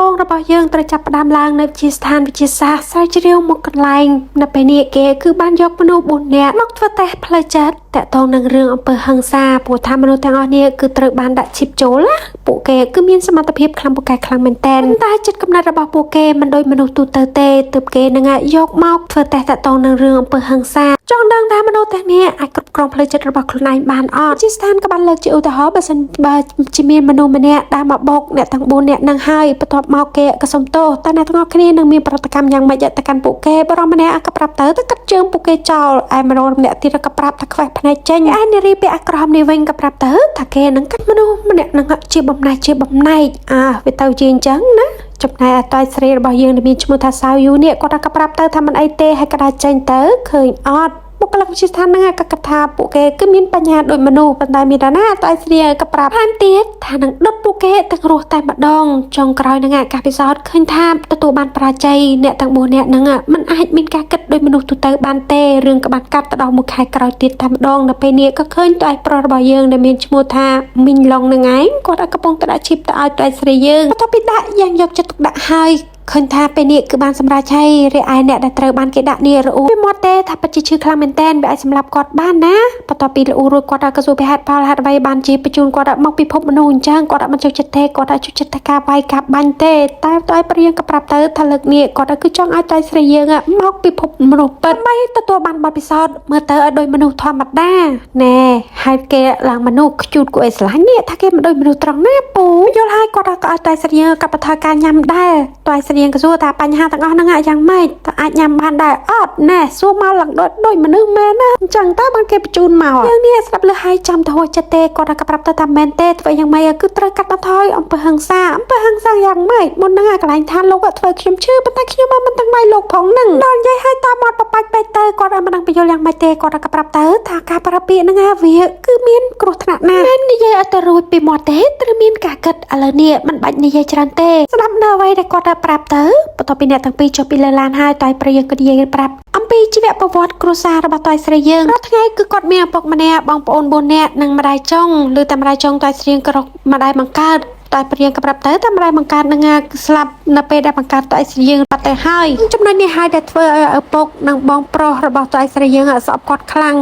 បងរបស់យើងត្រូវចាប់ផ្ដើមឡើងនៅជាស្ថានវិទ្យាសាស្ត្រស្រាវជ្រាវមួយកន្លែងនៅពេលនេះគេគឺបានយកមនុស្ស4នាក់មកធ្វើតេស្តផ្លូវចិត្តតាក់ទងនឹងរឿងអំពើហិង្សាព្រោះថាមនុស្សទាំងអស់នេះគឺត្រូវបានដាក់ឈីបចូលណាពួកគេគឺមានសមត្ថភាពខ្លាំងពូកែខ្លាំងមែនទែនប៉ុន្តែចិត្តកំណត់របស់ពួកគេមិនដូចមនុស្សទូទៅទេទើបគេនឹងយកមកធ្វើតេស្តតាក់ទងនឹងរឿងអំពើហិង្សាចង់ដឹងថាមនុស្សទាំងនេះអាចគ្រប់គ្រងផ្លូវចិត្តរបស់ខ្លួនឯងបានអត់ជាស្ថានក៏បានលើកជាឧទាហរណ៍បើសិនបើជាមានមនុស្សម្នាក់ដើរមកបោកអ្នកទាំង4នាក់នឹងហើយបន្ទាប់មកគេក៏សុំទោសតើអ្នកទាំងអស់គ្នានឹងមានប្រតិកម្មយ៉ាងម៉េចទៅកាន់ពួកគេបរិមម្នាក់ក៏ប្រាប់ទៅទៅកាត់ជើងពួកគេចោលឯមនុស្សម្នាក់ទៀតក៏ប្រាប់ថាខ្វេះភ្នែកចេញឯនារីពាក់អាក្រហមនេះវិញក៏ប្រាប់ទៅថាគេនឹងកាត់មនុស្សម្នាក់នឹងជាបំណែកជាបំណែកអើវាទៅជាអញ្ចឹងណាចំណែកអតយស្រីរបស់យើងដែលមានឈ្មោះថាសាវយូនេះគាត់ក៏ប្រាប់ទៅថាមិនអីទេហើយក៏ដើរចេញទៅឃើញអត់បុគ្គលិកវិទ្យាស្ថានហ្នឹងក៏គិតថាពួកគេគឺមានបញ្ហាដូចមនុស្សប៉ុន្តែមានតែណាតៃស្រីក៏ប្រាប់ថែមទៀតថានឹងដុតពួកគេទាំងរស់តែម្ដងចុងក្រោយហ្នឹងការពិសោធន៍ឃើញថាទទួលបានបរាជ័យអ្នកទាំង4នាក់ហ្នឹងมันអាចមានការគិតដូចមនុស្សទូទៅបានទេរឿងក៏បានកាត់ទៅដល់មួយខែក្រោយទៀតតែម្ដងនៅពេលនេះក៏ឃើញតៃប្រុសរបស់យើងដែលមានឈ្មោះថាមីងឡុងហ្នឹងឯងគាត់កំពុងតែដាក់ឈីបទៅឲ្យតៃស្រីយើងបន្ទាប់ពីដាក់យ៉ាងយកចិត្តទុកដាក់ហើយឃើញថាពេលនេះគឺបានសម្រេចហើយរីឯអ្នកដែលត្រូវបានគេដាក់នេះរអ៊ូពីមាត់ទេថាពិតជាឈឺខ្លាំងមែនទែនវាអាចសម្លាប់គាត់បានណាបន្ទាប់ពីរអ៊ូរួចគាត់ក៏សួរពីហេតុផលហេតុអ្វីបានជាបញ្ជូនគាត់មកពិភពមនុស្សអញ្ចឹងគាត់អត់មិនចូលចិត្តទេគាត់អត់ចូលចិត្តតែការវាយការបាញ់ទេតែតើព្រៀងក៏ប្រាប់ទៅថាលើកនេះគាត់គឺចង់ឲ្យតៃស្រីយើងមកពិភពមនុស្សពិតដើម្បីទទួលបានបទពិសោធន៍មើលទៅឲ្យដូចមនុស្សធម្មតាណែហើយគេឡើងមនុស្សខ្ជូតគួរឲ្យស្រឡាញ់នេះថាគេមិនដូចមនុស្សត្រង់ណាពូយល់ហើយគាត់ក៏ឲ្យតៃស្រីយើងកាត់បន្ថយការញ៉ាំដែរតៃស្រីយើងក៏សួរថាបញ្ហាទាំងអស់ហ្នឹងយ៉ាងម៉េចតើអាចញ៉ាំបានដែរអត់ណែសួរមកឡើងដូចដូចមនុស្សមែនណាអញ្ចឹងតើបានគេបញ្ជូនមកយើងនេះស្ដាប់លឺហើយចាំទៅហួចចិត្តទេគាត់ក៏ប្រាប់ទៅថាមែនទេធ្វើយ៉ាងម៉េចគឺត្រូវកាត់បន្ថយអំពើហិង្សាអំពើហិង្សាយ៉ាងម៉េចមុនហ្នឹងកន្លែងឋានលោកធ្វើខ្ញុំឈឺប៉ុន្តែខ្ញុំមិនទាំងបាយលោកផងហ្នឹងដល់និយាយឲ្យតមាត់បបាច់ពេកទៅគាត់អត់មិនដឹងបញ្យល់យ៉ាងម៉េចទេគាត់ក៏ប្រាប់ទៅថាការប្រាប់ពាក្យហ្នឹងវាគឺមានគ្រោះថ្នាក់ណាស់មិននិយាយឲ្យទៅរួចពីមាត់ទេត្រូវមានការគិតឥឡូវនេះមិនបាច់និយាយច្រើនទេស្ដាប់នៅអ្វីដែលគាត់ប្រាប់ទៅបន្ទាប់ពីអ្នកទាំងពីរចុះពីលើឡានហើយតើប្រយើងក៏និយាយប្រាប់អំពីជីវប្រវត្តិគ្រួសាររបស់តើស្រីយើងរាល់ថ្ងៃគឺគាត់មានឪពុកម្នាក់បងប្អូន4នាក់និងម្ដាយចុងឬតែម្ដាយចុងតើស្រៀងក្រកម្ដាយបង្កើតតែព្រៀងក៏ប្រាប់ទៅតែម្ដាយបង្កើតនឹងស្លាប់នៅពេលដែលបង្កើតតើស្រីយើងបាត់ទៅហើយចំណុចនេះហើយដែលធ្វើឲ្យឪពុកនិងបងប្រុសរបស់តើស្រីយើងស្អប់គាត់ខ្លាំង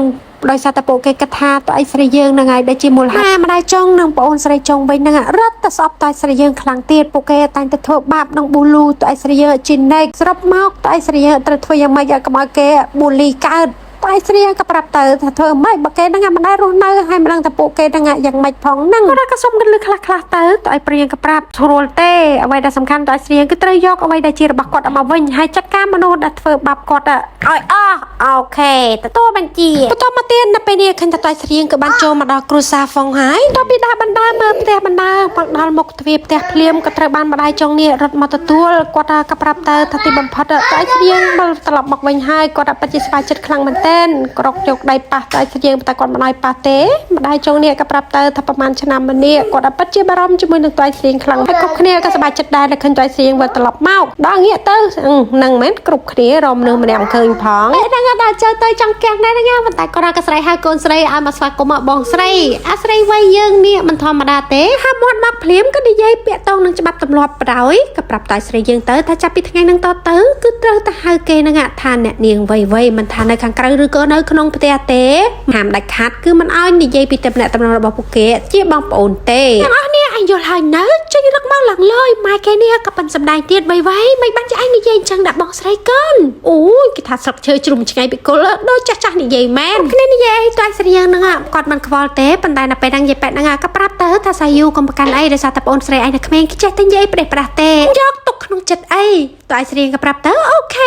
ដោយសារតែពួកគេគិតថាតើអីស្រីយើងនឹងហើយដែលជាមូលហេតុម្ដាយចុងនិងប្អូនស្រីចុងវិញនឹងរត់តែស្អប់តើស្រីយើងខ្លាំងទៀតពួកគេតែងតែធ្វើបាបនិងប៊ូលូតើអីស្រីយើងជានិចសរុបមកតើអីស្រីយើងត្រូវធ្វើយ៉ាងម៉េចឲ្យកុំឲ្យគេប៊ូលីកើតតែស្រៀងក៏ប្រាប់ទៅថាធ្វើម៉េចបើគេហ្នឹងមិនដែលរស់នៅហើយមិនដឹងថាពួកគេហ្នឹងយ៉ាងម៉េចផងហ្នឹងគាត់ក៏សុំគន្លឹះខ្លះខ្លះទៅតើឲ្យព្រៀងក៏ប្រាប់ស្រួលទេអ្វីដែលសំខាន់តើឲ្យស្រៀងគឺត្រូវយកអ្វីដែលជារបស់គាត់មកវិញហើយចាត់ការមនុស្សដែលធ្វើបាបគាត់ឲ្យអស់ OK ទទួលបញ្ជាបន្តមកទៀតនៅពេលនេះឃើញថាតើស្រៀងក៏បានចូលមកដល់គ្រួសារហ្វុងហើយតពីដើរបណ្ដើមើលផ្ទះបណ្ដើមកដល់មុខទ្វារផ្ទះភ្លាមក៏ត្រូវបានម្ដាយចុងនេះរត់មកទទួលគាត់ក៏ប្រាប់ទៅថាទីបំផុតតើស្រៀងបើត្រឡប់មកវិញហើយគាត់ពិតជាស្វាយចិត្តខ្លាំងមែនទែនក្រកយកដៃប៉ះតើស្រៀងតែគាត់មិនឲ្យប៉ះទេម្ដាយចុងនេះក៏ប្រាប់ទៅថាប្រហែលឆ្នាំមុននេះគាត់ពិតជាបារម្ភជាមួយនឹងតើស្រៀងខ្លាំងហើយគ្រប់គ្នាក៏សប្បាយចិត្តដែរដែលឃើញតើស្រៀងវិលត្រឡប់មកដល់ងាកទៅនឹងមែនគ្រប់គ្នារមមនុស្សម្នាក់មិនឃើញផង ហ្នឹងដល់ចូលទៅចង់កៀងដែរហ្នឹងប៉ុន្តែគាត់ក៏ស្រីហៅកូនស្រីឲ្យមកស្វាគមន៍បងស្រីអាស្រីវ័យយើងនេះមិនធម្មតាទេ ហាមាត់មកភ្លាមក៏និយាយពាក់តងនឹងច្បាប់ទម្លាប់បដ ாய் ក៏ប្រាប់តើស្រីយើងទៅថាចាប់ពីថ្ងៃហ្នឹងតទៅគឺត្រូវតែហៅគេហ្នឹងថាអ្នកនាងវ័យវ័យមិនថានៅខាងក្រៅឬក៏នៅក្នុងផ្ទះទេហាមដាច់ខាតគឺមិនឲ្យនិយាយពីតំណែងតំណងរបស់ពួកគេជាបងប្អូនទេទាំងអស់នេះអញយល់ហើយនៅចេញរឹកមកឡើងលយម៉ែគេនេះក៏ប៉ិនសំដែងទៀតវ័យវ័យមិនបានជាឯងនិយាយអញ្ចឹងដាក់បងស្រីកូនអូយគេថាស្រុកឈើជ្រុំឆ្ងាយពីគល់ដូចចាស់ចាស់និយាយមែនគ្នានិយាយអីតើស្រីយើងហ្នឹងគាត់មិនខ្វល់ទេប៉ុន្តែនៅពេលហ្នឹងយាយប៉ែតហ្នឹងក៏ប្រាប់ទៅថាសាយូកុំប្រកាន់អីដោយសារតែប្អូនស្រីឯងនៅក្មេងគេចេះតែនិយាយប្រេះប្រាស់ទេយកទុកក្នុងចិត្តអីតើស្រីក៏ប្រាប់ទៅ OK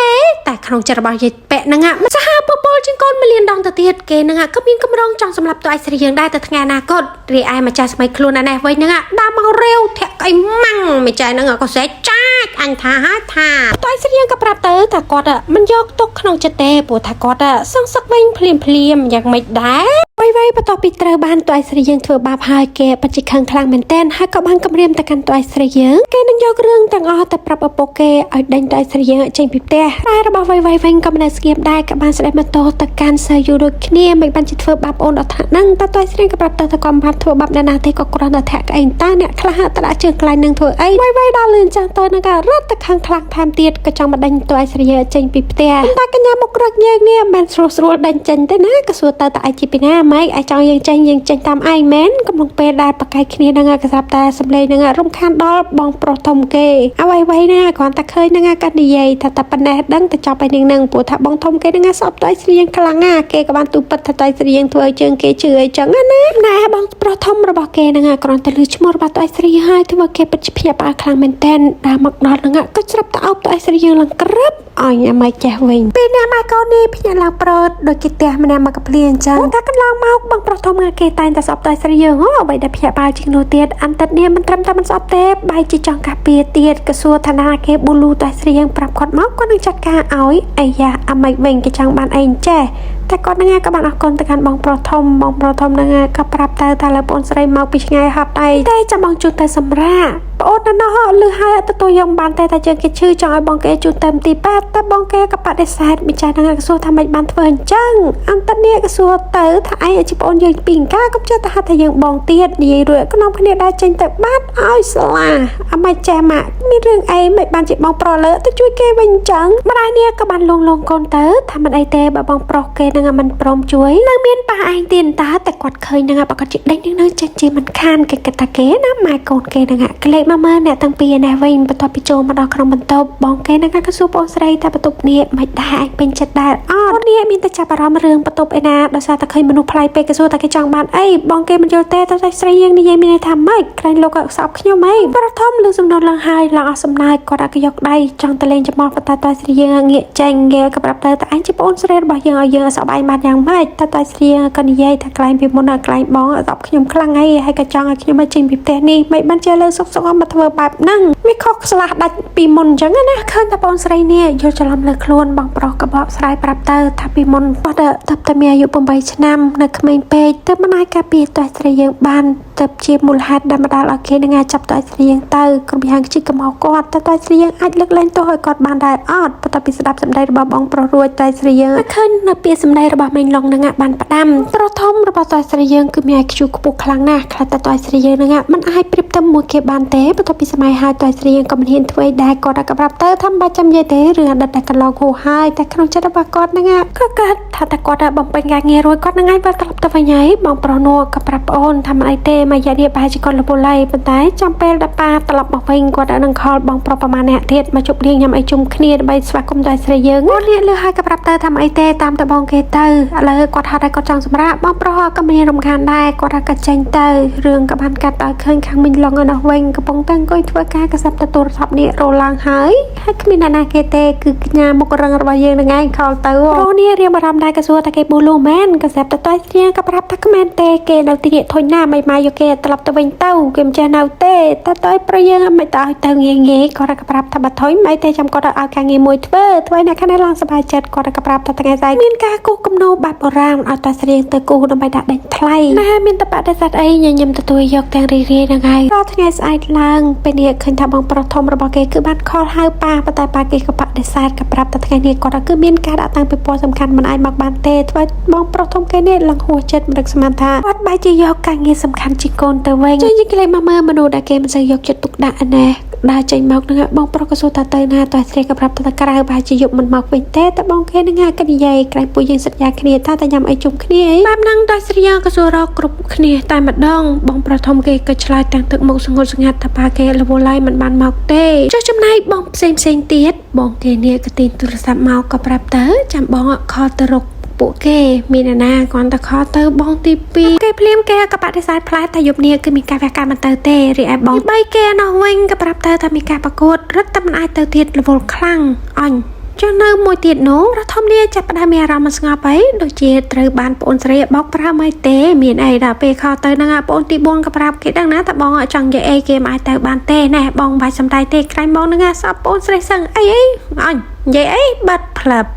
តែក្នុងចិត្តរបស់យាយប៉ែហ្នឹងមិនសាហាវពពលជាងកូនមួយលានដងទៅទៀតគេហ្នឹងក៏មានកម្រងចង់សម្លាប់តើស្រីយើងដែរទៅថ្ងៃអនាគតរីឯម្ចាស់ស្មីខ្លួនឯនេះវិញហ្នឹងដើរមករាវធាក់អីម៉ាំងម្ចាស់ហ្នឹងក៏ស្រែកចាចអញថាហើយថាតើស្រីក៏ប្រាប់ទៅថាគាត់មិនយកទុកក្នុងចិត្តទេព្រោះថាគាត់សងសឹកវិញភ្លាមភ្លាមយ៉ាងម៉េចដែរ វៃវៃបន្ទាប់ពីត្រូវបានតួឯស្រីយើងធ្វើបាបហើយគេពិតជាខឹងខ្លាំងមែនទែនហើយក៏បានគំរាមទៅកាន់តួឯស្រីយើងគេនឹងយករឿងទាំងអស់ទៅប្រាប់ឪពុកគេឲ្យដេញតួឯស្រីយើងឲ្យចេញពីផ្ទះតែរបស់វៃវៃវិញក៏មិនដែលស្ងៀមដែរក៏បានស្ដីបន្ទោសទៅកាន់សើយូដូចគ្នាមិនបានជាធ្វើបាបអូនដល់ថ្នាក់ហ្នឹងតែតួឯស្រីក៏ប្រាប់ទៅថាក៏មិនបានធ្វើបាបអ្នកណាទេក៏គ្រាន់តែធាក់ក្អែងតើអ្នកខ្លះទៅដាក់ជើងកន្លែងនឹងធ្វើអីវៃវៃដល់លឿនចឹងទៅនឹងក៏រត់ទៅខឹងខ្លាំងថែមទៀតក៏ចង់មកដេញតួឯស្រីយើងចេញពីផ្ទះតែកញ្ញាមុខរឹកយើងនេះមិនស្រួលស្រួលដេញចេញទេណាក៏សួរទៅតើឯងជាពីណាម៉េចឯងចង់យើងចេញយើងចេញតាមឯងមែនកំឡុងពេលដែលប្រកែកគ្នានឹងក៏ស្រាប់តែសំឡេងនឹងរំខានដល់បងប្រុសធំគេអ្វីអ្វីណាគ្រាន់តែឃើញនឹងក៏និយាយថាតែប៉ុណ្ណេះដឹងទៅចប់ឯនឹងនឹងព្រោះថាបងធំគេនឹងសពតៃស្រៀងខ្លាំងណាគេក៏បានទូពិតថាតៃស្រៀងធ្វើឲ្យជើងគេជឿអីចឹងណាណែបងប្រុសធំរបស់គេនឹងគ្រាន់តែលឺឈ្មោះរបស់តៃស្រីហើយធ្វើគេពិតជាភ្ញាក់ផ្អើលខ្លាំងមែនតែនដល់មកដល់នឹងក៏ស្រាប់តែអោបតៃស្រីយើងឡើងក្រឹបឲ្យញ៉ាំឲ្យចេះវិញពេលណាម៉ែកូននេះភ្ញាក់ឡើងប្រត់ដូចគេផ្ទះម្នាក់មកកភ្លៀអញ្ចឹងតែកន្លងមកបងប្រុសធំគេតែងតែស្អប់តៃស្រីយើងអ្វីដែលភ្ញាក់ផ្អើលជាងនោះទៀតអន្តិតនេះមិនត្រឹមតែមិនស្អប់ទេបែរជាចង់កាពាទៀតក៏សួរថាណាគេប៊ូលូតៃស្រីយើងប្រាប់គាត់មកគាត់នឹងចាត់ការឲ្យអាយ៉ាអាម៉េចវិញគេចង់បានអីចេះតែគាត់នឹងក៏បានអរគុណទៅកាន់បងប្រុសធំបងប្រុសធំនឹងក៏ប្រាប់ទៅថាលើបងស្រីមកពីឆ្ងាយហត់អីតែចាំបងជូនទៅសម្រាប់ប្អូននៅនោះលឺហើយអត់ទទួលយកបានទេតែជើងគេឈឺចង់ឲ្យបងគេជូនទៅមន្ទីរពេទ្យតែបងគេក៏បដិសេធម្ចាស់នឹងក៏សួរថាម៉េចបានធ្វើអញ្ចឹងអន្តនេះក៏សួរទៅថាឯងជាប្អូនយើងពីអង្ការកុំចេះតែហៅថាយើងបងទៀតនិយាយរួចក្នុងគ្នាដែរចេញទៅបាត់ឲ្យស្លាអាម៉េចចេះម៉ាក់មានរឿងអីមិនបានជាបងប្រុសលើទៅជួយគេវិញអញ្ចឹងម្ដាយនេះក៏បានលងលងកូនទៅថាមិនអីទេបើបងប្រុសគេនឹងមិនព្រមជួយនៅមានប៉ះឯងទៀតតើតែគាត់ឃើញនឹងប្រកាសជាដេញនឹងនឹងចេញជាមិនខានគេគិតថាគេណាម៉ែកូនគេនឹងក្លែកមកមើលអ្នកទាំងពីរនេះវិញបន្ទាប់ពីចូលមកដល់ក្នុងបន្ទប់បងគេនឹងក៏សួរបងស្រីថាបន្ទប់នេះមិនដែរឯងពេញចិត្តដែរអត់នេះមានតែចាប់អារម្មណ៍រឿងបន្ទប់ឯណាដោយសារតែឃើញមនុស្សប្លែកពេកក៏សួរថាគេចង់បានអីបងគេមិនយល់ទេតែស្រីយើងនិយាយមានន័យថាម៉េចក្រែងលោកក៏ស្អប់ខ្ញុំអីប្រធំលើសំណុំឡើងហើយឡើងអស់សំណើចគាត់អត់យកដៃចង់ទៅលេងចំោះប៉ុន្តែតែស្រីយើងងាកចេញគេក៏ប្រាប់ទៅតែឯងជាប្អូនស្រីរបស់យើងឲ្យយើងស្អប់ឯងបានយ៉ាងម៉េចតែតែស្រីក៏និយាយថាក្លែងពីមុនក្លែងបងស្អប់ខ្ញុំខ្លាំងអីហើយក៏ចង់ឲ្យខ្ញុំឲ្យចេញពីផ្ទះនេះមិនបានជាលើសុកសុកមកធ្វើបែបហ្នឹងវាខុសស្លាស់ដាច់ពីមុនអញ្ចឹងណាឃើញតែបងស្រីនេះយល់ច្រឡំលើខ្លួនបងប្រុសក៏បកស្រាយប្រាប់ទៅថាពីមុនគាត់ទៅតែមានអាយុ8ឆ្នាំនៅក្មេងពេកទើបមិនអាចការពារតើស្រីយើងបានទៅជាមូលហេតុដែលបណ្ដាលឲ្យគេនឹងអាចចាប់តើស្រីយើងទៅគ្រប់យ៉ាងជាកំហុសគាត់តែតើស្រីយើងអាចលើកលែងទោសឲ្យគាត់បានដែរអត់បន្ទាប់ពីស្ដាប់សម្ដីរបស់បងប្រុសរួចតើស្រីយើងឃើញនៅពាក្យសម្ដីរបស់មេងឡុងនឹងបានផ្ដាំប្រុសធំរបស់តើស្រីយើងគឺមាន IQ ខ្ពស់ខ្លាំងណាស់ខ្លះតែតើស្រីយើងនឹងមិនអាចប្រៀបទៅមួយគេបានទេបន្ទាប់ពីសម័យហើយតើស្រីយើងក៏មិនហ៊ានធ្វើអីដែរគាត់ក៏ប្រាប់ទៅថាមិនបាច់ចាំនិយាយទេរឿងអតីតតែកន្លងហួសហើយតែក្នុងចិត្តរបស់គាត់នឹងក៏កើតថាតែគាត់បំពេញការងាររួចគាត់នឹងអាចវិលត្រឡប់ទៅវិញហើយបងប្រុសនោះក៏ប្រាប់ប្អូនថាមិនអីទេមួយរយៈនេះប្រហែលជាគាត់រវល់ហើយប៉ុន្តែចាំពេលដល់ប៉ាត្រឡប់មកវិញគាត់នឹងខលបងប្រុសប្រមាណអ្នកទៀតមកជប់លៀងញ៉ាំអីជុំគ្នាដើម្បីស្វាគមន៍ដល់ស្រីយើងអូននេះលឺហើយក៏ប្រាប់ទៅថាមិនអីទេតាមតែបងគេទៅឥឡូវគាត់ហត់ហើយគាត់ចង់សម្រាកបងប្រុសក៏មានរំខានដែរគាត់ក៏ចេញទៅរឿងក៏បានកាត់ឲ្យឃើញខាងមិញឡងឯនោះវិញកំពុងតែអង្គុយធ្វើការក៏សាប់តែទូរស័ព្ទនេះរឡើងហើយហើយគ្មានអ្នកណាគេទេគឺកញ្ញាមុខរឹងរបស់យើងនឹងឯងខលទៅប្រុសនេះរៀងបារម្ភដែរក៏សួរថាគេប៊ូលូមែនក៏ស្រាប់តែតើស្រៀងក៏ប្រាប់ថាគ្មានទេគេនៅទីនេះធុញណាស់មិនមកយកគេត្រឡប់ទៅវិញទៅគេមិនចេះនៅទេតែតើប្រយើងមិនទៅឲ្យទៅងាយងាយគាត់ក៏ប្រាប់ថាបើធុញមិនទេចាំគាត់ឲ្យការងារមួយធ្វើធ្វើឲ្យអ្នកខាងនេះឡើងសប្បាយចិត្តគាត់ក៏ប្រាប់ថាថ្ងៃស្អែកមានការគូសគំនូរបែបបុរាណឲ្យតើស្រៀងទៅគូសដើម្បីដាក់ដេញថ្លៃណាមានតបដិស័តអីញញឹមទទួលយកទាំងរីករាយហ្នឹងហើយដល់ថ្ងៃស្អែកឡើងពេលនេះឃើញថាបងប្រុសធំរបស់គេគឺបានខលហៅប៉ាប៉ុន្តែប៉ាគេក៏បដិសេធក៏ប្រាប់ថាថ្ងៃនេះគាត់គឺមានការដាក់តាំងពិព័រណ៍សំខាន់មិនអាចមកបានទេធ្វើបងប្រុសធំគេនេះឡើងហួសចិត្តមិនដឹកស្មានថាគាត់បែរជាយកការងារសំខាន់ជាងកូនទៅវិញជួយយើងគេលេងមកមើលមនុស្សដែលគេមិនសូវយកចិត្តទុកដាក់ណែដើរចេញមកនឹងបងប្រុសក៏សួរថាទៅណាតើស្រីក៏ប្រាប់ថាក្រៅប្រហែលជាយប់មិនមកវិញទេតែបងគេនឹងក៏និយាយក្រែងពួកយើងសន្យាគ្នាថាតែញ៉ាំអីជុំគ្នាអីបែបហ្នឹងដល់ស្រីក៏សួររកគ្រប់គ្នាតែម្ដងបងប្រុសធំគេក៏ឆ្លើយទាំងទឹកមុខសងត់សងាត់ថាប៉ាគេរវល់ហើយមិនបានមកទេចុះចំណែកបងផ្សេងផ្សេងទៀតបងគេនេះក៏ទាញទូរស័ព្ទមកក៏ប្រាប់ទៅចាំបងខលទៅរកពួកគេមានអ្នកណាគ្រាន់តែខលទៅបងទី2គេភ្លាមគេក៏បដិសេធផ្លែថាយប់នេះគឺមានការវះកាត់មិនទៅទេរីឯបងទី3គេនោះវិញក៏ប្រាប់ទៅថាមានការប្រកួតរត់តែមិនអាចទៅទៀតរវល់ខ្លាំងអញចុះនៅមួយទៀតនោះរដ្ឋធម្មនុញ្ញចាប់ផ្ដើមមានអារម្មណ៍មិនស្ងប់អីដូចជាត្រូវបានប្អូនស្រីបោកប្រើមិនទេមានអីដល់ពេលខលទៅនឹងប្អូនទី4ក៏ប្រាប់គេដឹងណាថាបងចង់និយាយអីគេមិនអាចទៅបានទេណែបងមិនបាច់សំដែងទេក្រែងបងនឹងសពប្អូនស្រីសឹងអីអីអញ និយាយអីបាត់ផ្លាប់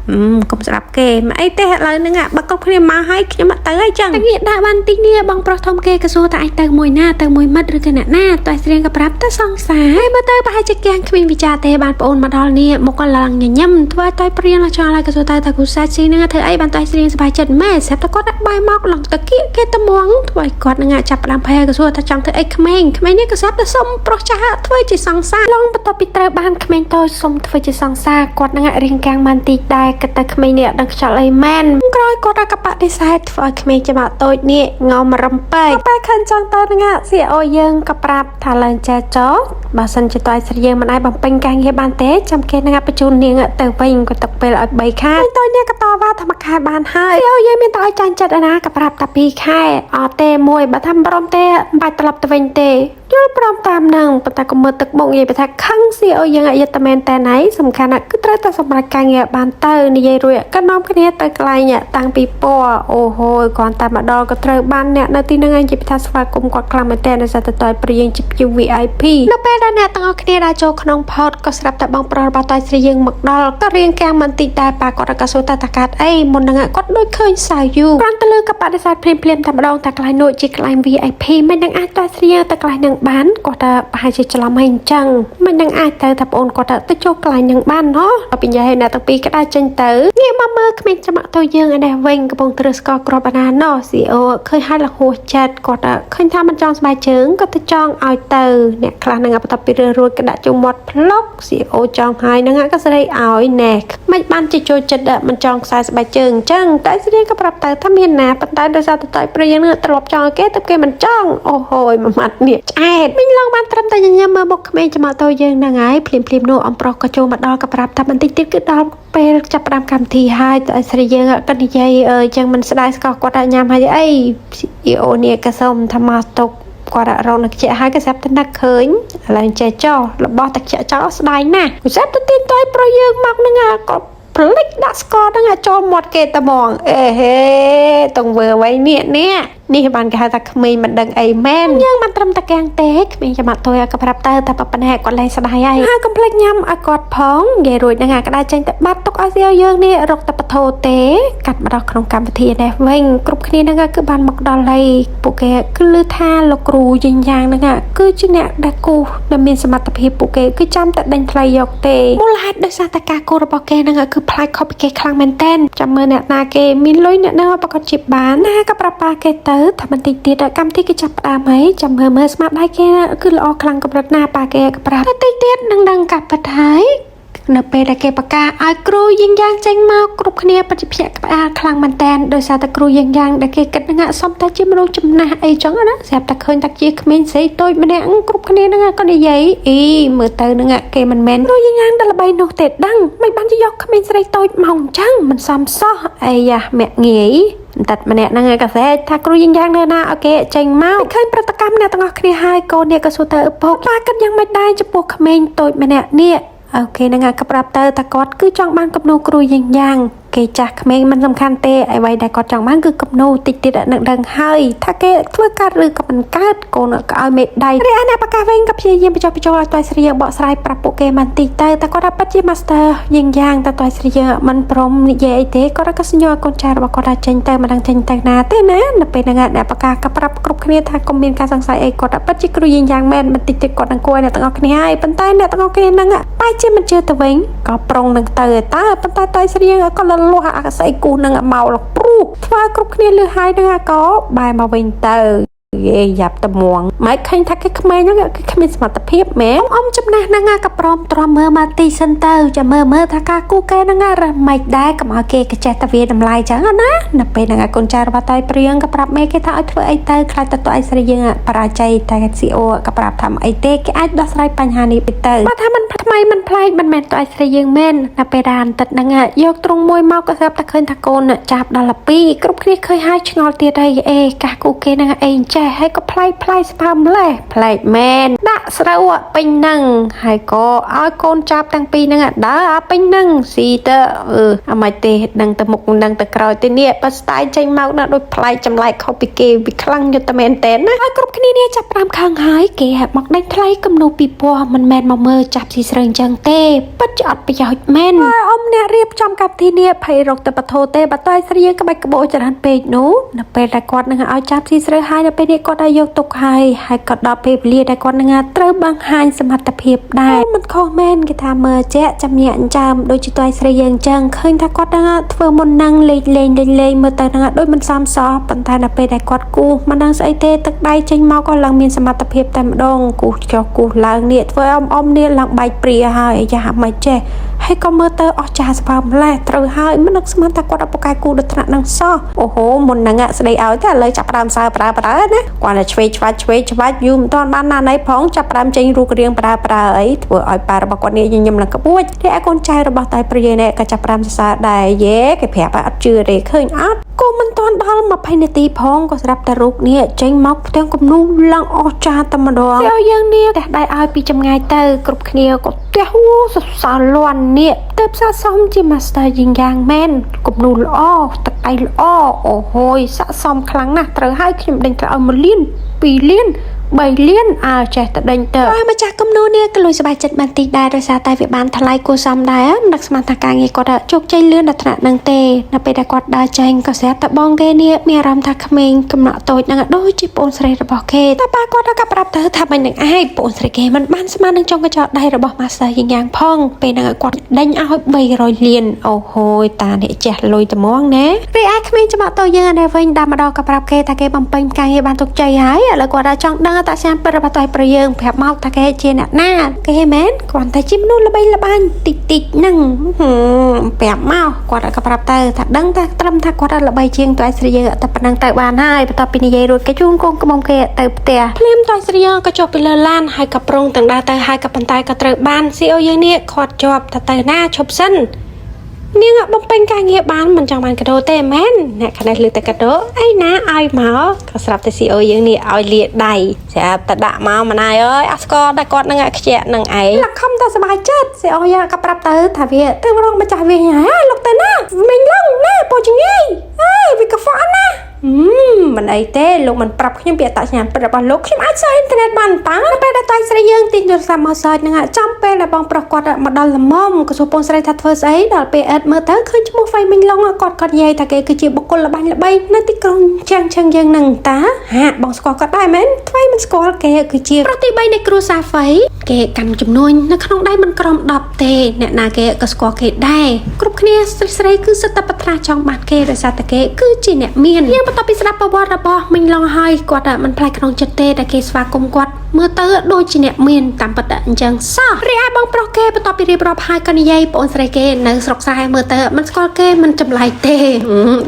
កុំស្ដាប់គេមិនអីទេឥឡូវហ្នឹងបើកុំគ្នាមកហើយខ្ញុំអត់ទៅអីចឹងតែងាកដាក់បានតិចនេះបងប្រុសធំគេក៏សួរថាឯងទៅមួយណាទៅមួយមិត្តឬក៏អ្នកណាតើស្រៀងក៏ប្រាប់ទៅសង្សារហើយមើលទៅប្រហែលជាកាំងគ្មានវិចារទេបានប្អូនមកដល់នេះមកក៏ឡើងញញឹមធ្វើឲ្យតើព្រៀងចង់ឲ្យក៏សួរទៅថាគូសាជីហ្នឹងធ្វើអីបានតើស្រៀងសប្បាយចិត្តម៉ែស្រាប់តែគាត់ដាក់បាយមកឡងតគៀកគេត្មងធ្វើឲ្យគាត់នឹងចាប់ផ្ដើមភ័យក៏សួរថាចង់ធ្វើអីក្មេងក្មេងនេះក៏ស្រាប់តែសុំប្រុសចាស់ធ្វើជាសង្សារឡងបន្ទាប់ពីត្រូវបានក្មេងតូចសុំធ្វើជាសង្សារគាត់នឹងរៀងកាំងបានតិចដែរគិតតែក្មេងនេះអត់ដឹងខ្យល់អីមែនក្រោយគាត់ក៏បដិសេធធ្វើឲ្យក្មេងច្បាក់តូចនេះងំរំពេចពេលខិនចង់ទៅនឹងស៊ីអូយើងក៏ប្រាប់ថាឡើងចែចោបើសិនជាតើស្រីយើងមិនអាចបំពេញការងារបានទេចាំគេនឹងបញ្ជូននាងទៅវិញក៏ទឹកពេលឲ្យ3ខែតូចនេះក៏តវ៉ាថាមួយខែបានហើយអូយើងមានតែឲ្យចាញ់ចិត្តណាក៏ប្រាប់តែ2ខែអត់ទេមួយបើថាមិនព្រមទេមិនបាច់ត្រឡប់ទៅវិញទេយល់ព្រមតាមនឹងប៉ុន្តែកុំមើលទឹកមុខនិយាយថាខឹងស៊ីអូយើងអយតមែនតែណៃសំខាន់ណាគឺត្រូវតែសម្រេចការងារបានទៅនិយាយរួចក៏នាំគ្នាទៅកន្លែងតាំងពីពណ៌អូហូយគ្រាន់តែមកដល់ក៏ត្រូវបានអ្នកនៅទីនឹងឯងនិយាយថាស្វាគមន៍គាត់ខ្លាំងមែនទែនដោយសារតែតើព្រៀងជា VIP នៅពេលដែលអ្នកទាំងអស់គ្នាដើរចូលក្នុងផតក៏ស្រាប់តែបងប្រុសរបស់តើស្រីយើងមកដល់ក៏រៀងកាំងបន្តិចដែរប៉ាគាត់ក៏សួរតើតាកាត់អីមុននឹងគាត់ដូចឃើញសាយូគ្រាន់តែលើក៏បដិសេធភ្លាមភ្លាមតែម្ដងតែកន្លែងនោះជាកន្លែង VIP មិននឹងអាចតើស្រីយើងទៅកន្លែងនឹងបានគាត់ថាប្រហែលជាច្រឡំហើយអញ្ចឹងមិននឹងអាចទៅថាប្អូនគាត់ទៅចូលកន្លែងនឹងបានណោះដល់ពីញ៉ៃអ្នកទាំងពីរក៏ដើរចេញទៅងាកមកមើលក្មេងច្មាក់ទៅយើងឯនេះវិញកំពុងទ្រើស្កក្របអាណាណោះ CEO ឃើញហើយលហួសចិត្តគាត់ឃើញថាមិនចង់ស្បែកជើងក៏ទៅចង់ឲ្យទៅអ្នកខ្លះនឹងបន្ទាប់ពីរើសរួចក៏ដាក់ជុំមាត់ផ្លុក CEO ចង់ហើយនឹងក៏ស្រីឲ្យណែមិនបានជាចូលចិត្តមិនចង់ខ្សែស្បែកជើងអញ្ចឹងតែស្រីក៏ប្រាប់ទៅថាមានណាប៉ុន្តែដោយសារតែព្រាងនឹងត្រឡប់ចង់ឲ្យគេទៅគេមិនចង់អូហូយមួយម៉ាត់នេះឆ្អែតមីងឡងបានត្រឹមតែញញឹមមើលមុខក្មេងច្មាក់ទៅយើងហ្នឹងហើយភ្លាមភ្លាមនោះអំប្រុសក៏ចូលមកដល់ក៏ប្រាប់ថាបន្តិចទៀតគឺដល់ពេលចាប់ផ្ដើមកម្មវិធីហើយតែស្រីយើងក៏និយាយអើចឹងមិនស្ដាយស្កោះគាត់ឲ្យញ៉ាំហើយអី CEO នេះក៏សុំថាមកទុកគាត់រកនឹកជាហើយក៏ស្រាប់តែនឹកឃើញឥឡូវចេះចោរបស់តែខ្ជាក់ចោលស្ដាយណាស់ក៏ស្រាប់តែទីតយប្រុសយើងមកហ្នឹងក៏ផ្លិចដាក់ស្ករហ្នឹងចូលមាត់គេតែហ្មងអេហេតងវើអ្វីនេះនេះនេះបានគេហៅថាក្មេងមិនដឹងអីមែនយើងមិនត្រឹមតែកាំងទេក្មេងចាំបាត់ទុយក៏ប្រាប់ទៅតែប៉ុណ្ណេះគាត់លែងស្ដាយហើយហើយកុំភ្លេចញ៉ាំឲ្យគាត់ផងនិយាយរួចហ្នឹងអាក្តៅចេញទៅបាត់ទុកឲ្យសៀវយើងនេះរកតែបធោទេកាត់មកដល់ក្នុងកម្មវិធីនេះវិញគ្រប់គ្នាហ្នឹងគឺបានមកដល់ហើយពួកគេគឺឮថាលោកគ្រូយិញយ៉ាងហ្នឹងគឺជាអ្នកដែលគូដែលមានសមត្ថភាពពួកគេគឺចាំតែដេញថ្លៃយកទេមូលហេតុដោយសារតែការគូរបស់គេហ្នឹងគឺប្លែកខុសពីគេខ្លាំងមែនតែនចាំមើលអ្នកណាគេមានលុយអ្នកហ្នឹងប្រកាសជាបានណាក៏ប្រាប់ប៉ាគេទៅថាបន្តិចទៀតកម្មវិធីគេចាប់ផ្ដើមហើយចាំមើលមើលស្មារតីគេគឺល្អខ្លាំងកម្រិតណាប៉ាគេក៏ប្រាប់តែតិចទៀតនឹងដឹងកាប់ពិតហើយនៅពេលដែលគេប្រកាសឲ្យគ្រូយិងយ៉ាងចេញមកគ្រប់គ្នាពិតជាភ្ញាក់ផ្អើលខ្លាំងមែនតែនដោយសារតែគ្រូយិងយ៉ាងដែលគេគិតនឹងសុំតែជាមនុស្សចំណាស់អីចឹងណាស្រាប់តែឃើញតែជាក្មេងស្រីតូចម្នាក់គ្រប់គ្នានឹងក៏និយាយអីមើលទៅនឹងគេមិនមែនគ្រូយិងយ៉ាងដែលល្បីនោះទេដឹងមិនបានជាយកក្មេងស្រីតូចមកអញ្ចឹងមិនសមសោះអីយ៉ាមាក់ងាយបន្តិចម្នាក់ហ្នឹងឯងក៏ស្រែកថាគ្រូយិងយ៉ាងនៅណាឲ្យគេចេញមកឃើញប្រតិកម្មអ្នកទាំងអស់គ្នាហើយកូននេះក៏សួរទៅឪពុកប៉ាគិតយ៉ាងម៉េចដែរចំពោះក្មេងតូចម្នាក់នេះអូខេហ្នឹងហើយក៏ប្រាប់ទៅថាគាត់គឺចង់បានគំនូគ្រូយ៉ាងយ៉ាងគេចាស់ក្មេងមិនសំខាន់ទេអ្វីដែលគាត់ចង់បានគឺគំនូតិចទៀតនឹងដឹងហើយថាគេធ្វើកើតឬក៏មិនកើតកូនក៏ឲ្យមេដៃរីឯអ្នកប្រកាសវិញក៏ព្យាយាមបញ្ចុះបញ្ចូលឲ្យតៃស្រីយើងបកស្រាយប្រាប់ពួកគេបន្តិចទៅតែគាត់ថាពិតជា master យ៉ាងយ៉ាងតែតៃស្រីយើងមិនព្រមនិយាយអីទេគាត់ក៏សញ្ញាឲ្យកូនចៅរបស់គាត់ថាចេញទៅមិនដឹងចេញទៅណាទេណានៅពេលហ្នឹងអ្នកប្រកាសក៏ប្រាប់គ្រប់គ្នាថាកុំមានការសង្ស័យអីគាត់ថាពិតជាគ្រូយ៉ាងយ៉ាងមែនបន្តិចទៀតគាត់នឹងគួរឲ្យអ្នកទាំងអស់គ្នាហើយប៉ុន្តែអ្នកទាំងអស់គ្នាហ្នឹងបែរជាមិនជឿទៅវិញក៏ប្រុងនឹងទៅតើប៉ុន្តែតៃស្រីយើងក៏លលាស់អាកសីគូនឹងមកលព្រុសធ្វើគ្រប់គ្នាលឺហើយនឹងក៏បែរមកវិញទៅយេយ៉ាប់ត្មងមិនឃើញថាគេក្មេងហ្នឹងគេគ្មានសមត្ថភាពមែនអ៊ំចំណាស់ហ្នឹងក៏ព្រមទ្រាំមើលមកទីសិនទៅចាំមើលមើលថាការគូគេហ្នឹងរមិនដែរកុំឲ្យគេកចេះតែវាតម្លៃចឹងណានៅពេលហ្នឹងកូនចៅរបស់តៃព្រៀងក៏ប្រាប់មេគេថាឲ្យធ្វើអីទៅខ្លាចតែតអីស្រីយើងបរាជ័យតែ CO ក៏ប្រាប់ថាអីទេគេអាចដោះស្រាយបញ្ហានេះទៅទៅបើថាមិនថ្មីមិនប្លែកមិនមែនតអីស្រីយើងមែននៅពេលដែលអន្តិតហ្នឹងយកទ្រង់មួយមកក៏ស្រាប់តែឃើញថាកូនចាប់ដល់2គ្រប់គ្នាឃើញហើយឆ្ងល់ទៀតហើយអេកាសគូគេហ្នឹងអីអញ្ចេះ ចេះហើយក៏ប្លែកប្លែកស្ផើម្លេះប្លែកមែនដាក់ស្រូវពេញនឹងហើយក៏ឲ្យកូនចាប់ទាំងពីរហ្នឹងដើរអាពេញនឹងស៊ីទៅអឺអាមិនទេដឹងទៅមុខដឹងទៅក្រោយទេនេះបើស្ទាយចេញមកណាដូចប្លែកចម្លែកខុសពីគេវាខ្លាំងយុទ្ធមែនតើណាហើយគ្រប់គ្នានេះចាប់5ខឹងហើយគេមកដេញថ្លៃគំនូពីពណ៌មិនមែនមកមើលចាប់ស៊ីស្រូវអញ្ចឹងទេពិតជាអត់ប្រយោជន៍មែនហើយអ៊ំអ្នករៀបចំកម្មវិធីនេះភ័យរកទៅបធោទេបើតើស្រៀងក្បាច់ក្បោច្រើនពេកនោះនៅពេលដែលគាត់នឹងឲ្យចាប់ស៊ីស្រូវហើយនៅពេលនេះគាត់ឲ្យយកទុកហើយហើយក៏ដល់ពេលវេលាដែលគាត់នឹងត្រូវបង្ហាញសមត្ថភាពដែរមិនខុសមែនគេថាមើលជាក់ចាំញាក់ចាំដូចជាតើស្រីយើងអញ្ចឹងឃើញថាគាត់នឹងធ្វើមុននឹងលេងលេងលេងលេងមើលទៅនឹងដូចមិនសមសោះប៉ុន្តែនៅពេលដែលគាត់គូសមិនដឹងស្អីទេទឹកដៃចេញមកក៏ឡើងមានសមត្ថភាពតែម្ដងគូសចុះគូសឡើងនេះធ្វើឲ្យអ៊ំអ៊ំនេះឡើងបែកព្រាហើយអាយ៉ាមិនចេះហើយក៏មើលទៅអស់ចាស់ស្បើម្លេះត្រូវហើយមិននឹកស្មានថាគាត់អត់ពូកែគូដល់ថ្នាក់នឹងសោះអូហូមុនហ្នឹងស្ដីឲ្យតែឥឡូវចាប់ផ្ដើមសើប្រើប្រើណាគាត់តែឆ្វេងឆ្វាច់ឆ្វេងឆ្វាច់យូរមិនទាន់បានណាណីផងចាប់ផ្ដើមចេញរូបរាងប្រើប្រើអីធ្វើឲ្យប៉ារបស់គាត់នេះញញឹមឡើងក្បួចរីឯកូនចៅរបស់តែប្រយានេះក៏ចាប់ផ្ដើមសរសើរដែរយេគេប្រាប់ឲ្យអត់ជឿទេឃើញអត់គូមិនទាន់ដល់20នាទីផងក៏ស្រាប់តែរូបនេះចេញមកផ្ទាំងគំនូឡើងអស្ចារ្យតែម្ដងឲ្យយើងនេះផ្ទះដៃឲ្យពីចម្ងាយទៅគ្រប់គ្នាក៏ផ្ទះអូសរសើរលាន់នេះទៅផ្សារសមជា Master យីងយ៉ាងមែនគំនូល្អទឹកដៃល្អអូហូយស័កសមខ្លាំងណាស់ត្រូវហើយខ្ញុំដេញត្រូវឲ្យ1លាន2លាន3លានអើចេះតែដេញទៅហើយម្ចាស់គំនូនេះក៏លួចសប្បាយចិត្តបានតិចដែរដោយសារតែវាបានថ្លៃគួរសមដែរមិននឹកស្មានថាការងារគាត់ជោគជ័យលឿនដល់ថ្នាក់នឹងទេនៅពេលដែលគាត់ដើរចេញក៏ស្រាប់តែបងគេនេះមានអារម្មណ៍ថាក្មេងកំណក់តូចនឹងដូចជាប្អូនស្រីរបស់គេតែប៉ាគាត់ក៏ប្រាប់ទៅថាមិននឹងឯងប្អូនស្រីគេមិនបានស្មាននឹងចុងកញ្ចក់ដៃរបស់ Master យីងយ៉ាងផងពេលហ្នឹងគាត់ដេញឲ្យ300លានអូហូយតានេះចេះលុយត្មងណារីឯក្មេងចំក់តូចយើងអានេះវិញដល់មកដល់ក៏ប្រាប់គេថាគេបំពេញការងារបានជោគជ័យហើយឥឡូវគាត់ចង់ដឹងអត្តសញ្ញាណពិតរបស់តៃប្រយើងប្រាប់មកថាគេជាអ្នកណាគេមែនគ្រាន់តែជាមនុស្សល្បីល្បាញតិចតិចហ្នឹងប្រាប់មកគាត់ក៏ប្រាប់ទៅថាដឹងថាត្រឹមថាគាត់ល្បីជាងតៃស្រីយើងតែប៉ុណ្ណឹងទៅបានហើយបន្ទាប់ពីនិយាយរួចគេជូនកូនក្មុំគេទៅផ្ទះភ្លាមតៃស្រីយើងក៏ចុះពីលើឡានហើយក៏ប្រុងទាំងដើរទៅហើយក៏ប៉ុន្តែក៏ត្រូវបាន CEO យើងនេះខាត់ជាប់ថាទៅណាឈប់សិននាងបំពេញការងារបានមិនចង់បានកាដូទេមែនអ្នកខាងនេះលើកតែកាដូអីណាឲ្យមកក៏ស្រាប់តែ CEO យើងនេះឲ្យលាដៃស្រាប់តែដាក់មកម្នាយអើយអត់ស្គាល់តែគាត់នឹងខ្ជាក់នឹងឯងលខំតែសប្បាយចិត្ត CEO យើងក៏ប្រាប់ទៅថាវាទៅរងម្ចាស់វាហើយលោកទៅណាមិញឡងណាពោចងាយអើយវាកខ្វក់ណាមិនអីទេលោកមិនប្រាប់ខ្ញុំពីអត្តសញ្ញាណពិតរបស់លោកខ្ញុំអាចសើអ៊ីនធឺណិតបានតើពេលដែលតៃស្រីយើងទិញទូរស័ព្ទមកសើចហ្នឹងចំពេលដែលបងប្រុសគាត់មកដល់ល្មមក៏សួរពូនស្រីថាធ្វើស្អីដល់ពេលអេតមើលទៅឃើញឈ្មោះហ្វៃមីងឡុងគាត់គាត់និយាយថាគេគឺជាបុគ្គលល្បាញ់ល្បីនៅទីក្រុងជាងឆឹងយើងហ្នឹងតាហាបងស្គាល់គាត់ដែរមែនថ្មីមិនស្គាល់គេគឺជាប្រុសទី3នៃគ្រួសារហ្វៃគេកាន់ចំនួននៅក្នុងដៃមិនក្រំ10ទេអ្នកណាគេក៏ស្គាល់គេដែរគ្រប់គ្នាស្រីស្រីគឺសិតតែប្រាថ្នាចង់បានគេដោយសារតែគេគឺជាអ្នកមានយើងបន្ទាប់ពីស្ដាប់ប្រវត្តិរបស់មីងឡុងហើយគាត់មិនប្លែកក្នុងចិត្តទេតែគេស្វាគមន៍គាត់មើលទៅដូចជាអ្នកមានតាមពិតអញ្ចឹងសោះរីឯបងប្រុសគេបន្ទាប់ពីរៀបរាប់ហើយក៏និយាយប្អូនស្រីគេនៅស្រុកស្រែមើលទៅមិនស្គាល់គេមិនចម្លែកទេ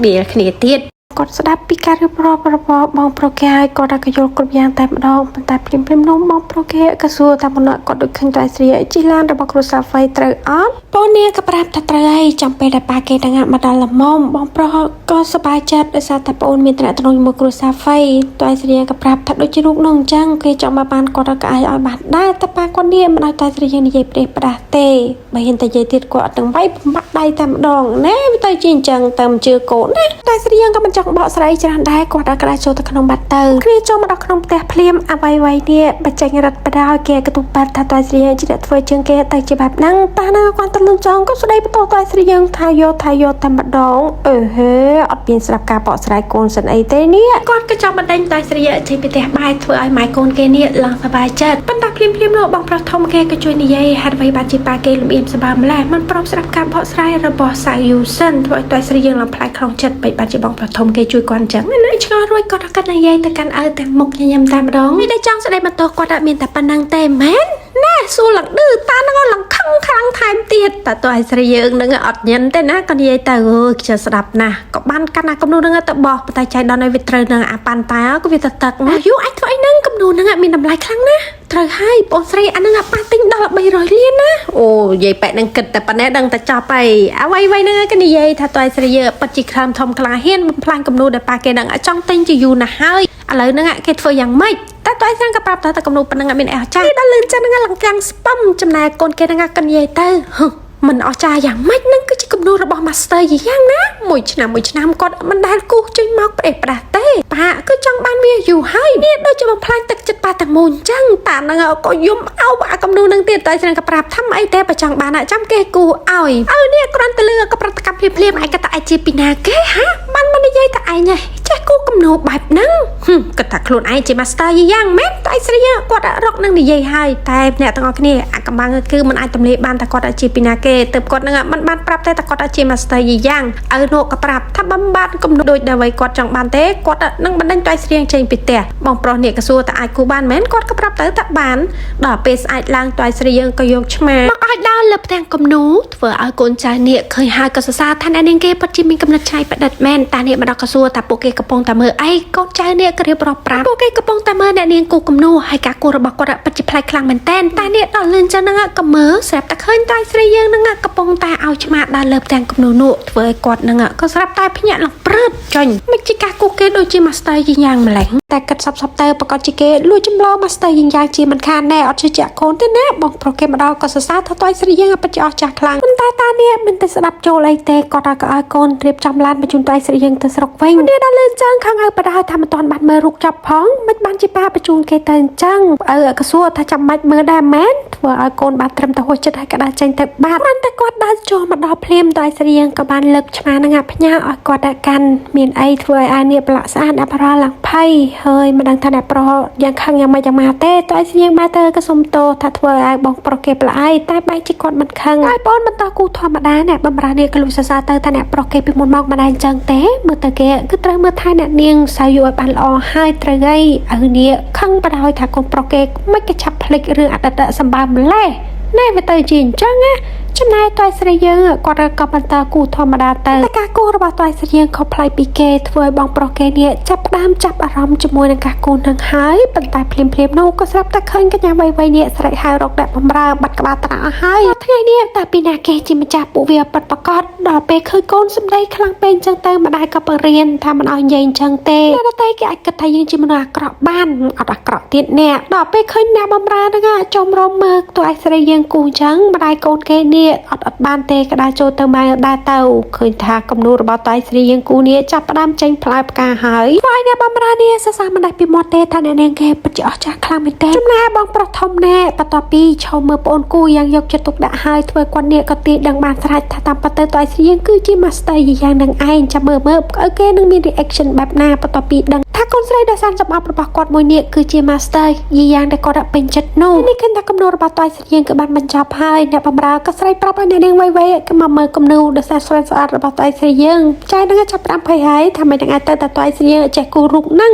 ដៀលគ្នាទៀតគាត់ស្ដាប់ពីការរៀបរាប់របស់បងប្រុសគេហើយគាត់ក៏យល់គ្រប់យ៉ាងតែម្ដងប៉ុន្តែភ្លាមភ្លាមនោះបងប្រុសគេក៏សួរថាមុនគាត់ដូចឃើញតែស្រីជិះឡានរបស់គ្រួសារហ្វៃត្រូវអត់បងនាងក៏ប្រាប់ថាត្រូវហើយចាំពេលដែលប៉ាគេទាំងមកដល់ល្មមបងប្រុសក៏សប្បាយចិត្តដោយសារតែប្អូនមានតំណែងជាមួយគ្រួសារហ្វៃតែស្រីក៏ប្រាប់ថាដូចជារូបនោះអញ្ចឹងគេចង់មកបានគាត់ក៏អាចឲ្យបានដែរតែប៉ាគាត់នេះមិនឲ្យតែស្រីយើងនិយាយប្រេះប្រាស់ទេបើហ៊ានតែនិយាយទៀតគាត់អត់ទាំងវាយបំបាក់ដៃតែម្ដងណាវាទៅជាអញ្ចឹងទៅមិនជឿកូនណាតែស្រីយើងក៏មិនចង់បកស្រាយច្រើនដែរគាត់ដល់ក្តារចូលទៅក្នុងបាត់ទៅគ្នាចូលមកដល់ក្នុងផ្ទះភ្លាមអ្វីៗនេះបច្ចេករិទ្ធបដ ாய் គេក៏ទុបាត់ថាតើស្រីយើងជាអ្នកធ្វើជាងគេទៅជាបែបហ្នឹងតាណាគាត់ទៅលំចង់ក៏ស្ដីបន្តតើស្រីយើងថាយកថាយកតែម្ដងអឺហេអត់មានស្រាប់ការបកស្រាយកូនសិនអីទេនេះគាត់ក៏ចង់បណ្ដេញតើស្រីចេញពីផ្ទះបាយធ្វើឲ្យម៉ែកូនគេនេះឡើងសប្បាយចិត្តប៉ុន្តែភ្លាមភ្លាមនោះបងប្រុសធំគេក៏ជួយនិយាយហេតុអ្វីបានជាប៉ាគេលំអៀមសម្បើម្លេះមិនព្រមស្ដាប់ការបកស្រាយរបស់សៅយូសិនធ្វើឲ្យតើស្រីយើងឡើងប្លែកក្នុងចិត្តបីបានជាបងប្រុសធំគេជួយគាត់អញ្ចឹងណាឆ្ងល់រួចគាត់ក៏និយាយទៅកាន់ឪទាំងមុខញញឹមតែម្ដងនេះដែលចង់ស្ដីបន្ទោសគាត់អត់មានតែប៉ុណ្្នឹងទេមែនណាសួរឡើងឌឺតានឹងឡើងខឹងខ្លាំងថែមទៀតតើតើឲ្យស្រីយើងនឹងអត់ញិនទេណាគាត់និយាយទៅអើយខ្ញុំស្ដាប់ណាស់ក៏បានកាន់អាគំនូនឹងទៅបោះតែចៃដល់ឲ្យវាត្រូវនឹងអាប៉ាន់តាក៏វាទៅទឹកយូអាចធ្វើអីនឹង គំនូហ្នឹងមានតម្លៃខ្លាំងណាស់ត្រូវហើយបងស្រីអាហ្នឹងប៉ះទិញដល់300លានណា អូយាយប៉ែនឹងគិតតែប៉ុណ្ណេះដឹងតែចប់ហើយអ្វីៗហ្នឹងគេនិយាយថាតើស្រីយើពិតជាខ្លាំងធំខ្លាហ៊ានបំផ្លាញគំនូដែលប៉ាគេនឹងចង់ទិញជាយូរណាស់ហើយឥឡូវហ្នឹងគេធ្វើយ៉ាងម៉េចតែតើស្រីក៏ប្រាប់ថាគំនូប៉ុណ្ណឹងអត់មានអីអស្ចារ្យដល់លឿនចឹងហ្នឹងឡើងកាំងស្ពឹមចំណែកកូនគេហ្នឹងក៏និយាយទៅហឹមិនអស្ចារ្យយ៉ាងម៉េចនឹងគឺជាគំនូរបស់ Master យ៉ាងណាមួយឆ្នាំមួយឆ្នាំគាត់មិនដែលគូសចេញមកប្រេះប្រាស់ទេប៉ាគឺចង់បានវាយូរហើយនេះដូចជាបំផ្លាញទឹកចិត្តប៉ាទាំងមូលអញ្ចឹងប៉ាហ្នឹងក៏យំអោបអាគំនូនឹងទៀតតែស្រីក៏ប្រាប់ថាមិនអីទេបើចង់បានចាំគេគូឲ្យឲ្យនេះគ្រាន់តែលឺក៏ប្រតិកម្មភ្លាមៗឯងក៏តែឯងជាពីណាគេហាបានមិននិយាយតែឯងហ៎ចេះគូគំនូបែបហ្នឹងហឹមគាត់ថាខ្លួនឯងជា Master យ៉ាងមែនតែឯងស្រីគាត់រកនឹងនិយាយហើយតែអ្នកទាំងអស់គ្នាអាកំបាំងគឺមិនអាចទម្លាយបានថាគាត់ជាពីណាគេទើបគាត់នឹងមិនបានប្រាប់ទេថាគាត់ជា Master យ៉ាងឪនោះក៏ប្រាប់ថាបំបានគំនូដូចដែលអ្វីគាត់ចង់បានទេគាត់នឹងបណ្ដេញតៃស្រៀងចេញពីផ្ទះបងប្រុសនេះក៏សួរថាអាចគូបានមែនគាត់ក៏ប្រាប់ទៅថាបានដល់ពេលស្អែកឡើងតៃស្រៀងក៏យកឆ្មា មកឲ្យដល់លើផ្ទាំងគំនូធ្វើឲ្យកូនចៅនេះឃើញហើយក៏សរសើរថាអ្នកនាងគេពិតជាមានកំណត់ច្នៃប្រឌិតមែនតានេះមកដល់ក៏សួរថាពួកគេកំពុងតែមើលអីកូនចៅនេះក៏រៀបរាប់ប្រាប់ពួកគេកំពុងតែមើលអ្នកនាងគូគំនូហើយការគូរបស់គាត់ពិតជាប្លែកខ្លាំងមែនតែនតានេះដល់លឿនចឹងហ្នឹងក៏មើលស្រាប់តែឃើញតែស្រីយើងហ្នឹងកំពុងតែឲ្យឆ្មាដល់លើផ្ទាំងគំនូនោះធ្វើឲ្យគាត់ហ្នឹងក៏ស្រាប់តែភ្ញាក់ឡើងព្រឹតចាញ់មិនជាការគូគេដូចជា Master យីយ៉ាងម្លេះតែគិតសពៗទៅប្រកាសជាគេលួចចម្លង Master យីយ៉ាងជាមិនខានណែអត់ជឿជាក់កូនទេណាបងប្រុសគេមកដល់ក៏សរសើរថាតើស្រីយើងពិតជាអស្ចារ្យខ្លាំងប៉ុន្តែតានេះមិនទៅស្ដាប់ចូលអីទេគាត់ក៏ឲ្យកូនរៀបចំឡានបញ្ជូនតើស្រីយើងទៅស្រុកវិញនេះដល់លឿនចឹងខាងឲ្យបដាថាមិនទាន់បានមើលរូបចាប់ផងមិនបានជាប៉ាបញ្ជូនគេទៅអញ្ចឹងឪក៏សួរថាចាំបាច់មើលដែរមែនធ្វើឲ្យកូនបានត្រឹមតែហួសចិត្តហើយក៏ដើរចេញទៅបាត់បានតែគាត់ដើរចូលមកដល់ភ្លាមតើស្រីយើងក៏បានលើកឆ្មានឹងផ្ញើឲ្យគាត់ដាក់កាន់មានអីធ្វើឲ្យអានេះប្រឡាក់ស្អាតអបរឡើងភ័យហើយមិនដឹងថាអ្នកប្រុសយ៉ាងខឹងយ៉ាងម៉េចយ៉ាងម៉ាទេតើស្រីយើងបែរទៅក៏សុំទោសថាធ្វើឲ្យបងប្រុសគេប្រឡាយតែបែរជាគាត់មិនខឹងហើយបងបន្តគូធម្មតាអ្នកបំរើនេះក៏លុះសរសើរទៅថាអ្នកប្រុសគេពីមុនមកម្ដាយអញ្ចឹងទេមើលទៅគេគឺត្រូវមើលថែអ្នកនាងសៅយូឲ្យបានល្អហើយត្រូវអីឲ្យនេះខឹងបដ ாய் ថាកូនប្រុសគេមិនក៏ឆាប់ភ្លេចរឿងអតីតសម្បើម្លេះណែវាទៅជាអញ្ចឹងណាចំណែកតើស្រីយើងគាត់ក៏បន្តគូធម្មតាទៅតែការគូរបស់តើស្រីយើងខុសប្លែកពីគេធ្វើឲ្យបងប្រុសគេនេះចាប់ផ្ដើមចាប់អារម្មណ៍ជាមួយនឹងការគូនឹងហើយប៉ុន្តែភ្លាមៗនោះក៏ស្រាប់តែឃើញកញ្ញាវ័យៗនេះស្រែកហៅរកអ្នកបំរើបាត់ក្បាលត្រាក់អស់ហើយថ្ងៃនេះតើពីណាគេជាម្ចាស់ពួកវាពិតប្រាកដដល់ពេលឃើញកូនសម្ដីខ្លាំងពេកអញ្ចឹងទៅម្ដាយក៏បរៀនថាមិនឲ្យនិយាយអញ្ចឹងទេអ្នកដទៃគេអាចគិតថាយើងជាមនុស្សអាក្រក់បានអត់អាក្រក់ទៀតអ្នកដល់ពេលឃើញអ្នកបំរើហ្នឹងចំរមមើលតួឯស្រីយើងគូអញ្ចឹងម្ដាយកូនគេនេះអត់អត់បានទេក៏ដើរចូលទៅម៉ែដើរទៅឃើញថាគំនូរបស់តៃស្រីយើងគូនេះចាប់ផ្ដើមចេញផ្លែផ្កាហើយធ្វើឲ្យអ្នកបំរើនេះសរសើរមិនដាច់ពីមាត់ទេថាអ្នកនាងគេពិតជាអស្ចារ្យខ្លាំងមែនទេចំណែកបងប្រុសធំណែបន្ទាប់ពីឈោមើលប្អូនគូយ៉ាងយកចិត្តទុកដាក់ហើយធ្វើគាត់នេះក៏ទាយដឹងបានស្រេចថាតាមពិតទៅតៃស្រីយើងគឺជា master យ៉ាងនឹងឯងចាំមើលមើលឲ្យគេនឹងមាន reaction បែបណាបន្ទាប់ពីដឹងថាកូនស្រីដ៏សានសម្អប់របស់គាត់មួយនេះគឺជា master យ៉ាងដែលគាត់ពេញចិត្តនោះនេះឃើញថាគំនូរបស់តៃស្រីយើងគឺបានបញ្ចប់ហើយអ្នកបំរើក៏ស្រីប្រាប់ឲ្យអ្នកនាងវៃៗក៏មកមើលគំនូដ៏ស្រស់ស្អាតរបស់តៃស្រីយើងចែនឹងចាប់ផ្ដើមភ័យហើយថាមិននឹងអាចទៅតែតៃស្រីយើងចេះគូរូបហ្នឹង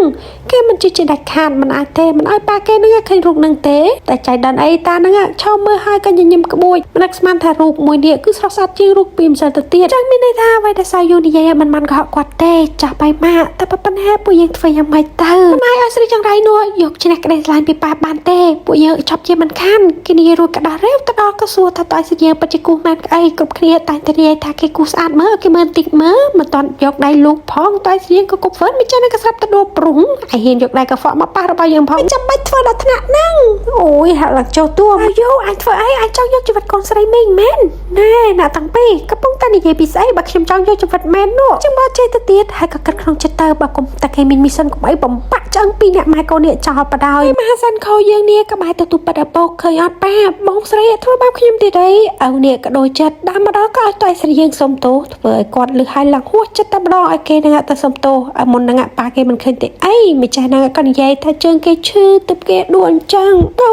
គេមិនជឿជាដាច់ខាតមិនអាចទេមិនឲ្យប៉ាគេនឹងឃើញរូបហ្នឹងទេតែចៃដន្យអីតានឹងឈោមើលហើយក៏ញញឹមក្បួចមិននឹកស្មានថារូបមួយនេះគឺស្រស់ស្អាតជាងរូបពីម្សិលទៅទៀតចឹងមានន័យថាអ្វីដែលសាយូនិយាយមិនបានកុហកគាត់ទេចាស់បាយម៉ាក់តែប៉ុណ្ណេះពួកយើងធ្វើយ៉ាងម៉េចទៅមិនឲ្យឲ្យស្រីចង្រៃនោះយកឈ្នះក្តីស្រឡាញ់ពីប៉ាបានទេពួកយើងចប់ជាមិនខានគេនិយាយរួចក៏ដោះរេវទៅដល់ក៏សួរថាតើស្រីយើងពិតជាគូមែនក្អីគ្រប់គ្នាតែតែនិយាយថាគេគូស្អាតមើលគេមើលតិចមើលមិនតន់យកដៃលោកផងតើស្រីយើងក៏គប់ហ្វឺនមិនចឹងក៏ស្រាប់ទៅដួលព្រុងឯហ៊ានយកដៃកខ្វក់មកប៉ះរបស់យើងផងមិនចាំបាច់ធ្វើដល់ថ្នាក់ហ្នឹងអូយហាក់ឡើងចុះទួអាយូអញធ្វើអីអញចង់យកជីវិតកូនស្រីមីងមែនណែអ្នកតាំងពីកំពុងតែនិយាយពីស្អីបើខ្ញុំចង់យកជីវិតមែននោះចឹងមកចេះទៅទៀតហើយក៏គិតក្នុងចិត្តទៅបើគុំតែគេមានមីសិនកុំអីបំបាក់ឆ្អឹងពីអ្នកម៉ែកូននេះចោលបដ ாய் មហាសិនខោយើងនេះក៏បែរទទួលប៉ិតអពកឃើញអត់ប៉ាបងស្រីធ្វើបាបខ្ញុំទៀតអីឪនេះក៏ដូចចិត្តដើមម្ដងក៏ឲ្យតៃស្រីយើងសុំទោសធ្វើឲ្យគាត់លឺឲ្យឡើងហួសចិត្តតែម្ដងឲ្យគេនឹងទៅសុំទោសឲ្យមុននឹងប៉ាគេមិនឃើញទេអីម្ចាស់នឹងក៏និយាយថាជើងគេឈឺទើបគេដួលអញ្ចឹងអូ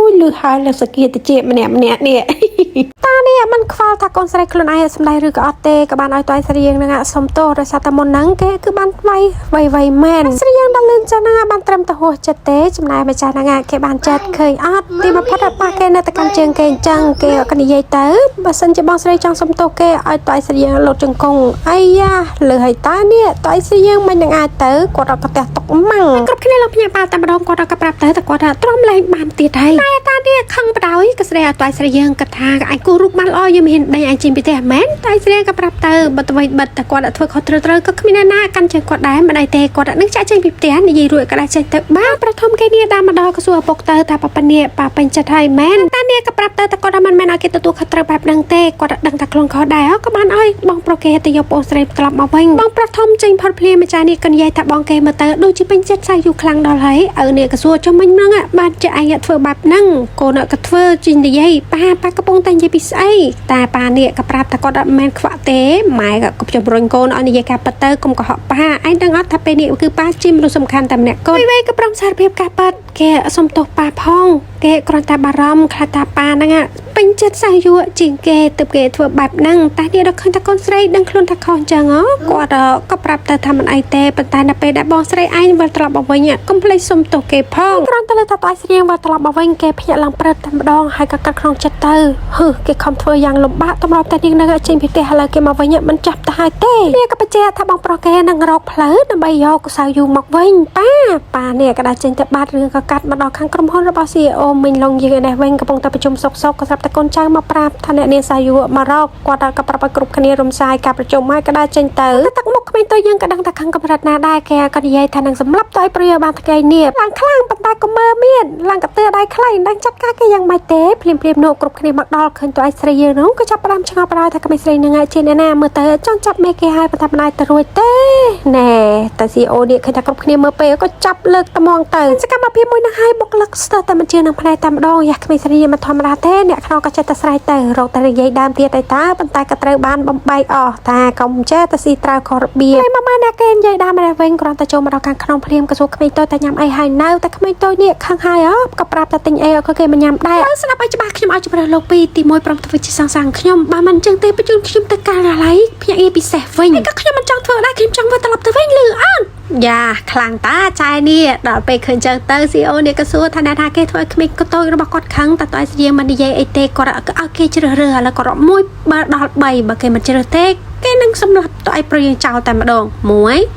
យលឺឲ្យឡើងសគាតិចម្នាក់ម្នាក់នេះ។ តានេះមិនខ្វល់ថាកូនស្រីខ្លួនឯងសម្ដែងឬក៏អត់ទេក៏បានឲ្យតៃស្រីយើងនឹងសុំទោសដោយសារតែមុនហ្នឹងគេគឺបានវាយវៃវៃមែនស្រីយើងដល់លឿនចឹងហ្នឹងបានត្រឹមតែហួសចិត្តទេចំណែកម្ចាស់ហ្នឹងគេបានចិត្តឃើញអត់ទីបំផុតប៉ាគេនៅតែកាន់ជើងគេអញ្ចឹងគេក៏និយាយទៅបើសិនជាបងស្រីចង់សុំទោសគេឲ្យតៃស្រីយើងលុតជង្គង់អាយ៉ាលើឲ្យតានេះតៃស្រីយើងមិននឹងអាចទៅគាត់រកផ្ទះຕົកម៉ាំងគ្រប់គ្នាឡើងភ្ញាក់ផ្អើលតែម្ដងគាត់ក៏ប្រាប់ទៅតែគាត់ថាទ្រាំលែងបានទៀតហើយតែតានេះខឹងបដ ாய் ក៏ស្រីឲ្យតៃស្រីយើងគិតថាឯងគូរូបបានល្អយើងមិនហ៊ានដេញឯងចេញពីផ្ទះមែនតៃស្រីក៏ប្រាប់ទៅបើទៅវិញបិទតែគាត់ធ្វើខុសត្រូវត្រូវក៏គ្មានអ្នកណាកាន់ជើងគាត់ដែរមិនអីទេគាត់នឹងចាក់ចេញពីផ្ទះនិយាយរួចក៏ដែរចេញទៅបាទប្រធំគេនេះតាមមកដល់ក៏សួរឪពុកទៅថាប៉ប៉នេះប៉ាពេញចិត្តហើយមែនតានេះក៏ប្រាប់ទៅតែគាត់មិនមែនឲ្យគេទទួលខុសត្រូវបែបហ្នឹងទេគាត់ដឹងថាខ្លួនខុសដែរក៏បានឲ្យបងប្រុសគេទៅយកបងស្រីត្រឡប់មកវិញបងប្រុសធំចេញផុតភ្លាមម្ចាស់នេះក៏និយាយថាបងគេមើលទៅដូចជាពេញចិត្តសៅយូខ្លាំងដល់ហើយឪនេះក៏សួរចុះមិញហ្នឹងបានជាឯងធ្វើបែបហ្នឹងកូនក៏ធ្វើជីនិយាយប៉ាប៉ាកំពុងតែនិយាយពីស្អីតែប៉ានេះក៏ប្រាប់ថាគាត់អត់មែនខ្វាក់ទេម៉ែក៏ជំរុញកូនឲ្យនិយាយការពិតទៅកុំកុហកប៉ាឯងដឹងអត់ថាពេលនេះគឺប៉ាជាមនុស្សសំខាន់តែម្នាក់កូនវៃក៏ព្រមសារភាពការពិតគេសុំទោសប៉ាផងគេគ្រាន់តែបារម្ភខ្លាចថាប៉ាហ្នឹងពេញចិត្តសៅយក់ជាងគេទើបគេធ្វើបែបហ្នឹងតែនេះដល់ឃើញថាកូនស្រីដឹងខ្លួនថាខុសអញ្ចឹងគាត់ក៏ប្រាប់ទៅថាមិនអីទេប៉ុន្តែនៅពេលដែលបងស្រីឯងវិលត្រឡប់មកវិញកុំភ្លេចសុំទោសគេផងគ្រាន់តែលើថាតៃស្រៀងវិលត្រឡប់មកវិញគេភ្ញាក់ឡើងព្រឹតតែម្ដងហើយក៏កាត់ក្នុងចិត្តទៅហឺគេខំធ្វើយ៉ាងលំបាកតម្រាប់តែនាងនឹងចេញពីផ្ទះឥឡូវគេមកវិញមិនចាប់ទៅហើយទេនេះក៏បញ្ជាក់ថាបងប្រុសគេនឹងរកផ្លូវដើម្បីយកសៅយូមកវិញប៉ាប៉ានេះក៏ដើរចេញទៅបាត់រឿងក៏កាត់មកដល់ខាងក្រុមហ៊ុនរបស់ CEO មីងឡុងយើងឯនេះវិញកំពុងតែប្រជុំសុកសុកក៏ស្រាប់តែកូនចៅមកប្រាប់ថាអ្នកនាងសាយុមករកគាត់ក៏ប្រាប់ឲ្យគ្រប់គ្នារំសាយការប្រជុំហើយក៏ដើរចេញទៅទឹកមុខក្មេងតូចយើងក៏ដឹងថាខាងកម្រិតណាដែរគេក៏និយាយថានឹងសម្លាប់ទៅឲ្យព្រាបានថ្ងៃនេះឡើងខ្លាំងប៉ុន្តែក៏មើមានឡើងកទឿដៃខ្លីដឹងចាត់ការគេយ៉ាងម៉េចទេភ្លាមភ្លាមនោះគ្រប់គ្នាមកដល់ឃើញតួឯស្រីយើងនោះក៏ចាប់ផ្ដើមឆ្ងល់បដ ாய் ថាក្មេងស្រីនឹងឯងជាអ្នកណាមើលទៅចង់ចាប់មេគេហើយប៉ុន្តែមិនអាចទៅរួចទេណែតែ CEO នេះឃើញថាគ្រប់គ្នាមើលពេលក៏ចាប់លើកត្មងទៅសកម្មភាពមួយនឹងឲ្យបុគ្គលិកស្ទើរតែមិនជឿនឹងផ្នែកតែម្ដងយ៉ាក្មេងស្រីមិនធម្មតាទេអ្នកខ្នងក៏ចេះតែស្រែកទៅរកតែនិយាយដើមទៀតតែតើប៉ុន្តែក៏ត្រូវបានបំបែកអស់ថាកុំចេះតែស៊ីត្រាវខុសរបៀបហើយមកមកអ្នកគេនិយាយដើមមកវិញគ្រាន់តែចូលមកដល់ខាងក្នុងភ្លាមក៏សួរក្មេងតូចតែញ៉ាំអីហើយនៅតែក្មេងតូចនេះខឹងហើយអក៏ប្រាប់តែទិញអីឲ្យគេមកញ៉ាំដែរស្ដាប់ឲ្យច្បាស់ខ្ញុំឲ្យជម្រើសលោកពីរទី1ព្រមធ្វើជាសង្សារខ្ញុំបើមិនអញ្ចឹងទេបញ្ជូនខ្ញុំទៅការិយាល័យភ្នាក់ងារពិសេសវិញក៏ខ្ញុំមិនចង់ធ្វើដែរខ្ញុំចង់វិលត្រឡប់ទៅវិញលឺអត់យ៉ាខ្លាំងតាចែនេះដល់ពេលឃើញចឹងទៅ CEO នេះក៏សួរថាអ្នកថាគេធ្វើឲ្យក្មេងកតូចរបស់គាត់ខឹងតែតើស្រៀងមិននិយាយអីទេគាត់ឲ្យគេជ្រើសរើសឥឡូវគាត់រាប់1បើដល់3បើគេមិនជ្រើសទេគេនឹងសម្លាប់តើឲ្យប្រយើងចោលតែម្ដង1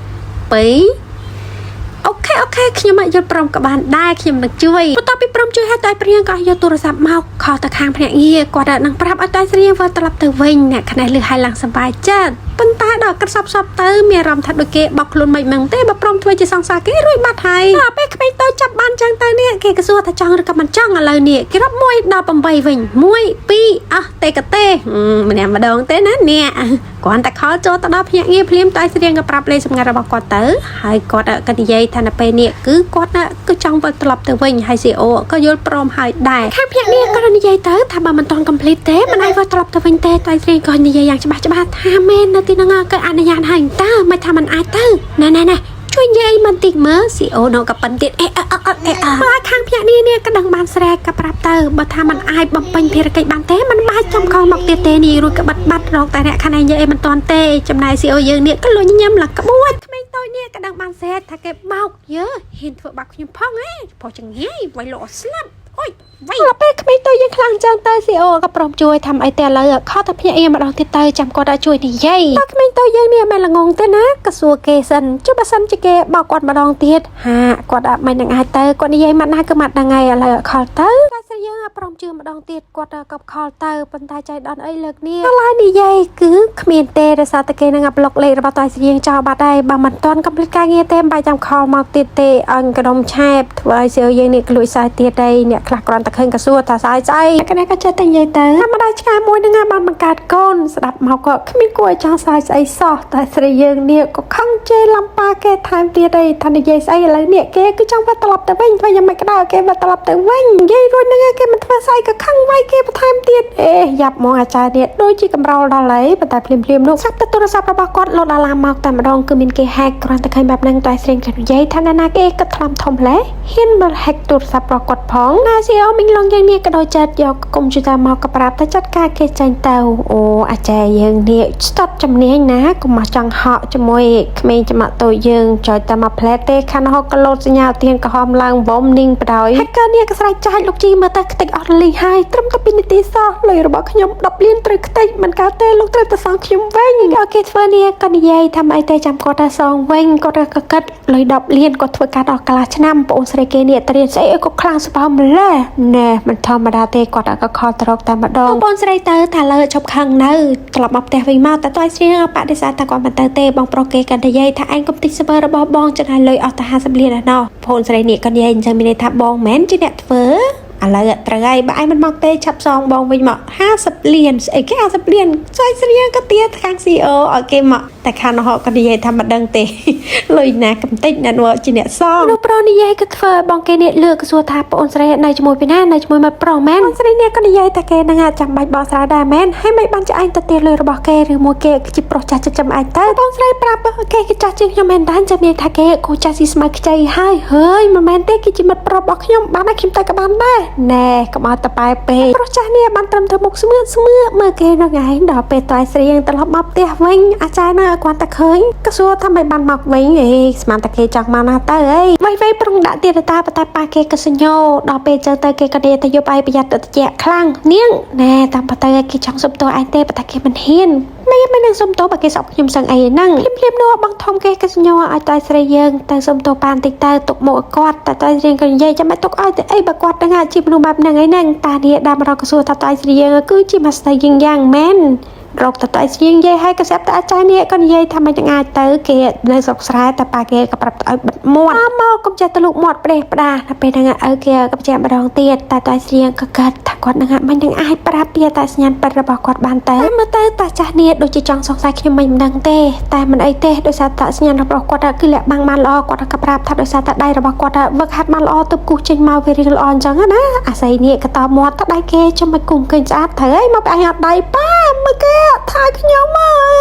2 OK OK ខ្ញុំអាចយល់ព្រមក៏បានដែរខ្ញុំនឹងជួយបន្ទាប់ពីព្រមជួយហើយតើព្រៀងក៏យកទូរស័ព្ទមក call ទៅខាងភ្នាក់ងារគាត់នឹងប្រាប់ឲ្យតើស្រៀងវិលត្រឡប់ទៅវិញអ្នកខ្នេះលឺឲ្យឡើងសប្បាយចិត្តប៉ុន្តែដល់គិតសពសពទៅមានអារម្មណ៍ថាដូចគេបោកខ្លួនមិនមែនទេបើព្រមធ្វើជាសង្សារគេរួចបាត់ហើយដល់ពេលក្មេងតូចចាប់បានចឹងទៅនេះគេក៏សួរថាចង់ឬក៏មិនចង់ឥឡូវនេះគេរាប់1ដល់8វិញ1 2អស់ទេក៏ទេម្នាក់ម្ដងទេណាអ្នកគ្រាន់តែ call ចូលទៅដល់ភ្នាក់ងារភ្លាមតើស្រៀងក៏ប្រាប់លេខសម្ងាត់របស់គាត់ទៅហើយគាត់ក៏និយាយថានៅពេលនេះគឺគាត់គឺចង់វិលត្រឡប់ទៅវិញហើយ CEO ក៏យល់ព្រមហើយដែរខាងភ្នាក់ងារក៏និយាយទៅថាបើមិនទាន់ complete ទេមិនអាចវិលត្រឡប់ទៅវិញទេតើស្រៀងក៏និយាយយ៉ាងច្បាស់ច្បាស់ថាមែននៅទីហ្នឹងក៏អនុញ្ញាតឲ្យតើមិនថាមិនអាចទៅណែណែណែជួយនិយាយមិនតិចមើល CEO នៅក៏ប៉ិនទៀតអេអអអេអបើខាងភ្នាក់ងារនេះក៏ដឹងបានស្រែកក៏ប្រាប់ទៅបើថាมันអាចបំពេញភារកិច្ចបានទេมันបាច់ចំខមកទៀតទេនេះរួចក៏បាត់បាត់រកតែអ្នកខាងឯងនិយាយអីមិនតាន់ទេចំណែក CEO យើងនេះក៏លុញញឹមឡើងក្បួចក្មេងតូចនេះក៏ដឹងបានស្រែកថាគេបោកយើហ៊ានធ្វើបាបខ្ញុំផងហ៎ព្រោះចង្ហៃវាយលោស្លាប់អូយវាយពេលក្មេងតូចយើងខ្លាំងចឹងទៅ CEO ក៏ព្រមជួយធ្វើអីតែឥឡូវខកតែភ្នាក់ងារម្ដងទៀតទៅចាំគាត់ឲ្យជួយនិយាយតើក្មេងតូចយើងនេះមិនល្ងងទេណាក៏សួរគេសិនចុះបើសិនជាគេបោកគាត់ម្ដងទៀតហាគាត់អត់មិននឹងអាចទៅគាត់និយាយម៉ាត់ណាគឺម៉ាត់ហ្នឹងហើយឥឡូវ call ទៅតែស្រីយើងព្រមជឿម្ដងទៀតគាត់ក៏ call ទៅប៉ុន្តែចៃដន្យអីលើកនេះឡើយនិយាយគឺគ្មានទេដោយសារតែគេនឹងប្លុកលេខរបស់តៃស្រៀងចោលបាត់ហើយបើមិនទាន់ complete ការងារទេមិនបាច់ចាំ call មកទៀតទេអង្គក្រុមឆែបធ្វើឲ្យសៀវយើងនេះក្លួចសាយទៀតហើយអ្នកខ្លះគ្រាន់តែឃើញក៏សួរថាសាយស្អីអ្នកនេះក៏ចេះតែនិយាយទៅធម្មតាឆ្កែមួយនឹងបានបង្កើតកូនស្ដាប់មកក៏គ្មានគួរឲ្យចង់សាយស្អីសោះតែស្រីយើងនេះក៏ខឹងជេរលំប៉ាគេថែមទៀតអីថានិយាយស្អីឥឡូវនេះគេគឺចង់វិលត្រឡប់ទៅវិញធ្វើយ៉ាងម៉េចក៏ដោយគេវិលត្រឡប់ទៅវិញនិយាយរួចនឹងគេមិនធ្វើស្អីក៏ខឹងវាយគេបន្ថែមទៀតអេយ៉ាប់មកអាចារ្យនេះដូចជាកម្រោលដល់ហើយប៉ុន្តែភ្លាមភ្លាមនោះស្រាប់តែទូរស័ព្ទរបស់គាត់លោតអាឡាមមកតែម្ដងគឺមានគេ hack គ្រាន់តែឃើញបែបហ្នឹងតែស្រៀងគេនិយាយថាណាណាគេគិតថ្លំធំម្លេះហ៊ានមក hack ទូរស័ព្ទរបស់គាត់ផងណា ចំណែក CEO មីងឡុងយើងនេះក៏ដូចចិត្តយកកុំព្យូទ័រមកក៏ប្រាប់តែចាត់ការគេចេញទៅអូអាចារ្យយើងនេះស្ទាត់ជំនាញណាកុំមកចង់ហក់ជាមួយក្មេងចំតូចយើងចុចតែមកផ្លែទេខានហកក៏លោតសញ្ញាទៀនក្រហមឡើងវំនាងបដ ாய் ហើយកើនេះក៏ស្រែកចាច់លោកជីមើលទៅខ្ទេចអស់លីងហើយត្រឹមតែ2នាទីសោះលុយរបស់ខ្ញុំ10លានត្រូវខ្ទេចមិនកើតទេលោកត្រូវតែសងខ្ញុំវិញឲ្យគេធ្វើនេះក៏និយាយថាមិនអីទេចាំគាត់តែសងវិញគាត់ក៏គិតលុយ10លានគាត់ធ្វើការដល់កន្លះឆ្នាំបងអូនស្រីគេនេះត្រៀមស្អីឲ្យគាត់ខ្លាំងស្បើម្លេះណែមិនធម្មតាទេគាត់ក៏ខលត្រកតែម្ដងបងអូនស្រីទៅថាលើឈប់ខឹងនៅត្រឡប់មកផ្ទះវិញមកតែតើស្រីបដិសេធថាគាត់មិនទៅទេបងប្រុសគេក៏និយាយថាឯងកុំតិចស្បើរបស់បងចំណាយលុយអស់តែ50លានឯណោះបងអូនស្រីនេះក៏និយាយអញ្ចឹងមានន័យថាបងមិនមែនជាអ្នកធ្វើឥឡូវត្រូវហើយបើឯងមិនមកទេឆាប់សងបងវិញមក50លានស្អីគេ50លានចុយស្រៀងក៏ទៀតខាង CEO ឲ្យគេមកតែខាងនហក៏និយាយថាមិនដឹងទេ លុយណាកំតិចអ្នកនោះជាអ្នកសងមនុស្សប្រុសនិយាយក៏ធ្វើឲ្យបងគេនេះលើកក៏សួរថាប្អូនស្រីនៅជាមួយពីណានៅជាមួយមកប្រុសមែនប្អូនស្រីនេះក៏និយាយថាគេនឹងចាំបាច់បកស្រាយដែរមែនហើយមិនបានជាឯងទៅទៀតលុយរបស់គេឬមួយគេគឺជាប្រុសចាស់ចិត្តចាំឯងទៅបងស្រីប្រាប់គេគេចាស់ជាងខ្ញុំមែនតើចាំមានថាគេគូចាស់ស៊ីស្មៅខ្ចីហើយហើយមិនមែនទេគេជាមិត្តប្រុសរបស់ខ្ញុំបានហើយខ្ញុំទៅក៏បានដែរណែកុំឲ្យតប៉ែពេកប្រុសចាស់នេះបានត្រឹមធ្វើមុខស្មឿនស្មឿមើលគេនោះឯងដល់ពេលតៃស្រៀងត្រឡប់មកផ្ទះវិញអាចារ្យនៅឲ្យគាត់តែឃើញក៏សួរថាមិនបានមកវិញអេស្មានតែគេចង់មកណាទៅអីវៃវៃប្រុងដាក់ទៀតតាប៉ុន្តែប៉ាគេក៏សញ្ញោដល់ពេលចឹងទៅគេក៏និយាយទៅយប់ឯងប្រយ័ត្នទៅជាខ្លាំងនាងណែតាមពិតទៅគេចង់សុំទោសឯងទេប៉ុន្តែគេមិនហ៊ានមិនមិននឹងសុំទោសបើគេសក់ខ្ញុំសឹងអីហ្នឹងភ្លាមៗនោះបងធំគេក៏សញ្ញោឲ្យតៃស្រីយើងទៅសុំទោសបានតិចទៅទុកមកឲ្យគាត់តែតៃស្រីក៏និយាយចាំបាច់ទុកឲ្យទៅអីបើគាត់ហ្នឹងជាមនុស្សបែបហ្នឹងអីហ្នឹងតានេះដើមរកក៏សួរថាតៃស្រីយើងគឺជា master យើងយ៉ាងមែនរកតតៃស្រៀងនិយាយឲ្យក៏ស្រាប់តែអាចារ្យនេះក៏និយាយថាមិនអាចទៅគេនៅស្រុកស្រែតែប៉ាគេក៏ប្រាប់ទៅឲ្យបិទមាត់មកកុំចេះទៅលូកមាត់ប្រេះផ្ដាដល់ពេលហ្នឹងឪគេក៏បញ្ជាក់ម្ដងទៀតតែតៃស្រៀងក៏គិតថាគាត់នឹងមិននឹងអាចប្រាប់ពីអត្តសញ្ញាណពិតរបស់គាត់បានទៅមើលទៅតាចាស់នេះដូចជាចង់សង្ស័យខ្ញុំមិនដឹងទេតែមិនអីទេដោយសារតសញ្ញាណរបស់គាត់គឺលាក់បាំងបានល្អគាត់ក៏ប្រាប់ថាដោយសារតែដៃរបស់គាត់វឹកហាត់បានល្អទើបគូសចេញមកវារៀងល្អអញ្ចឹងណាអាស័យនេះក៏តមាត់ថាដៃគេចាំមិនគុំឃើញស្អាតត្រូវហើយមកឯងអត់ដៃប៉ាមើលគេថាខ្ញុំ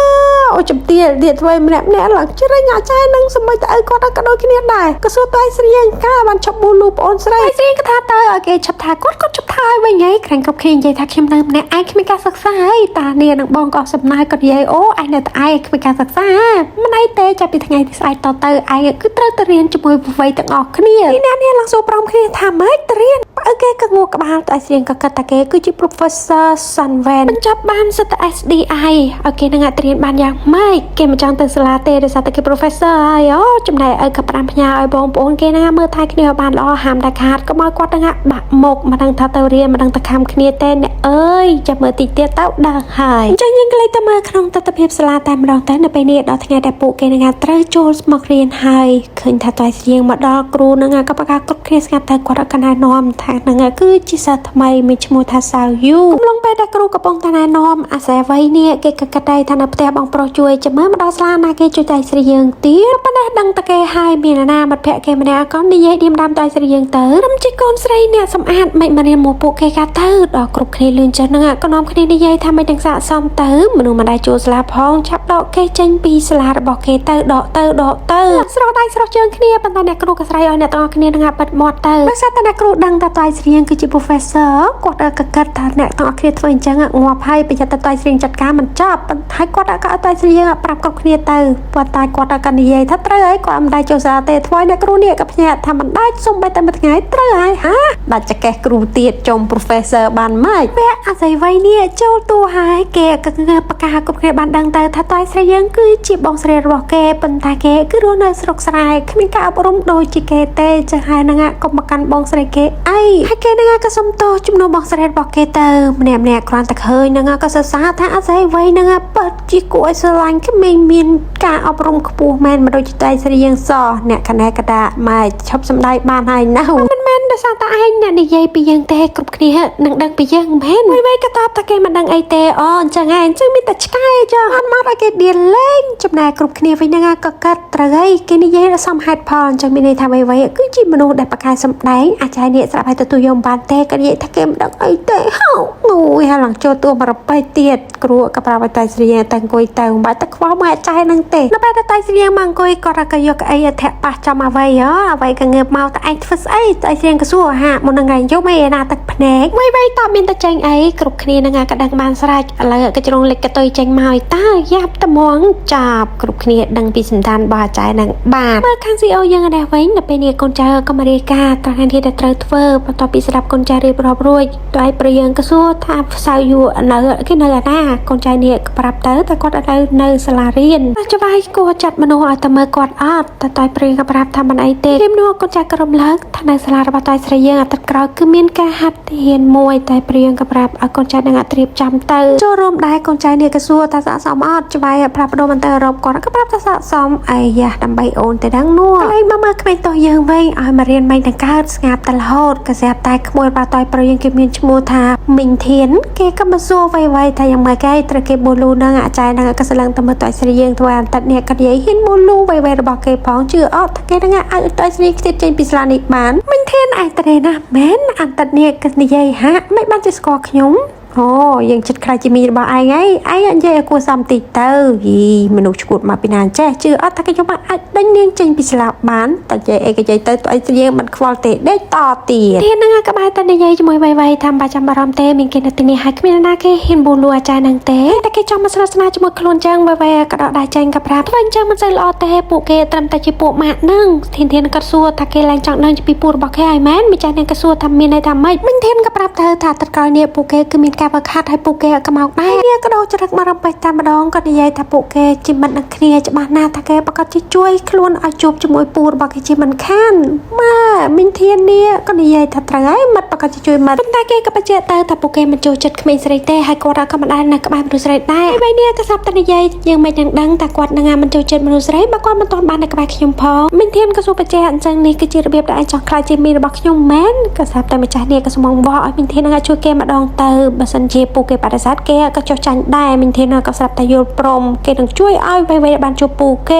អូចំទៀលទៀតធ្វើម្នាក់ម្នាក់ឡើងជ្រេញអាចារ្យនឹងសម្បីតែឪគាត់ក៏ដូចគ្នាដែរក៏សួរតើស្រៀងកាបានឈប់ប៊ូលូប្អូនស្រីស្រៀងក៏ថាទៅឲ្យគេឈប់ថាគាត់គាត់ឈប់ថាឲ្យវិញហីខ្រាញ់គ្រប់គ្នានិយាយថាខ្ញុំនៅម្នាក់ឯងគ្មានការសិក្សាហើយតានេះនឹងបងក៏សំណើគាត់និយាយអូឯងនៅតែឯងគ្មានការសិក្សាមិនអីទេចាប់ពីថ្ងៃនេះស្អែកតទៅឯងគឺត្រូវទៅរៀនជាមួយវ័យទាំងអស់គ្នានេះនេះឡើងសួរព្រមគ្នាថាម៉េចទៅរៀនបើគេក៏ងក់ក្បាលតែស្រៀងក៏គិតថាគេគឺជា Professor Sunwen បញ្ចប់បានសិតតែ SDI ឲ្យគេនឹងអត់រៀនបានយ៉ាងម៉េចគេមិនចង់ទៅសាលាទេដោយសារតែគេ Professor ហើយអូចំណែកឪក៏ប្រាំផ្ញើឲ្យបងប្អូនគេនឹងមើលថែគ្នាឲ្យបានល្អហាមដាច់ខាតកុំឲ្យគាត់នឹងបាក់មុខមិនដឹងថាទៅរៀនមិនដឹងទៅខំគ្នាទេអ្នកអើយចាំមើលតិចទៀតទៅដឹងហើយអញ្ចឹងយើងក៏លេចទៅមើលក្នុងទស្សនវិជ្ជាសាលាតែម្ដងទៅនៅពេលនេះដល់ថ្ងៃដែលពួកគេនឹងត្រូវចូលមករៀនហើយឃើញថាតៃស្រៀងមកដល់គ្រូនឹងក៏ប្រកាសគ្រប់គ្នាស្ងាត់ទៅគាត់ក៏ណែនាំថានឹងគឺជាសិស្សថ្មីមានឈ្មោះថាសាវយូកំឡុងពេលដែលគ្រូកំពុងតែណែនាំអាសាវ័យនេះគេក៏គិតដែរថានៅផ្ទះបងប្រុសជួយចាំមើលមកដល់សាលាណាគេជួយតៃស្រីយើងទៀតប៉ុន្តែដឹងតែគេហើយមានណាមិត្តភក្តិគេម្នាក់ក៏និយាយឌៀមដាមតៃស្រីយើងទៅរំជាកូនស្រីអ្នកសម្អាតមិនមករៀនមួយពួកគេកាទៅដល់គ្រប់គ្នាលឿនចឹងហ្នឹងក៏នាំគ្នានិយាយថាមិនទាំងស័កសមទៅមនុស្សមិនដែលចូលសាលាផងឆាប់ដកគេចេញពីសាលារបស់គេទៅដកទៅដកទៅស្រោះដៃស្រោះជើងគ្នាប៉ុន្តែអ្នកគ្រូក៏ស្រ័យឲ្យអ្នកទាំងអស់គ្នានឹងបិទមាត់ទៅដោយសារតែអ្នកគ្រូដឹងថាតៃស្រៀងគឺជា professor គាត់ក៏គិតថាអ្នកទាំងអស់គ្នាធ្វើអញ្ចឹងងាប់ហើយប្រយ័ត្នតែតៃស្រៀងចាត់ការមិនចប់ប៉ុន្តែគាត់ក៏ឲ្យតៃស្រៀងប្រាប់គ្រប់គ្នាទៅប៉ុន្តែគាត់ក៏និយាយថាត្រូវហើយគាត់មិនដែលចូលសាលាទេធ្វើឲ្យអ្នកគ្រូនេះក៏ភ្ញាក់ថាមិនដែលសុំបីតែមួយថ្ងៃត្រូវហើយហាដាច់ចកេះគ្រូទៀតចុំ professor បានម៉េចវគ្គអាស័យវ័យនេះចូលតួហើយគេក៏ប្រកាសគ្រប់គ្នាបានដឹងទៅថាតៃស្រីយើងគឺជាបងស្រីរបស់គេប៉ុន្តែគេគឺរស់នៅស្រុកស្រែគ្មានការអប់រំដូចជាគេទេចឹងហើយហ្នឹងកុំមកកាន់បងស្រីគេអីហើយគេហ្នឹងក៏សុំទោសជំនួសបងស្រីរបស់គេទៅម្នាក់ម្នាក់គ្រាន់តែឃើញហ្នឹងក៏សរសើរថាអាស័យវ័យហ្នឹងពិតជាគួរឲ្យស្រឡាញ់ក្មេងមានការអប់រំខ្ពស់មែនមិនដូចជាតៃស្រីយើងសោះអ្នកកណែកដាម៉ែឈប់សំដីបានហើយណៅមិនមែនដោយសារតែឯងអ្នកនិយាយពីយើងទេគ្រប់គ្នានឹងដឹងពីយើងមែនវៃៗក៏តបថាគេមិនដឹងអីទេអូអញ្ចឹងឯងអញ្ចឹងមានតែឆ្កែចុះអត់មកឲ្យគេដៀលលេងចំណែកគ្រប់គ្នាវិញហ្នឹងក៏កាត់ត្រូវហើយគេនិយាយដល់សមហេតុផលអញ្ចឹងមានន័យថាវៃៗគឺជាមនុស្សដែលប្រកែសំដែងអាចឲ្យអ្នកស្រាប់ឲ្យទទួលយកបានទេក៏និយាយថាគេមិនដឹងអីទេហៅងូយហើយឡើងចូលតួមករប៉ៃទៀតគ្រូក៏ប្រាប់ឲ្យតៃស្រីតែអង្គុយទៅមិនបាច់តែខ្វល់មកអាចនឹងទេនៅពេលតែតៃស្រីមកអង្គុយគាត់ក៏យកកៅអីអធិប៉ះចំអ្វីហ៎អ្វីក៏ងើបមកតែឯងធ្វើស្អីតៃស្រីក៏ ក៏សួរហាមុននឹងឯងយំអីណាទឹកភ្នែកវៃវៃតមានតែចេញអីគ្រប់គ្នានឹងក៏ដឹងបានស្រេចឥឡូវក៏ជ្រុងលិចកតុយចេញមកឲ្យតើយ៉ាប់ត្មងចាប់គ្រប់គ្នាដឹងពីសន្តានរបស់អាចារ្យនឹងបាទមើលខាង CEO យើងឯនេះវិញដល់ពេលនេះកូនចៅក៏មករាយការណ៍ត្រង់ធាដែលត្រូវធ្វើបន្ទាប់ពីស្ដាប់កូនចៅរៀបរាប់រួចតើឯប្រយើងក៏សួរថាសៅយូនៅគេនៅអាណាកូនចៅនេះក៏ប្រាប់ទៅថាគាត់នៅនៅសាលារៀនច្បាស់គួរចាត់មនុស្សឲ្យតែមើលគាត់អត់តែតើព្រៀងក៏ប្រាប់ថាមិនអីទេរៀមនោះកូនចៅក៏រំលឹកថានៅសាលារបស់តើស្រីយើងអាទិត្យក្រោយគឺមានការហាត់រៀនមួយតែព្រៀងក៏ប្រាប់ឲ្យកូនចៅនឹងអត្រៀបចាំទៅចូលរួមដែរកូនចៅនេះក៏សួរថាស័កសមអត់ច្បាស់ប្រាប់បដូរមន្តអឺរ៉ុបគាត់ក៏ប្រាប់ថាស័កសមអីយ៉ាដើម្បីអូនទៅដឹងនោះកន្លែងមកមើលក្មេងតោះយើងវិញឲ្យមករៀនមិនទាំងកើតស្ងាត់តែរហូតក៏ស្រាប់តែក្មួយបាតយប្រយើងគេមានឈ្មោះថាមីងធានគេក៏មកសួរវៃវៃថាយ៉ាងម៉េចគេត្រូវគេបូលូនឹងអាចែនឹងក៏ស្លឹងទៅមើលតយស្រីយើងធ្វើអន្តនេះក៏និយាយហ៊ានបូលូវៃវៃរបស់គេផងជឿអត់ថាគេនឹងឲ្យតយស្រីខ្ទេចចេញពីស្លានេះបានមីងធានឯត្រេណាមែនអន្តនេះក៏និយាយហាក់មិនបានជាស្គាល់ខ្ញុំអូយើងចិត្តខ្លាចជាមីរបស់ឯងហើយឯងនិយាយឲ្យគួរសមតិចទៅយីមនុស្សឈួតមកពីណាចេះជឿអត់ថាខ្ញុំអាចដេញនាងចេញពីស្លាប់បានតែនិយាយអីក៏និយាយទៅទៅអីយើងមិនខ្វល់ទេដេកតទៀតធាននឹងក្បែរតែនិយាយជាមួយវៃវៃថាបាចាំបារម្ភទេមានគេនៅទីនេះហើយគ្មានណាគេហ៊ានបូលូអាចារ្យនឹងទេតែគេចង់មកស្និទ្ធស្នាលជាមួយខ្លួនចឹងវៃវៃក៏ដកដៃចេញក៏ប្រាប់ធ្វើអញ្ចឹងមិនសូវល្អទេពួកគេត្រឹមតែជាពួកម៉ាក់នឹងធានធានក៏សួរថាគេឡើងចង់ដឹងពីពូរបស់គេហើយមែនម្ចាស់នាងក៏សួរថាមានន័យថាម៉េចមិញធានក៏ប្រាប់ទៅថាទឹកក្រោយនេះពួកគេគឺមានការវឹកហាត់ឲ្យពួកគេក៏មកដែរវាក៏ដូរចរិតមករំពេចតែម្ដងក៏និយាយថាពួកគេជាមិត្តនឹងគ្នាច្បាស់ណាស់ថាគេប្រកាសជាជួយខ្លួនឲ្យជួបជាមួយពូរបស់គេជាមិនខានម៉ែមីងធាននេះក៏និយាយថាត្រូវហើយមិត្តប្រកាសជាជួយមិត្តប៉ុន្តែគេក៏បញ្ជាក់ទៅថាពួកគេមិនចូលចិត្តក្មេងស្រីទេហើយគាត់ក៏មិនដែលនៅក្បែរមនុស្សស្រីដែរហើយនេះក៏ស្រាប់តែនិយាយយើងមិននឹងដឹងថាគាត់នឹងមិនចូលចិត្តមនុស្សស្រីបើគាត់មិនទាន់បាននៅក្បែរខ្ញុំផងមីងធានក៏សួរបញ្ជាក់អញ្ចឹងនេះគឺជារបៀបដែលឯងចង់ខ្លាចជាមីរបស់ខ្ញុំមែនក៏ស្រាប់តែម្ចាស់នេះក៏ស្មងវល់ឲ្យមីងធាននឹងជួយគេម្ដងទៅបើសិនជាពួកគេបដិសេធគេក៏ចុះចាញ់ដែរមីងធានក៏ស្រាប់តែយល់ព្រមគេនឹងជួយឲ្យវៃវៃបានជួបពូគ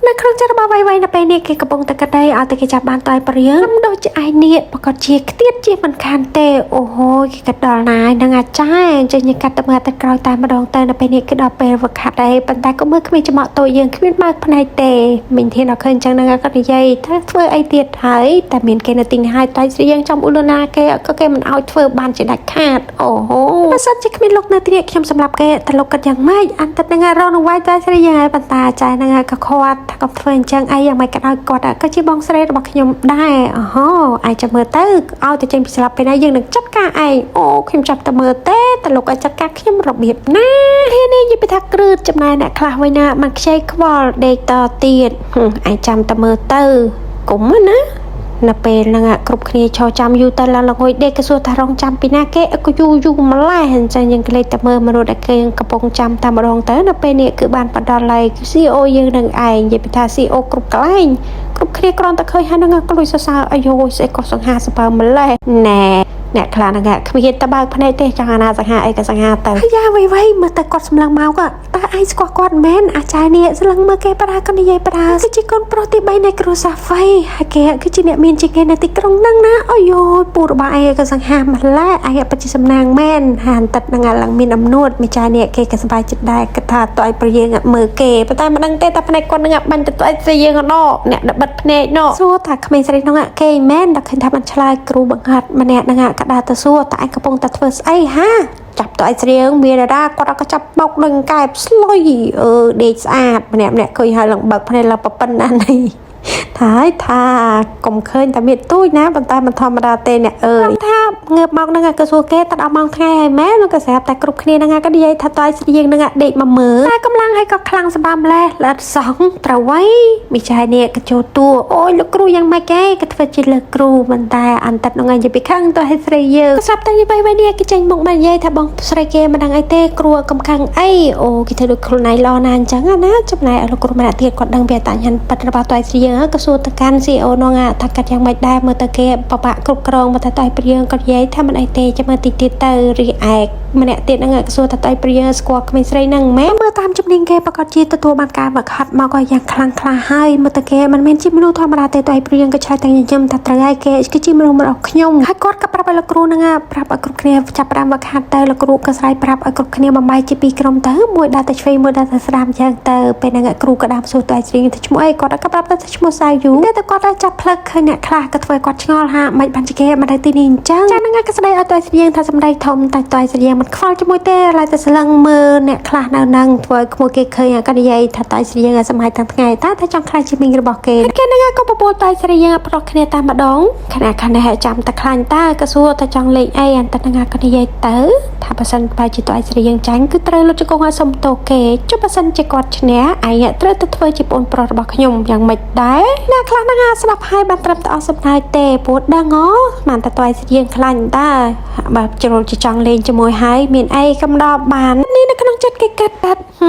េនៅក្នុងចិត្តរបស់វៃវៃនៅពេលនេះគេកំពុងតែគិតឲ្យតែគេចាប់បានតៃព្រៀងដូចជាឯនេះប្រកាសជាខ្ទៀតជាមិនខានទេអូហូគេគិតដល់ណានឹងអាចារ្យអញ្ចឹងយើងកាត់ទៅមើលទឹកក្រោយតែម្ដងទៅនៅពេលនេះគឺដល់ពេលវឹកហាត់ដែរប៉ុន្តែក៏មើលគ្មានចំអកតូចយើងគ្មានបើកភ្នែកទេមីងធានអត់ឃើញអញ្ចឹងនឹងក៏និយាយថាធ្វើអីទៀតហើយតែមានគេនៅទីនេះហើយតែស្រីយើងចំអ៊ូលូណាគេក៏គេមិនឲ្យធ្វើបានជាដាច់ខាតអូហូបើសិនជាគ្មានលោកនៅទីនេះខ្ញុំសម្រាប់គេតែលោកគិតយ៉ាងម៉េចអន្តនឹងរងនឹងវាយតែស្រីយើងហើយប៉ុន្តែអាចារ្យនឹងក៏ខាត់ថាកុំធ្វើអញ្ចឹងអីយ៉ាងម៉េចក៏ដោយគាត់ក៏ជាបងស្រីរបស់ខ្ញុំដែរអូហូឯងចាំមើលទៅឲ្យតែចេញពីស្លាប់ពេលណាយើងនឹងចាត់ការឯងអូខ្ញុំចាប់តែមើលទេតែលោកឲ្យចាត់ការខ្ញុំរបៀបណាធានេះនិយាយពីថាគ្រឹតចំណាយអ្នកខ្លះវិញណាមិនខ្ចីខ្វល់ដេកតទៀតឯងចាំតែមើលទៅគុំណានៅពេលហ្នឹងគ្រប់គ្នាឈរចាំយូរទៅឡើងល្ងុយដេកក៏សួរថារងចាំពីណាគេក៏យូរយូរម្លេះអញ្ចឹងយើងក្លេកតែមើលមនុស្សដែលគេកំពុងចាំតែម្ដងទៅនៅពេលនេះគឺបានបដល់ឡៃ CEO យើងនឹងឯងនិយាយពីថា CEO គ្រប់កន្លែងគ្រប់គ្នាគ្រាន់តែឃើញហើយនឹងក្លួយសរសើរអាយស្អីក៏សង្ហាសបើម្លេះណែអ្នកខ្លះហ្នឹងគ្មានតបើកភ្នែកទេចង់អាណាសង្ហាអីក៏សង្ហាទៅយ៉ាវៃវៃមើលតែគាត់សម្លឹងមកតើឯងស្គាល់គាត់មែនអាចារ្យនេះស្លឹងមើលគេប្រាក៏និយាយប្រាគឺជាកូនប្រុសទី3នៃគ្រួសារហ្វៃហើយគេគឺជាអ្នកមានជាងគេនៅទីក្រុងហ្នឹងណាអូយពូរបស់ឯងក៏សង្ហាម្ល៉េះឯងពិតជាសំណាងមែនហានទឹកនឹងឡើងមានអំនួតម្ចាស់នេះគេក៏សប្បាយចិត្តដែរគិតថាតើឲ្យប្រយើងមើលគេប៉ុន្តែមិនដឹងទេតែភ្នែកគាត់នឹងបាញ់ទៅឲ្យស្រីយើងណអ្នកដបិទភ្នែកណសួរថាក្មេងស្រីនោះគេមែនដល់ឃើញថាបានឆ្លើយគ្រូបង្ហាត់ម្នាក់នឹងក៏ដើរទៅសួរតើឯងកំពុងតែធ្វើស្អីហាចាប់ទៅឲ្យស្រៀងមានតាគាត់ក៏ចាប់បោកនឹងកែបស្លុយអឺដេកស្អាតម្នាក់ម្នាក់ឃើញហើយឡើងបើកភ្នែកឡើងប៉ុណ្ណានេះថាហើយថាកុំឃើញតែមានទូចណាប៉ុន្តែមិនធម្មតាទេអ្នកអើយថាងើបមកហ្នឹងក៏សួរគេតដល់ម៉ោងថ្ងៃហើយមែនក៏ស្រាប់តែគ្រប់គ្នាហ្នឹងក៏និយាយថាតើស្រៀងហ្នឹងដេកមកមើលតែកម្លាំងហើយក៏ខ្លាំងសម្បើម្លេះល្អិតសងត្រូវໄວមីចែនេះក៏ចូលតួអូយលោកគ្រូយ៉ាងម៉េចគេក៏ធ្វើជាលើគ្រូប៉ុន្តែអន្តហ្នឹងឯងនិយាយពីខឹងទៅឲ្យស្រីយើងក៏ស្រាប់តែនិយាយវិញនេះគេចេញមុខមកនិយាយថាបងស្រីគេមិនដឹងអីទេគ្រូកំខឹងអីអូគេធ្វើដូចខ្លួនឯងល្អណាស់អញ្ចឹងណាចំណែកលោកគ្រូម្នាក់ទៀតគាត់ដឹងពីអត្តញ្ញាណពិតរបស់តើស្រីយើងក៏សួរទៅកាន់ CEO នោះថាកាត់យ៉ាងម៉េចដែរមើលទៅគេបបាក់គ្រប់គ្រងមកថាតើព្រៀងគាត់និយាយថាមិនអីទេចាំមើលតិចទៀតទៅរីឯកម្នាក់ទៀតហ្នឹងក៏សួរថាតើព្រៀងស្គាល់ក្មេងស្រីហ្នឹងមែនមើលតាមជំនាញគេប្រកាសជាទទួលបានការវឹកហាត់មកក៏យ៉ាងខ្លាំងក្លាហើយមើលទៅគេមិនមែនជាមនុស្សធម្មតាទេតើព្រៀងក៏ឆ្លើយតែញញឹមថាត្រូវហើយគេគឺជាមនុស្សរបស់ខ្ញុំហើយគាត់ក៏ប្រាប់ឲ្យលោកគ្រូហ្នឹងប្រាប់ឲ្យគ្រប់គ្នាចាប់ផ្ដើមវឹកហាត់ទៅលោកគ្រូក៏ស្រែកប្រាប់ឲ្យគ្រប់គ្នាបំបែកជាពីរក្រុមទៅមួយដើរទៅឆ្វេងមួយដើរទៅស្ដាំអញ្ចឹងទៅពេលហ្នឹងគ្រូក៏ដើមសួរតើព្រៀងទៅឈ្មោះអីគាត់ក៏ប្រាប់ទៅឈ្មោះ មោះសាយូតែតែគាត់តែចាប់ផ្លឹកឃើញអ្នកខ្លះក៏ធ្វើឲ្យគាត់ឆ្ងល់ហាមិនបានជាគេមកដល់ទីនេះអញ្ចឹងចាហ្នឹងក៏ស្ដីឲ្យតើស្រៀងថាសម្ដីធំតែតើស្រៀងមិនខ្វល់ជាមួយទេឡើយតែស្លឹងមើលអ្នកខ្លះនៅហ្នឹងធ្វើឲ្យក្មួយគេឃើញក៏និយាយថាតើស្រៀងសម័យទាំងថ្ងៃតើថាចង់ខ្លាចជាមីងរបស់គេគេហ្នឹងក៏បបួលតើស្រៀងប្រុសគ្នាតែម្ដងខណៈខណៈចាំតែខ្លាញ់តើក៏សួរថាចង់លេងអីអន្តហ្នឹងក៏និយាយទៅថាបើសិនបើជាតើស្រៀងចាញ់គឺត្រូវលុតជង្គង់ឲ្យសុំទោសគេចុះបើសិនជាគាត់ឈ្នះឯងត្រូវទៅធ្វើជាប្អូនប្រុសរបស់ខ្ញុំយ៉ាងម៉េចដែរអ្នកខ្លះហ្នឹងស្ដាប់ហើយបានត្រឹមតែអស់សំណើចទេព្រោះដឹងអូបានតែតើស្រៀងខ្លាញ់តើបើជ្រុលជាចង់លេងជាមួយហើយមានអីកំដរបាននេះនៅក្នុងចិត្តគេកាត់កាត់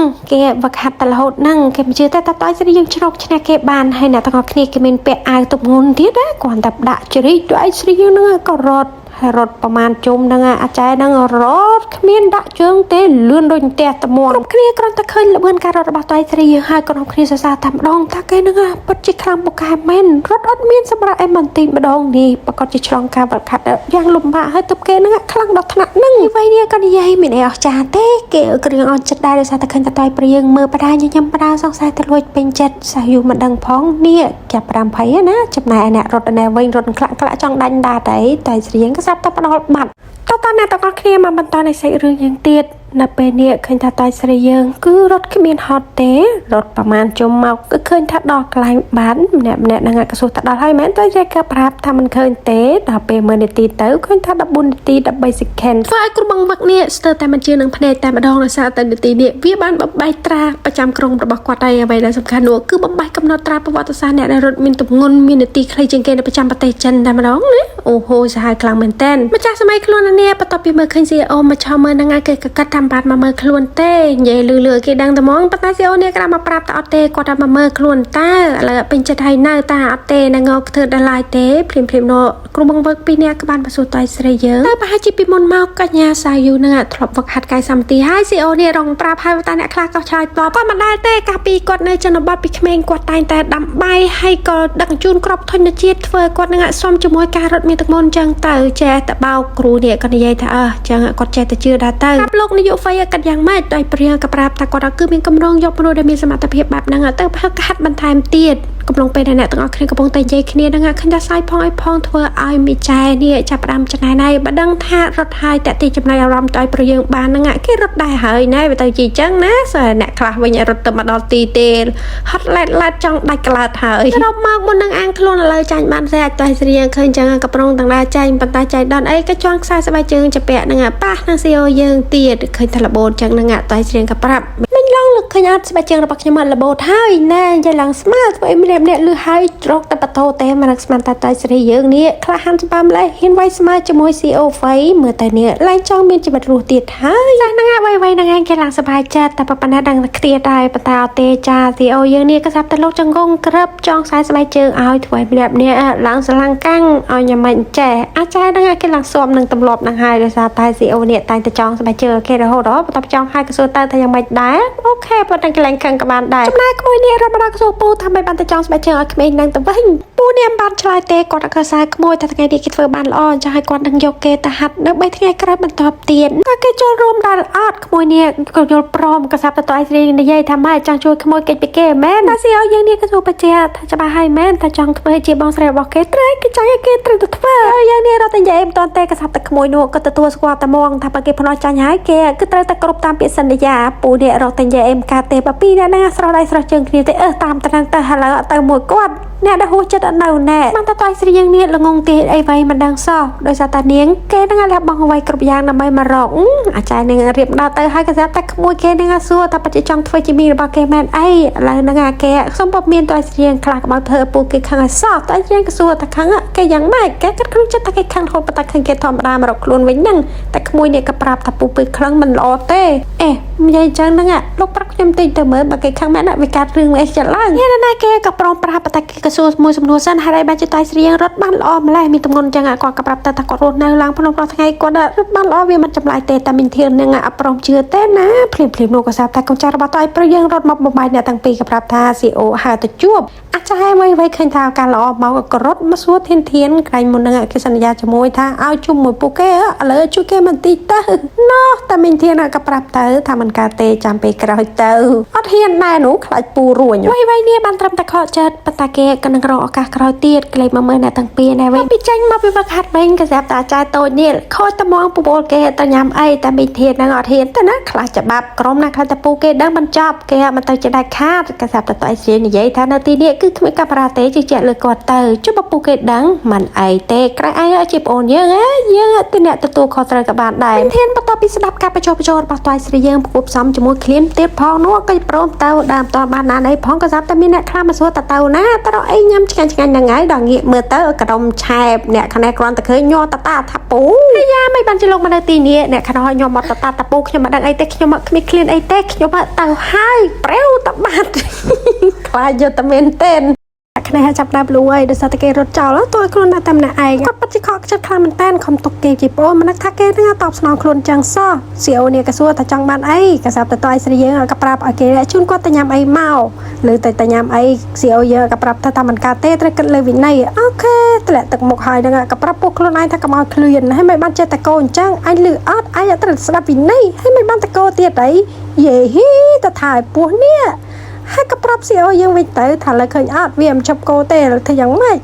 គេវឹកហាត់តែរហូតហ្នឹងគេមិនជឿតែតើស្រៀងជ្រោកឈ្នះគេបានហើយអ្នកទាំងអស់គ្នាគេមានពាក់អាវទំងន់ទៀតណាគ្រាន់តែដាក់ជ្រីកទៅឯស្រៀងហ្នឹងក៏រត់ហើយរត់ប្រមាណជុំហ្នឹងអាចែហ្នឹងរត់គ្មានដាក់ជើងទេលឿនដូចផ្ទះត្មងគ្រប់គ្នាគ្រាន់តែឃើញល្បឿនការរត់របស់តៃស្រីយើងហើយក្រុមគ្នាសរសើរតែម្ដងថាគេហ្នឹងពិតជាខ្លាំងពូកែមែនរត់អត់មានសម្រាប់អីបន្តិចម្ដងនេះប្រកាសជាឆ្លងការវឹកហាត់យ៉ាងលំបាកហើយទើបគេហ្នឹងខ្លាំងដល់ថ្នាក់ហ្នឹងអ្វីនេះក៏និយាយមានអីអស្ចារ្យទេគេគ្រឿងអន់ចិត្តដែរដោយសារតែឃើញតតៃព្រៀងមើលបដាញញឹមបដាសង្ស័យទៅលួចពេញចិត្តសាយូមិនដឹងផងនេះចាប់5 20ណាចំណែកអ្នករត់ណែវិញរត់ក្លាក់ក្លាក់ចង់ដាញ់ដាតអីតែស្រៀងក៏ស្រាប់តែផ្ដល់បាត់តតអ្នកទាំងអស់គ្នាមកបន្តនៃសាច់រឿងយើងទៀតនៅពេលនេះឃើញថាតៃស្រីយើងគឺរត់គ្មានហត់ទេរត់ប្រមាណជុំមកគឺឃើញថាដល់កន្លែងបានម្នាក់ម្នាក់នឹងកសួរថាដល់ហើយមែនតើយាយក៏ប្រាប់ថាមិនឃើញទេដល់ពេល1នាទីទៅឃើញថា14នាទី13 second ធ្វើឲ្យគ្រូបង្វឹកនេះស្ទើរតែមិនជឿនឹងភ្នែកតែម្ដងដោយសារតែនាទីនេះវាបានបំបែកត្រាប្រចាំក្រុងរបស់គាត់ហើយអ្វីដែលសំខាន់នោះគឺបំបែកកំណត់ត្រាប្រវត្តិសាស្ត្រអ្នកដែលរត់មានទម្ងន់មាននាទីខ្លីជាងគេនៅប្រចាំប្រទេសចិនតែម្ដងណាអូហូសាហាវខ្លាំងមែនតើម្ចាស់សម័យខ្លួននេះបន្ទាប់ពីមើលឃើញ CEO មកឆោមើលហ្នឹងគេក៏កាត់តាមបាត់មកមើលខ្លួនទេនិយាយលឺលឺគេដឹងតែហ្មងប៉ុន្តែ CEO នេះក៏មកប្រាប់តែអត់ទេគាត់ថាមកមើលខ្លួនតើឥឡូវពេញចិត្តហើយនៅតាអត់ទេនៅងធ្វើដល់ឡាយទេភ្លាមភ្លាមនោះគ្រូបង្វឹកពីរនាក់ក៏បានមកសួរតៃស្រីយើងតើប្រហែលជាពីមុនមកកញ្ញាសាយូនឹងធ្លាប់វឹកហាត់កាយសម្បទាហើយ CEO នេះរងប្រាប់ហើយតែអ្នកខ្លះក៏ឆ្លើយតបគាត់មិនដែលទេកាលពីគាត់នៅជនបទពីក្មេងគាត់តែងតែដាំបាយហើយក៏ដឹកជញ្ជូនក្របធញ្ញជាតិធ្វើគាត់នឹងសុំជាមួយការរត់មានទឹកមុនចឹងទៅចេះតែបោកគ្រូនេះក៏និយាយថាអើចឹងគាត់ចេះតែជឿដែរទៅប្រាប់លោកនាយកហ្វៃគាត់យ៉ាងម៉េចដោយព្រាក៏ប្រាប់ថាគាត់គឺមានកម្រងយកមនុស្សដែលមានសមត្ថភាពបែបហ្នឹងទៅផឹកហាត់បន្ថែមទៀតកំឡុងពេលដែលអ្នកទាំងអស់គ្នាកំពុងតែនិយាយគ្នាហ្នឹងឃើញថាសាយផងឲ្យផងធ្វើឲ្យមីចែនេះចាប់ផ្ដើមចំណែនហើយបើដឹងថារត់ហើយតាក់ទីចំណែកអារម្មណ៍ទៅឲ្យប្រយើងបានហ្នឹងគេរត់ដែរហើយណែវាទៅជាចឹងណាសើអ្នកខ្លះវិញរត់ទៅមកដល់ទីទេហត់ឡែតឡែតចង់ដាច់ក្លោតហើយរត់មកមុននឹងអាងខ្លួនឥឡូវចាញ់បានស្អាតតែស្រៀងឃើញចឹងកំប្រងទាំងដែរចាញ់ប៉ុន្តែចាញ់ដល់អីក៏ជន់ខ្សែស្បែកជើងចាពាក់ហ្នឹងប៉ះនឹងស៊ីអូយើងទៀតឃើញថារបូតចឹងហ្នឹងតែស្រៀងក៏ប្រាប់មិញឡងលើកឃើញអត់ស្បែកជើងរបស់ខ្ញុំអត់របូតហើយណែនិយាយឡើងស្មើធ្វើអីម្នាក់ម្នាក់លឺហើយរកតែបតោទេមិនស្មានតែតែស្រីយើងនេះខ្លះហាន់ច្បាំលេះហ៊ានវាយស្មើជាមួយ CO ហ្វៃមើលតែនេះឡើងចង់មានជីវិតរស់ទៀតហើយចាស់ហ្នឹងអ្វីអ្វីហ្នឹងឯងគេឡើងសប្បាយចិត្តតែប៉ុណ្ណាដឹងតែខ្ទាដែរប៉ុន្តែអត់ទេចា CO យើងនេះក៏ស្រាប់តែលោកចង្កងក្រឹបចង់ខ្សែស្បែកជើងឲ្យធ្វើឲ្យម្នាក់ម្នាក់ឡើងស្រឡាំងកាំងឲ្យញ៉ាំមិនចេះអាចែហ្នឹងគេឡើងស៊ាំនឹងទម្លាប់ហ្នឹងហើយដោយសារតែ CO នេះតែងតែចង់ស្បែកជើងគេរហូតដល់បន្ទាប់ចង់ឲ្យក៏សួរទៅថាយ៉ាងម៉េចដែរអូខេប៉ុន្តែគេឡើងខឹងក៏បានដែរចំណែកក្មួយនេះរត់មកដល់ក្រសួងពូថាមិនបានទៅចង់ស្បែកជើងឲ្យក្មេងនឹងទៅវិញពូនេះមិនបានឆ្លើយទេគាត់ក៏សើក្មួយថាថ្ងៃនេះគេធ្វើបានល្អចង់ឲ្យគាត់នឹងយកគេទៅហាត់នៅ3ថ្ងៃក្រោយបន្តទៀតតើគេចូលរួមដល់អត់ក្មួយនេះក៏យល់ព្រមក៏សាប់ទៅតអីស្រីនិយាយថាម៉ែចង់ជួយក្មួយកិច្ចពីគេមែនតែស៊ីឲ្យយើងនេះក៏សួរបជាថាច្បាស់ហើយមែនថាចង់ធ្វើជាបងស្រីរបស់គេត្រូវគេចង់ឲ្យគេត្រូវទៅធ្វើហើយយើងនេះរត់តែនិយាយមិនតាន់ទេក៏សាប់តែក្មួយនោះក៏ទទួលស្គាល់តែមងថាបើគេភ្នាល់ចាញ់ហើយគេគឺត្រូវតែគ្រប់តាមពាក្យសន្យាពូនេះរត់តែនិយាយអេមកាទេបើពីរអ្នកហ្នឹងស្រស់ដៃស្រស់ជើងគ្នាទេអឺតាមត្រង់ទៅឥឡូវអត់ទៅមួយគាត់អ្នកដែលហួសចិត្តអត់នៅណែបានតែតៃស្រីយើងនេះល្ងងទេអីវ៉ៃមិនដឹងសោះដោយសារតានាងគេនឹងលះបង់អ្វីគ្រប់យ៉ាងដើម្បីមករកអាចារ្យនឹងរៀបដល់ទៅហើយក៏ស្រាប់តែក្មួយគេនឹងសួរថាពិតជាចង់ធ្វើជាមីរបស់គេមែនអីឥឡូវនឹងអាគេសុំពមានតៃស្រីយើងខ្លះកុំឲ្យធ្វើពូគេខឹងឲ្យសោះតៃស្រីក៏សួរថាខឹងគេយ៉ាងម៉េចគេគិតក្នុងចិត្តថាគេខឹងរហូតប៉ុន្តែខឹងគេធម្មតាមករកខ្លួនវិញហ្នឹងតែក្មួយនេះក៏ប្រាប់ថាពូពេលខឹងមិនល្អទេអេនិយាយចឹងហ្នឹងលោកប្រាប់ខ្ញុំតិចទៅមើលបើគេខឹងមែនវាកាត់រឿងអីចិត្តឡើងនេះណាគេក៏ព្រមប្រាប់តែគេក៏សួរមួយសំណួរសិនហើយបានជាតៃស្រៀងរត់បានល្អម្លេះមានទម្ងន់ចឹងគាត់ក៏ប្រាប់ទៅថាគាត់រស់នៅឡើងភ្នំរាល់ថ្ងៃគាត់រត់បានល្អវាមិនចម្លែកទេតែមានធាននឹងអប្រុសជឿទេណាភ្លាមភ្លាមនោះក៏ស្រាប់តែកូនចៅរបស់តៃព្រោះយើងរត់មកបំបាយអ្នកទាំងពីរក៏ប្រាប់ថា CO ហៅទៅជួបអាចហើយអ្វីអ្វីឃើញថាការល្អមកក៏រត់មកសួរធានធានក្រែងមុននឹងគេសន្យាជាមួយថាឲ្យជុំមួយពួកគេឥឡូវជួយគេបន្តិចទៅណោះតែមានធានក៏ប្រាប់ទៅថាមិនកើតទេចាំពេលក្រោយទៅ ទៅអត់ហ៊ានដែរនោះខ្លាចពូរួញ វៃវៃនេះបានត្រឹមតែខកចិត្តប៉ុន្តែគេក៏នឹងរកឱកាសក្រោយទៀតក្លែងមកមើលអ្នកទាំងពីរណែវិញពីចេញមកពីវឹកហាត់វិញក៏ស្រាប់តែអាចារ្យតូចនេះខូចត្មងពពូលគេទៅញ៉ាំអីតែមីធាននឹងអត់ហ៊ានទៅណាខ្លះច្បាប់ក្រុមណាខ្លះតែពូគេដឹងមិនចប់គេអត់មកទៅជាដាច់ខាតក៏ស្រាប់តែតៃជានិយាយថានៅទីនេះគឺគ្មានកាមេរ៉ាទេជឿជាក់លើគាត់ទៅចុះបើពូគេដឹងមិនអីទេក្រែងឯងជាប្អូនយើងហ៎យើងទៅអ្នកទទួលខុសត្រូវក៏បានដែរធានបន្ទាប់ពីស្ដាប់ការបញ្ចុះបញ្ចូលរបស់តៃស្រីយើងប្រគួតផ្សំជាមួយឃ្លាមទៀតផងនោះក៏ព្រមទៅដើមតបានណាអីផងក៏ស្រាប់តែមានអ្នកខ្លះមកសួរតទៅណាតរកអីញ៉ាំឆ្ងាញ់ឆ្ងាញ់ហ្នឹងហើយដល់ងាកមើលទៅក្រុមឆែបអ្នកខាងនេះគ្រាន់តែឃើញញ័រតតាថាពូអាយ៉ាមិនបានជាលោកមកនៅទីនេះអ្នកខាងនោះញ័រមកតតាតាពូខ្ញុំមិនដឹងអីទេខ្ញុំគ្មានឃ្លានអីទេខ្ញុំទៅហើយប្រេវតបាត់ ខ្លាចយកតែមែនទេ ខ្នេះចាប់ដើមលួយដោយសារតែគេរត់ចោលតួខ្លួននៅតែម្នាក់ឯងគាត់ពិតជាខកចិត្តខ្លាំងមែនតើខំទុកគេជាប្អូនមិននឹកថាគេនឹងតបស្នងខ្លួនចឹងសោះស៊ីអូនេះក៏សួរថាចង់បានអីក៏ស្រាប់តែតឲ្យស្រីយើងក៏ប្រាប់ឲ្យគេជូនគាត់ទៅញ៉ាំអីមកឬទៅតែញ៉ាំអីស៊ីអូយើងក៏ប្រាប់ថាថាមិនកើតទេត្រូវគិតលើវិន័យ OK ធ្លាក់ទឹកមុខហើយនឹងក៏ប្រាប់ពួកខ្លួនឯងថាកុំឲ្យឃ្លានហើយមិនបានចេះតែកោអញ្ចឹងអញលឺអត់អញត្រូវស្ដាប់វិន័យហើយមិនបានតកោទៀតអីយេហ៊ីទៅថាឲ្យពោះនេះ ហើយក៏ប្រាប់ CEO យើងវិញទៅថាលើឃើញអត់វាមិនឈប់គោទេធ្វើយ៉ាងម៉េច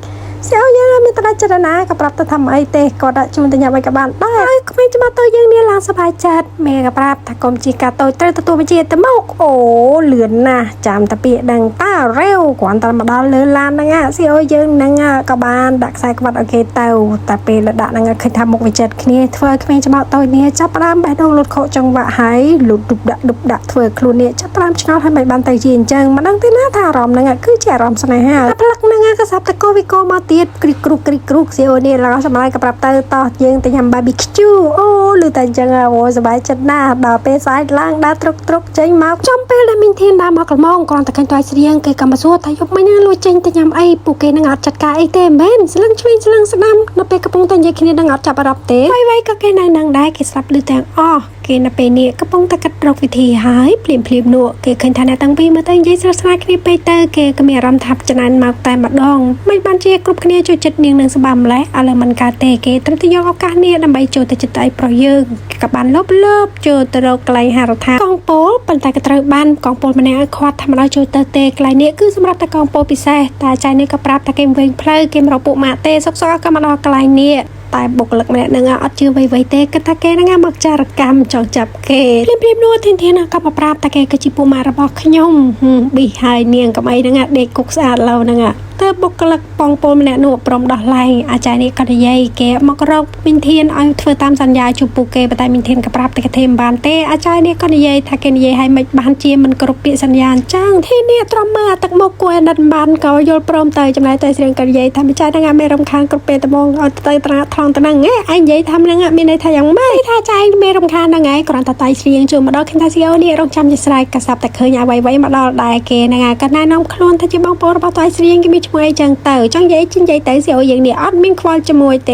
CEO យើងមានតដាចរណាក៏ប្រាប់ទៅថាមិនអីទេគាត់ដាក់ជូនទៅញ៉ាំអីក៏បានដែរហើយក្មេងច្បាស់ទៅយើងនេះឡើងសប្បាយចិត្តមេក៏ប្រាប់ថាកុំជីកាតូចត្រូវទទួលបញ្ជាទៅមកអូលឿនណាស់ចាំតែពាក្យដឹងតារេវគ្រាន់តែមកដល់លើឡានហ្នឹង CEO យើងហ្នឹងក៏បានដាក់ខ្សែក្បាត់ឲ្យគេទៅតែពេលដាក់ហ្នឹងឃើញថាមុខវិចិត្រគ្នាធ្វើឲ្យក្មេងច្បាស់តូចនេះចាប់ផ្ដើមបេះដូងលុតខកចង្វាក់ហើយលុតឌុបដាក់ឌុបដាក់ធ្វើឲ្យខ្លួននេះចាប់ផ្ដើមឆ្ងល់ហើយមិនបានទៅជាអញ្ចឹងមិនដឹងទេណាថាអារម្មណ៍ហ្នឹងគឺជាអារម្មណ៍ស្នេហាតែផ្លឹកហ្នឹងក៏ស្រាប់តែកោវិកោមកទៀតគ្រីគ្រុកគ្រីគ្រុកស៊ីអូនេះឡើងសម្លាយក៏ប្រាប់ទៅតោះយើងទៅញ៉ាំ barbecue អូលឺតែអញ្ចឹងអូសប្បាយចិត្តណាស់ដល់ពេលស្អែកឡើងដើរត្រុកត្រុកចេញមក ចំពេលដែលមីងធានដើរមកក្រមងគ្រាន់តែឃើញតៃស្រៀងគេក៏មកសួរថាយប់មិញហ្នឹងលួចចេញទៅញ៉ាំអីពួកគេនឹងអត់ចាត់ការអីទេមែនស្លឹងឆ្វេងស្លឹងស្ដាំនៅពេលកំពុងតែនិយាយគ្នានឹងអត់ចាប់អារម្មណ៍ទេវៃវៃក៏គេនៅនឹងដែរគេស្ដាប់ឮទាំងអស់គេនៅពេលនេះកំពុងតែគិតរកវិធីហើយភ្លាមភ្លាមនោះគេឃើញថាអ្នកទាំងពីរមើលទៅនិយាយស្រស់ស្រាយគ្នាពេកទៅគេក៏មានអារម្មណ៍ថាចំណានមកតែម្ដងមិនបានជាគ្រប់គ្នាចូលចិត្តនាងនឹងសម្បាម្លេះឥឡូវមិនកើតទេគេត្រូវតែយកឱកាសនេះដើម្បីចូលទៅចិត្តឯប្រុសយើងគេក៏បានលបលបចូលទៅរកកន្លែងហារដ្ឋានកងពលប៉ុន្តែក៏ត្រូវបានកងពលម្នាក់ឲ្យខាត់ថាមិនឲ្យចូលទៅទេកន្លែងនេះគឺសម្រាប់តែកងពលពិសេសតែអាចារ្យនេះក៏ប្រាប់ថាគេមិនវិញផ្លូវគេមិនរកពួកម៉ាក់ទេសុកសុកក៏មកដល់កន្លែងនេះតែបុគ្គលិកម្នាក់នឹងអត់ជឿអ្វីៗទេគិតថាគេនឹងមកចារកម្មចង់ចាប់គេភ្លាមភ្លាមនោះធានធានក៏មកប្រាប់តែគេគឺជាពួកម៉ាក់របស់ខ្ញុំហឹមប៊ីហើយនាងកំអីហ្នឹងដេកគុកស្អាតឡូវហ្នឹងទើបបុគ្គលិកបងពលម្នាក់នោះព្រមដោះលែងអាចារ្យនេះក៏និយាយគេមករកមីនធានឲ្យធ្វើតាមសន្យាជួបពួកគេប៉ុន្តែមីនធានក៏ប្រាប់តែគេធ្វើមិនបានទេអាចារ្យនេះក៏និយាយថាគេនិយាយឲ្យមិនបានជាមិនគ្រប់ពាក្យសន្យាអញ្ចឹងធាននេះទ្រាំមើលអាទឹកមុខគួរអាណិតមិនបានក៏យល់ព្រមទៅចំណែកតែស្រៀងក៏និយាយថាម្ចាស់ហ្នឹងអាមេរំខានគ្រប់ពេលត្មងឲ្យទៅត្រាថ្លង់ទៅហ្នឹងឯងនិយាយថាហ្នឹងមានន័យថាយ៉ាងម៉េចថាចែងមេរំខានហ្នឹងឯងគ្រាន់តែតៃស្រៀងជួមកដល់ឃើញថាស៊ីអូនេះរងចាំជាស្រ័យកសាប់តែឃើញអ្វីៗមកដល់ដែរគេហ្នឹងក៏ណែនាំខ្លួនថាជាបងប្អូនរបស់តៃស្រៀងគេមានឈ្មោះអីចឹងទៅចង់និយាយជិះនិយាយទៅស៊ីអូយើងនេះអត់មានខ្វល់ជាមួយទ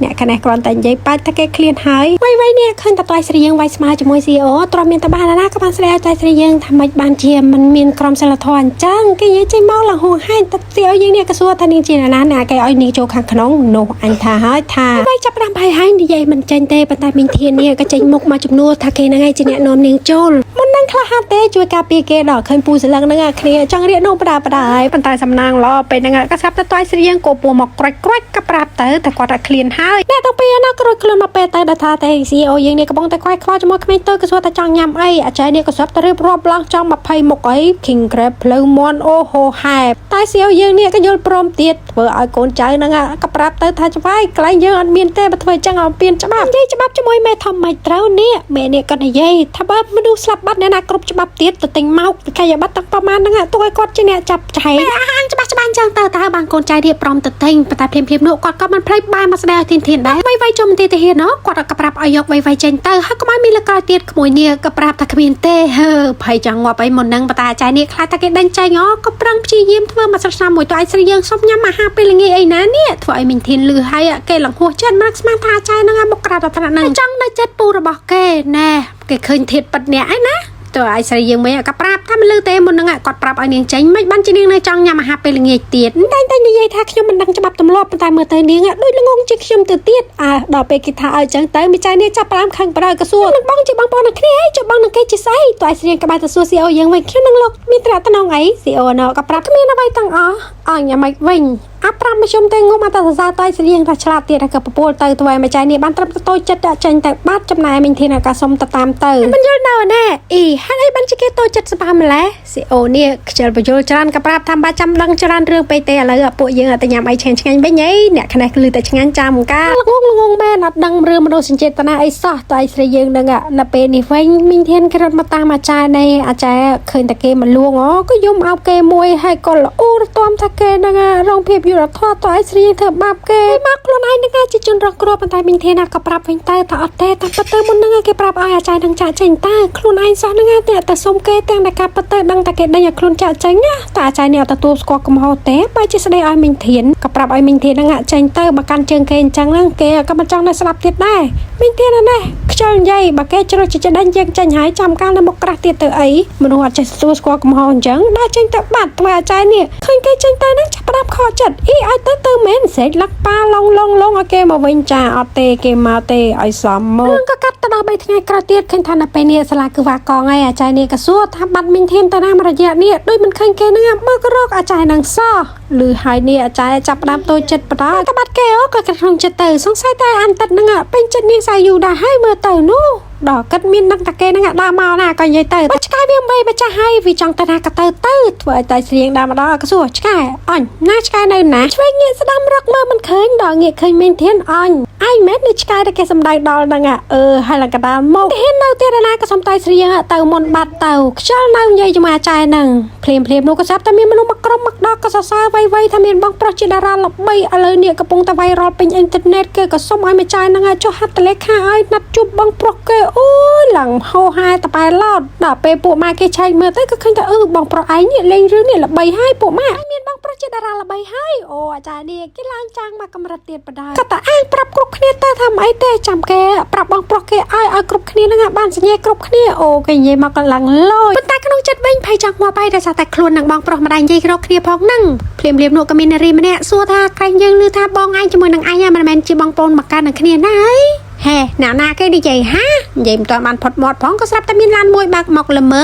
េអ្នកកណេះគ្រាន់តែនិយាយបាច់ថាគេឃ្លានហើយវៃវៃនេះឃើញតែតៃស្រៀងវាយស្មើជាមួយស៊ីអូទ្រាំមានតបានណាក៏បានស្រីឲ្យតៃស្រីយើងថាម៉េចបានជាមិនមានក្រមសីលធម៌អញ្ចឹងគេនិយាយចេញមកឡើងហួងហែងតែស៊ីអូយើងនេះក៏សួរថានាងជាណាណាគេឲ្យនាងចូលខាងក្នុងនោះអញថាហើយថាវៃចាប់ផ្ដើមភ័យហើយនិយាយមិនចេញទេប៉ុន្តែមីងធាននេះក៏ចេញមុខមកជំនួសថាគេហ្នឹងឯងជាអ្នកនាំនាងចូលមុននឹងខ្លះហាត់ទេជួយការពារគេដល់ឃើញពូសលឹងហ្នឹងគ្នាចង់រៀកនោះបដាបដាហើយប៉ុន្តែសំណាងល្អពេលហ្នឹងក៏ស្រាប់តែតយស្រៀងគោពោះមកក្រាច់ក្រាច់ក៏ប្រាប់ទៅតែគាត់តែឃ្លានហើយអ្នកទាំងពីរណាក៏រួចខ្លួនមកពេលទៅដល់ថាតែ CEO យើងនេះកំពុងតែខ្វាយខ្វល់ជាមួយក្មេងទៅក៏សួរថាចង់ញ៉ាំអីអាចារ្យនេះក៏ស្រាប់តែរៀបរាប់ឡើងចង់20មុខអី King Crab ផ្លូវមន់អូហូហែបតែ CEO យើងនេះក៏យល់ព្រមទៀតធ្វើឲ្យកូនចៅហ្នឹងក៏ប្រាប់ទៅថាច្បាយកន្លែងយើងអត់មានទេបើធ្វើចឹងឲ្យពៀនច្បាប់និយាយច្បាប់ជាមួយមេធំមិនត្រូវនេះមេនេះក៏និយាយថាបើមនុស្សស្លាប់បាត់អ្នកណាគ្រប់ច្បាប់ទៀតទៅទិញមកវិក័យប័ត្រទាំងប្រមាណហ្នឹងទុកឲ្យគាត់ជាអ្នកចាប់ចែកអាងច្បាស់ច្បាស់អញ្ចឹងទៅតើបានកូនចៅរៀបព្រមទៅទិញប៉ុន្តែភ្លាមភ្លាមនោះគាត់ក៏មិនភ្លេចបែរមកស្ដីឲ្យធានធានដែរវៃវៃចូលមន្ទីរទាហាននោះគាត់ក៏ប្រាប់ឲ្យយកវៃវៃចេញទៅហើយកុំឲ្យមានលើកក្រោយទៀតក្មួយនេះក៏ប្រាប់ថាគ្មានទេហឺភ័យចង់ងាប់អីមុនហ្នឹងប៉ុន្តែអាចារ្យនេះខ្លាចថាគេដេញចេញអូក៏ប្រឹងព្យាយាមធ្វើមកស្រស់ស្រាយមួយទៅឲ្យស្រីយើងសុំញ៉ាំអាហារពេលល្ងាចអីណានេះធ្វើឲ្យមីងធានលឺហើយគេលង្ហួសចិត្តមកស្មានថាអាចារ្យហ្នឹងមកក្រាបដល់ថ្នាក់ហ្នឹងចង់នៅចិត្តពូរបស់គេណែគេឃើញធាតប៉ិតអ្នកឯណាទៅឲ្យស្រីយើងវិញក៏ប្រាប់ ថាមិនលឺទេមុននឹងគាត់ប្រាប់ឲ្យនាងចេញមិនបានជានាងនៅចង់ញ៉ាំអាហារពេលល្ងាចទៀតតែតែនិយាយថាខ្ញុំមិនដឹងច្បាប់ទម្លាប់ប៉ុន្តែមើលទៅនាងដូចល្ងងជាងខ្ញុំទៅទៀតអើដល់ពេលគេថាឲ្យចឹងទៅមីចាយនេះចាប់ផ្ដើមខឹងបដ ாய் ក៏សួរនឹងបងជាបងប្អូននឹងគ្នាអីចុះបងនឹងគេជាស្អីតើឲ្យស្រៀងក្បែរទៅសួរ CEO យើងវិញខ្ញុំនឹងលោកមានត្រាក់តំណងអី CEO ណក៏ប្រាប់គ្មានអ្វីទាំងអស់អញយ៉ាងម៉េចវិញអាប្រាំមខ្ញុំទៅងុំអត់តែសរសើរតៃស្រៀងថាឆ្លាតទៀតហើយក៏ពពូលទៅធ្វើឲ្យម្ចាស់នេះបានត្រឹមទៅតូចចិត្តដាក់ចេញទៅបាត់ចំណាយមិញធានឱកាសសុំទៅតាមទៅមិនយល់នៅណែអ៊ីហេតុអីបានជាគេតូចចិត្តស្បាម្លេះស៊ីអូនេះខ្ជិលបញ្យល់ច្រើនក៏ប្រាប់ថាបាចាំដឹងច្រើនរឿងពេកទេឥឡូវពួកយើងអត់ទៅញ៉ាំអីឆ្ងាញ់ឆ្ងាញ់វិញអីអ្នកខ្នេះលឺតែឆ្ងាញ់ចាំកាល្ងងល្ងងមែនអត់ដឹងរឿងមនុស្សសញ្ចេតនាអីសោះតៃស្រីយើងនឹងនៅពេលនេះវិញមិញធានក្រត់មកតាមអាចារ្យនៃអាចារ្យឃើញតែគេមកលួងអូក៏យំអោបគេមួយហើយក៏ល្អរទាំថាគេនឹងរងភាពយុត្តិធម៌តើឲ្យស្រីធ្វើបាបគេមកខ្លួនឯងនឹងជាជនរងគ្រោះប៉ុន្តែមីងធានក៏ប្រាប់វិញទៅថាអត់ទេតែពិតទៅមុននឹងគេប្រាប់ឲ្យអាចារ្យនឹងចាក់ចេញតើខ្លួនឯងសោះនឹងតែតែសុំគេទាំងតែការពិតទៅដឹងតែគេដេញឲ្យខ្លួនចាក់ចេញណាតែអាចារ្យនេះអត់ទទួលស្គាល់កំហុសទេបែរជាស្ដីឲ្យមីងធានក៏ប្រាប់ឲ្យមីងធាននឹងចេញទៅបើកាន់ជើងគេអញ្ចឹងហ្នឹងគេក៏មិនចង់នៅស្ដាប់ទៀតដែរមីងធានណាខ្ជិលនិយាយបើគេជ្រុលជាដេញយើងចេញហើយចាំកាលនៅមុខក្រាស់ទៀតទៅអីមនុស្សអត់ចេះទទួលស្គាល់កំហុសអញ្ចឹងដល់ចេញទៅបាត់ធ្វើអាចារ្យនេះឃើញគេចេញទៅហ្នឹងចាប់ផ្ដើមខកចិត្តអ៊ីឲ្យទៅទៅមែនស្រែកលឹកប៉ាឡងឡងឡងឲ្យគេមកវិញចាអត់ទេគេមកទេឲ្យសមមករឿងក៏កាត់ទៅដល់3ថ្ងៃក្រោយទៀតឃើញថានៅពេលនេះសាលាគឺវ៉ាកងហើយអាចារ្យនេះក៏សួរថាបាត់មីងធានទៅណាមរយៈនេះដូចមិនឃើញគេហ្នឹងមើលក៏រកអាចារ្យហ្នឹងសោះឮហើយនេះអាចារ្យចាប់ផ្ដើមតូចចិត្តបដតែបាត់គេអូក៏គិតក្នុងចិត្តទៅសង្ស័យតែអានតិតហ្នឹងពេញចិត្តនាងសាយូដែរហើយមើលទៅនោះដល់គិតមានដឹងតែគេហ្នឹងដើរមកណាក៏និយាយទៅបើឆ្កែវាមិនម្ចាស់ហើយវាចង់ទៅណាក៏ទៅទៅធ្វើឲ្យតែស្រៀងដើរមកដល់ក៏សួរឆ្កែអញណាឆ្កែនៅណាឆ្វេងងាកស្ដាំរកមើលមិនឃើញដល់ងាកឃើញមានធានអញឯងមែននេះឆ្កែដែលគេសំដៅដល់ហ្នឹងអឺហើយឡើងកដាលមកធាននៅទៀតណាក៏សំតែស្រៀងទៅមុនបាត់ទៅខ្យល់នៅនិយាយជាមួយអាចារ្យហ្នឹងភ្លាមភ្លាមនោះក៏ស្រាប់តែមានមនុស្សមកក្រុមមកដល់ក៏សរសើរវៃវៃថាមានបងប្រុសជាតារាល្បីឥឡូវនេះកំពុងតែវៃរលពេញអ៊ីនធឺណិតគេក៏សុំឲ្យម្ចាស់ហ្នឹងចុះហត្ថលេខាឲ្យណាត់ជួបបងប្រុសគេអូយឡើងហោហែតប៉ែឡោតដល់ពេលពួកម៉ាគេឆែកមើលទៅក៏ឃើញថាអឺបងប្រុសឯងនេះលេងរឿងនេះល្បីហើយពួកម៉ាឯងមានបងប្រុសជាតារាល្បីហើយអូអាចារ្យនេះគេឡើងចាងមកកម្រិតទៀតបដាក៏តាអាងប្រាប់គ្រប់គ្នាទៅថាមិនអីទេចាំគេប្រាប់បងប្រុសគេឲ្យឲ្យគ្រប់គ្នាហ្នឹងបានសញ្ញាគ្រប់គ្នាអូគេនិយាយមកក៏ឡើងលយប៉ុន្តែក្នុងចិត្តវិញភ័យចង់ងាប់ហើយដោយសារតែខ្លួននឹងបងប្រុសម្ដាយនិយាយរកគ្នាផងហ្នឹងភ្លាមៗនោះក៏មាននារីម្នាក់សួរថាក្រែងយើងឮថាបងឯងជាមួយនឹងឯងមិនមែនជាបងប្អូនមកកាន់នឹងគ្នាណាហីហេណាណាគេនិយាយហានិយាយមិនទាន់បានផុតមាត់ផងក៏ស្រាប់តែមានឡានមួយបើកមកល្មើ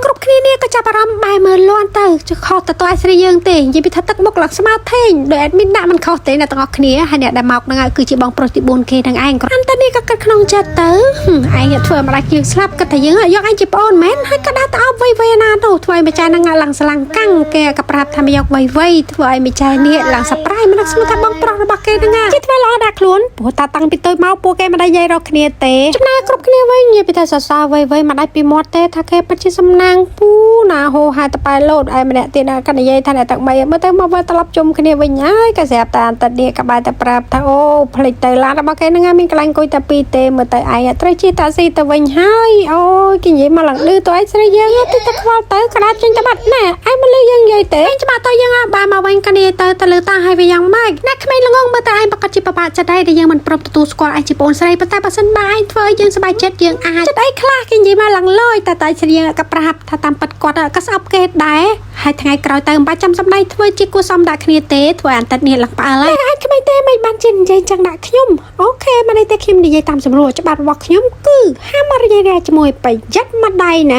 គ្រប់គ្នានេះក៏ចាប់អារម្មណ៍បែរមើលលាន់ទៅចខុសទៅតើស្រីយើងទេនិយាយពីថាទឹកមុខឡើងស្មើថេងដោយ admin ដាក់មិនខុសទេអ្នកទាំងអស់គ្នាហើយអ្នកដែលមកហ្នឹងគឺជាបងប្រុសទី4គេហ្នឹងឯងគ្រាន់តែនេះក៏គិតក្នុងចិត្តទៅឯងធ្វើម្ដាយយើងស្លាប់គិតថាយើងយកឯងជាប្អូនមែនហើយក៏ដាក់ទៅអោបវៃវៃណានោះធ្វើឲ្យម្ចាស់ហ្នឹងឡើងស្លាំងកាំងគេក៏ប្រាប់ថាមកយកវៃវៃធ្វើឲ្យម្ចាស់នេះឡើងសប្រៃមិនដឹងស្មានថាបងប្រុសរបស់គេហ្នឹងជាធ្វើល្អដាក់ខ្លួនព្រោះតាតាំងពីតូចមកពួកគេមិនได้និយាយរកគ្នាទេចំណែកគ្រប់គ្នាវិញនិយាយពីថាសរសើរវៃវៃមិនដាច់ពីមាត់ទេថាគេពិតជាសំណាងពូណាហូហែតប៉ែលោតឯម្នាក់ទៀតណាក៏និយាយថាអ្នកទាំង3មើលទៅមកវិលត្រឡប់ជុំគ្នាវិញហើយក៏ស្រាប់តែអន្តនេះក៏បែរតែប្រាប់ថាអូភ្លេចទៅឡានរបស់គេហ្នឹងមានកន្លែងអង្គុយតែពីរទេមើលទៅឯងត្រូវជិះតាក់ស៊ីទៅវិញហើយអូយគេនិយាយមកឡើងឌឺទៅឯងស្រីយើងតិចតែខ្វល់ទៅក្តារចេញទៅបាត់ណែឯងមិនលឺយើងនិយាយទេច្បាស់ទៅយើងបានមកវិញគ្នាទៅទៅលើតាហើយវាយ៉ាងម៉េចណែក្មេងល្ងងមើលតែឯងប្រកាសជាពិបាកចិត្តដែរដែលយើងមិនព្រមទទួលស្គាល់ឯងជាប្អូនស្រីប៉ុន្តែបើសិនបើឯងធ្វើឲ្យយើងសប្បាយចិត្តយើងអាចចិត្តអីខ្លះគេនិយាយមកឡើងលយតែតែស្រៀងក៏ប្រាប់ថាតាមពិតគាត់ក៏ស្អប់គេដែរហើយថ្ងៃក្រោយទៅមិនបាច់ចាំសម្ដែងធ្វើជាគូសំដាក់គ្នាទេធ្វើឲ្យអន្តិតនេះឡើងផ្អើលហើយឯងក្មេងទេមិនបានជានិយាយចឹងដាក់ខ្ញុំអូខេមិនទេខ្ញុំនិយាយតាមសម្រួលច្បាប់របស់ខ្ញុំគឺហាមនិយាយជាមួយប្រយ័ត្នម្ដាយណ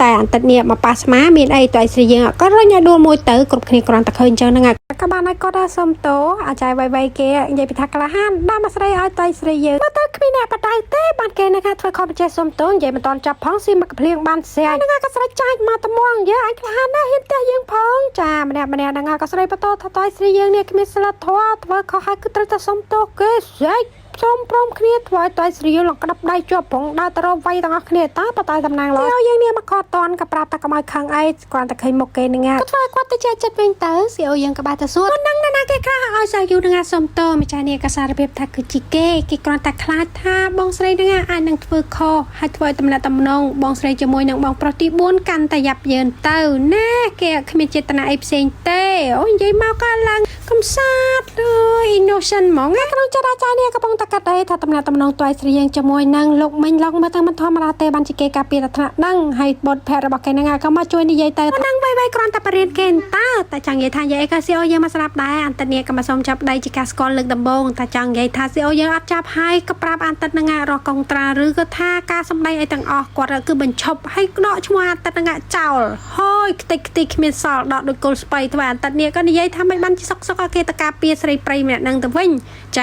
ាតែអន្តិតនេះមកប៉ះស្មាមានអីទៅឲ្យស្រីយើងក៏រុញឲ្យដួលមួយទៅគ្រប់គ្នាគ្រាន់តែឃើញចឹងហ្នឹងក៏បានឲ្យគាត់សុំតោអាចារ្យវៃវៃគេនិយាយពីថាក្លាហានដល់មកស្រីឲ្យតៃស្រីយើងមើលទៅគ្មានអ្នកបដៅទេបានគេនឹងថាធ្វើខុសបច្ចេកសុំតោនិយាយមិនតន់ចាប់ផងស៊ីមកភ្លៀងបានស្រាយហ្នឹងក៏ស្រីចាច់មកត្មងយើអញក្លាហានណាស់ហ៊ានផ្ទះយើងផងចាម្នាក់ម្នាក់ហ្នឹងក៏ស្រីបន្តថាតៃស្រីយើងនេះគ្មានស្លឹកធေါ်ធ្វើខុសហើយគឺត្រូវតែសុំទោសគេស្អែកសូមព្រមគ្នាធ្វើឲ្យតៃស្រីយើងលងក្តាប់ដៃជាប់ផងដើរទៅរកវាយទាំងអស់គ្នាតើបតៃតំណាងឡើយយើងនេះមកខតតនក៏ប្រាប់តែកុំឲ្យខឹងអីគ្រាន់តែឃើញមុខគេនឹងក៏ធ្វើឲ្យគាត់ទៅជាចិត្តវិញទៅស៊ីអូយើងក៏បានទៅសួរមិនដឹងណាគេខ្លះឲ្យសាយូនឹងសុំតម្ចាស់នេះក៏សារភាពថាគឺជាគេគេគ្រាន់តែខ្លាចថាបងស្រីនឹងអាចនឹងធ្វើខុសហើយធ្វើឲ្យតំណតំណងបងស្រីជាមួយនឹងបងប្រុសទី4កាន់តែយ៉ាប់យ៉ឺនទៅណាគេគ្មានចេតនាអីផ្សេងទេអូនិយាយមកក៏ឡើង កំសាតអើយ innocent ហ្មងណាក្នុងចិត្តអាចារ្យនេះកំពុងតែកាត់អីថាតំណាក់តំណងតួឯស្រីយើងជាមួយនឹងលោកមិញឡុងមើលទៅមិនធម្មតាទេបានជាគេការពារដល់ថ្នាក់ហ្នឹងហើយបុតភ័ក្ររបស់គេហ្នឹងក៏មកជួយនិយាយទៅហ្នឹងវៃវៃគ្រាន់តែបរៀនគេតើតែចង់និយាយថាយាយអីក៏ស៊ីអូយើងមកស្រាប់ដែរអន្តនីក៏មកសុំចាប់ដៃជាការស្គាល់លើកដំបូងតែចង់និយាយថាស៊ីអូយើងអត់ចាប់ហើយក៏ប្រាប់អន្តនឹងរកកងត្រាឬក៏ថាការសម្ដែងអីទាំងអស់គាត់គឺបញ្ឈប់ហើយដកឈ្មោះអន្តនឹងចោលហើយខ្ទេចខ្ទីគ្មានសល់ដកដូចគល់ស្បៃធ្វើអន្តនេះក៏និយាយថាមិនបានជាសុកសុកឲ្យគេតការពារស្រីព្រៃម្នាក់នឹងទៅវិញចា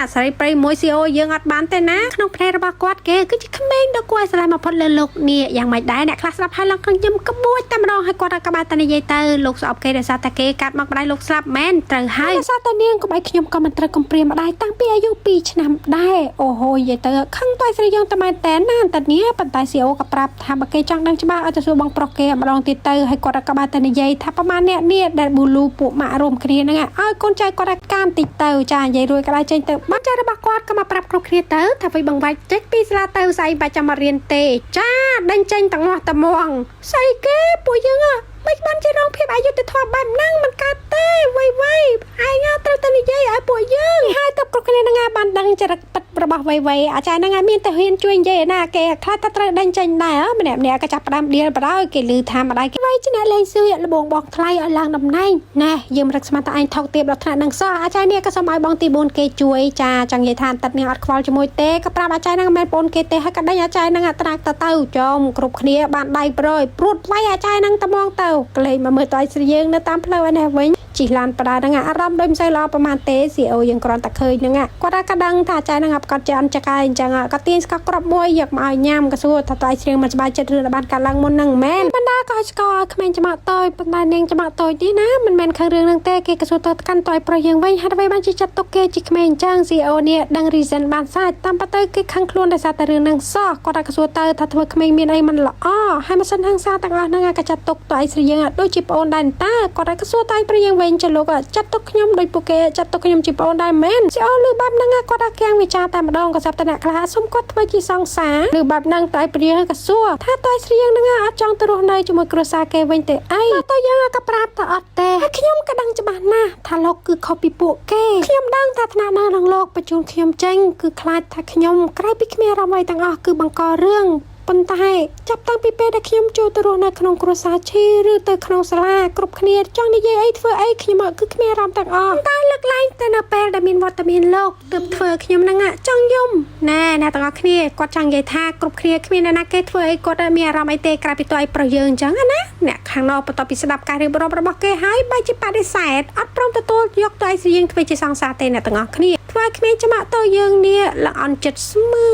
ស្រីព្រៃមួយស៊ីអូយើងអត់បានទេណាក្នុងភ្នែករបស់គាត់គេគឺជាក្មេងដ៏គួរឲ្យស្រឡាញ់បំផុតលើលោកនេះយ៉ាងម៉េចដែរអ្នកខ្លះស្ដាប់ហើយឡើងខ្ញុំក្បួចតែម្ដងហើយគាត់ក៏បានតែនិយាយទៅលោកស្អប់គេដោយសារតែគេកាត់មកម្ដាយលោកស្លាប់មែនត្រូវហើយដោយសារតែនាងកុំឲ្យខ្ញុំក៏មិនត្រូវកំព្រាម្ដាយតាំងពីអាយុ2ឆ្នាំដែរអូហូយនិយាយទៅខឹងតើស្រីយើងតែមែនតែណាតែនេះប៉ុន្តែស៊ីអូក៏ប្រាប់ថាបើគេចង់ដឹងច្បាស់ឲ្យទៅសួរបងប្រុសគេម្ដងទៀតទៅហើយគាត់ក៏បានតែនិយាយថាប្រហែលអ្នកនេះដែលប៊ូលូពួកម៉ាក់រួមគ្នាហ្នឹងឲ្យកូនចៅគាត់កានតិចទៅចានិយាយរួចក៏ដែរចេញទៅបាត់ចៅរបស់គាត់ក៏មកប្រាប់គ្រប់គ្នាទៅថាវិញបងវាច់ចេញពីសាលាទៅស្អីបាច់ចាំមករៀនទេចាដេញចេញទាំងអស់តែមងស្អីគេពួកយើងមិនបានជារងភាពអយុត្តិធម៌បែបហ្នឹងមិនកើតទេវៃវៃឯងត្រូវតែនិយាយឲ្យពួកយើងហើយទៅគ្រប់គ្នាហ្នឹងបានដឹងចរិតពិតរបស់វៃវៃអាចារ្យហ្នឹងមានតែហ៊ានជួយនិយាយណាគេខ្លះថាត្រូវដេញចេញដែរម្នាក់ម្នាក់ក៏ចាប់ផ្ដើមដៀលបដ ாய் គេឮថាម្ដាយគេវៃជាអ្នកលេងស៊ឺលបងបងថ្លៃឲ្យឡើងតំណែងណែយើងរឹកស្មានតែឯងថោកទាបដល់ថ្នាក់ហ្នឹងសោះអាចារ្យនេះក៏សូមឲ្យបងទី4គេជួយចាចង់និយាយថាតិតនេះអត់ខ្វល់ជាមួយទេក៏ប្រាប់អាចារ្យហ្នឹងមិនមែនបងគេទេហើយក៏ដេញអាចារ្យហ្នឹងអត្រាទៅទៅចំគ្រប់គ្នាបានដៃប្រយព្រួតវាយអាចារ្យហ្នឹងត្មងទៅក្លែងមកមើលតើស្រីយើងនៅតាមផ្លូវឯនេះវិញជិះឡានបដាហ្នឹងអារម្មណ៍ដូចមិនសូវល្អប្រហែលទេស៊ីអូយើងគ្រាន់តែឃើញហ្នឹងគាត់ក៏ដឹងថាអាចារ្យហ្នឹងប្រកាសជាអន់ចឹកហើយអញ្ចឹងក៏ទាញស្កគ្រាប់មួយយកមកឲ្យញ៉ាំក៏សួរថាតើស្រៀងមិនសប្បាយចិត្តរឿងដែលបានកើតឡើងមុនហ្នឹងមែនបណ្ដាក៏ឲ្យស្គាល់ឲ្យក្មេងច្មាក់តូចប៉ុន្តែនាងច្មាក់តូចនេះណាមិនមែនខឹងរឿងហ្នឹងទេគេក៏សួរទៅកាន់តើប្រុសយើងវិញហេតុអ្វីបានជាចាត់ទុកគេជាក្មេងអញ្ចឹងស៊ីអូនេះដឹង reason បានសាច់តាមពិតទៅគេខឹងខ្លួនដោយសារតែរឿងហ្នឹងសោះគាត់ក៏សួរទៅថាធ្វើក្មេងមានអីមិនល្អហើយម៉ាស៊ីនហឹងសាទាំងអស់ហ្នឹងក៏ចាត់ទុកតើស្រីយើងដូចជាប្អូនដែរតើគាត់ក៏សួរតើប្រុសយើងវិញចលោកចាត់ទុកខ្ញុំដូចពួកគេចាត់ទុកខ្ញុំជាប្អូនដែរមែនស៊ីអូលឺបែបហ្នឹងគាត់កាំងវិចារតែម្ដងក៏ស្រាប់តែអ្នកខ្លះសុំគាត់ធ្វើជាសង្សារឬបែបហ្នឹងតើប្រៀងក៏សួរថាតើស្រៀងហ្នឹងអត់ចង់ទៅរស់នៅជាមួយគ្រួសារគេវិញទេអីតើយើងក៏ប្រាប់ថាអត់ទេហើយខ្ញុំក៏ដឹងច្បាស់ណាស់ថាលោកគឺខុសពីពួកគេខ្ញុំដឹងថាថ្នាក់ណានឹងលោកបញ្ជូនខ្ញុំចេញគឺខ្លាចថាខ្ញុំក្រៅពីគ្មានអារម្មណ៍អីទាំងអស់គឺបង្ករឿងប៉ុន្តែចាប់តាំងពីពេលដែលខ្ញុំចូលទៅរស់នៅក្នុងគ្រួសារឈីឬទៅក្នុងសាលាគ្រប់គ្នាចង់និយាយអីធ្វើអីខ្ញុំគឺគ្មានអារម្មណ៍ទាំងអស់តែលើកឡើងតែនៅពេលដែលមានវត្តមានលោកទើបធ្វើខ្ញុំហ្នឹងចង់យំណែអ្នកទាំងអស់គ្នាគាត់ចង់និយាយថាគ្រប់គ្នាគ្មានអ្នកណាគេធ្វើអីគាត់មានអារម្មណ៍អីទេក្រៅពីតើឲ្យប្រុសយើងអញ្ចឹងណាអ្នកខាងនោះបន្ទាប់ពីស្ដាប់ការរៀបរាប់របស់គេហើយបែរជាបដិសេធអត់ព្រមទទួលយកតើឲ្យស្រៀងធ្វើជាសង្សារទេអ្នកទាំងអស់គ្នាធ្វើឲ្យគ្មានច្បាក់ទៅយើងនេះល្អន់ចិត្តស្មឿ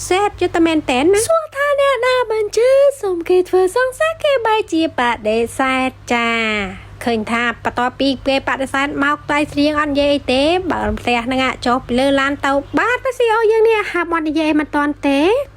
សេតយល់តែមែនតែនណាសួរថាអ្នកណាបានជឿសុំគេធ្វើសង្សារគេបែរជាបដិសេធចាឃើញថាបន្ទាប់ពីគេបដិសេធមកតៃស្រៀងអត់និយាយអីទេបើផ្ទះហ្នឹងចុះពីលើឡានទៅបាទទៅស៊ីអូយើងនេះហាប់អត់និយាយមិនតាន់ទ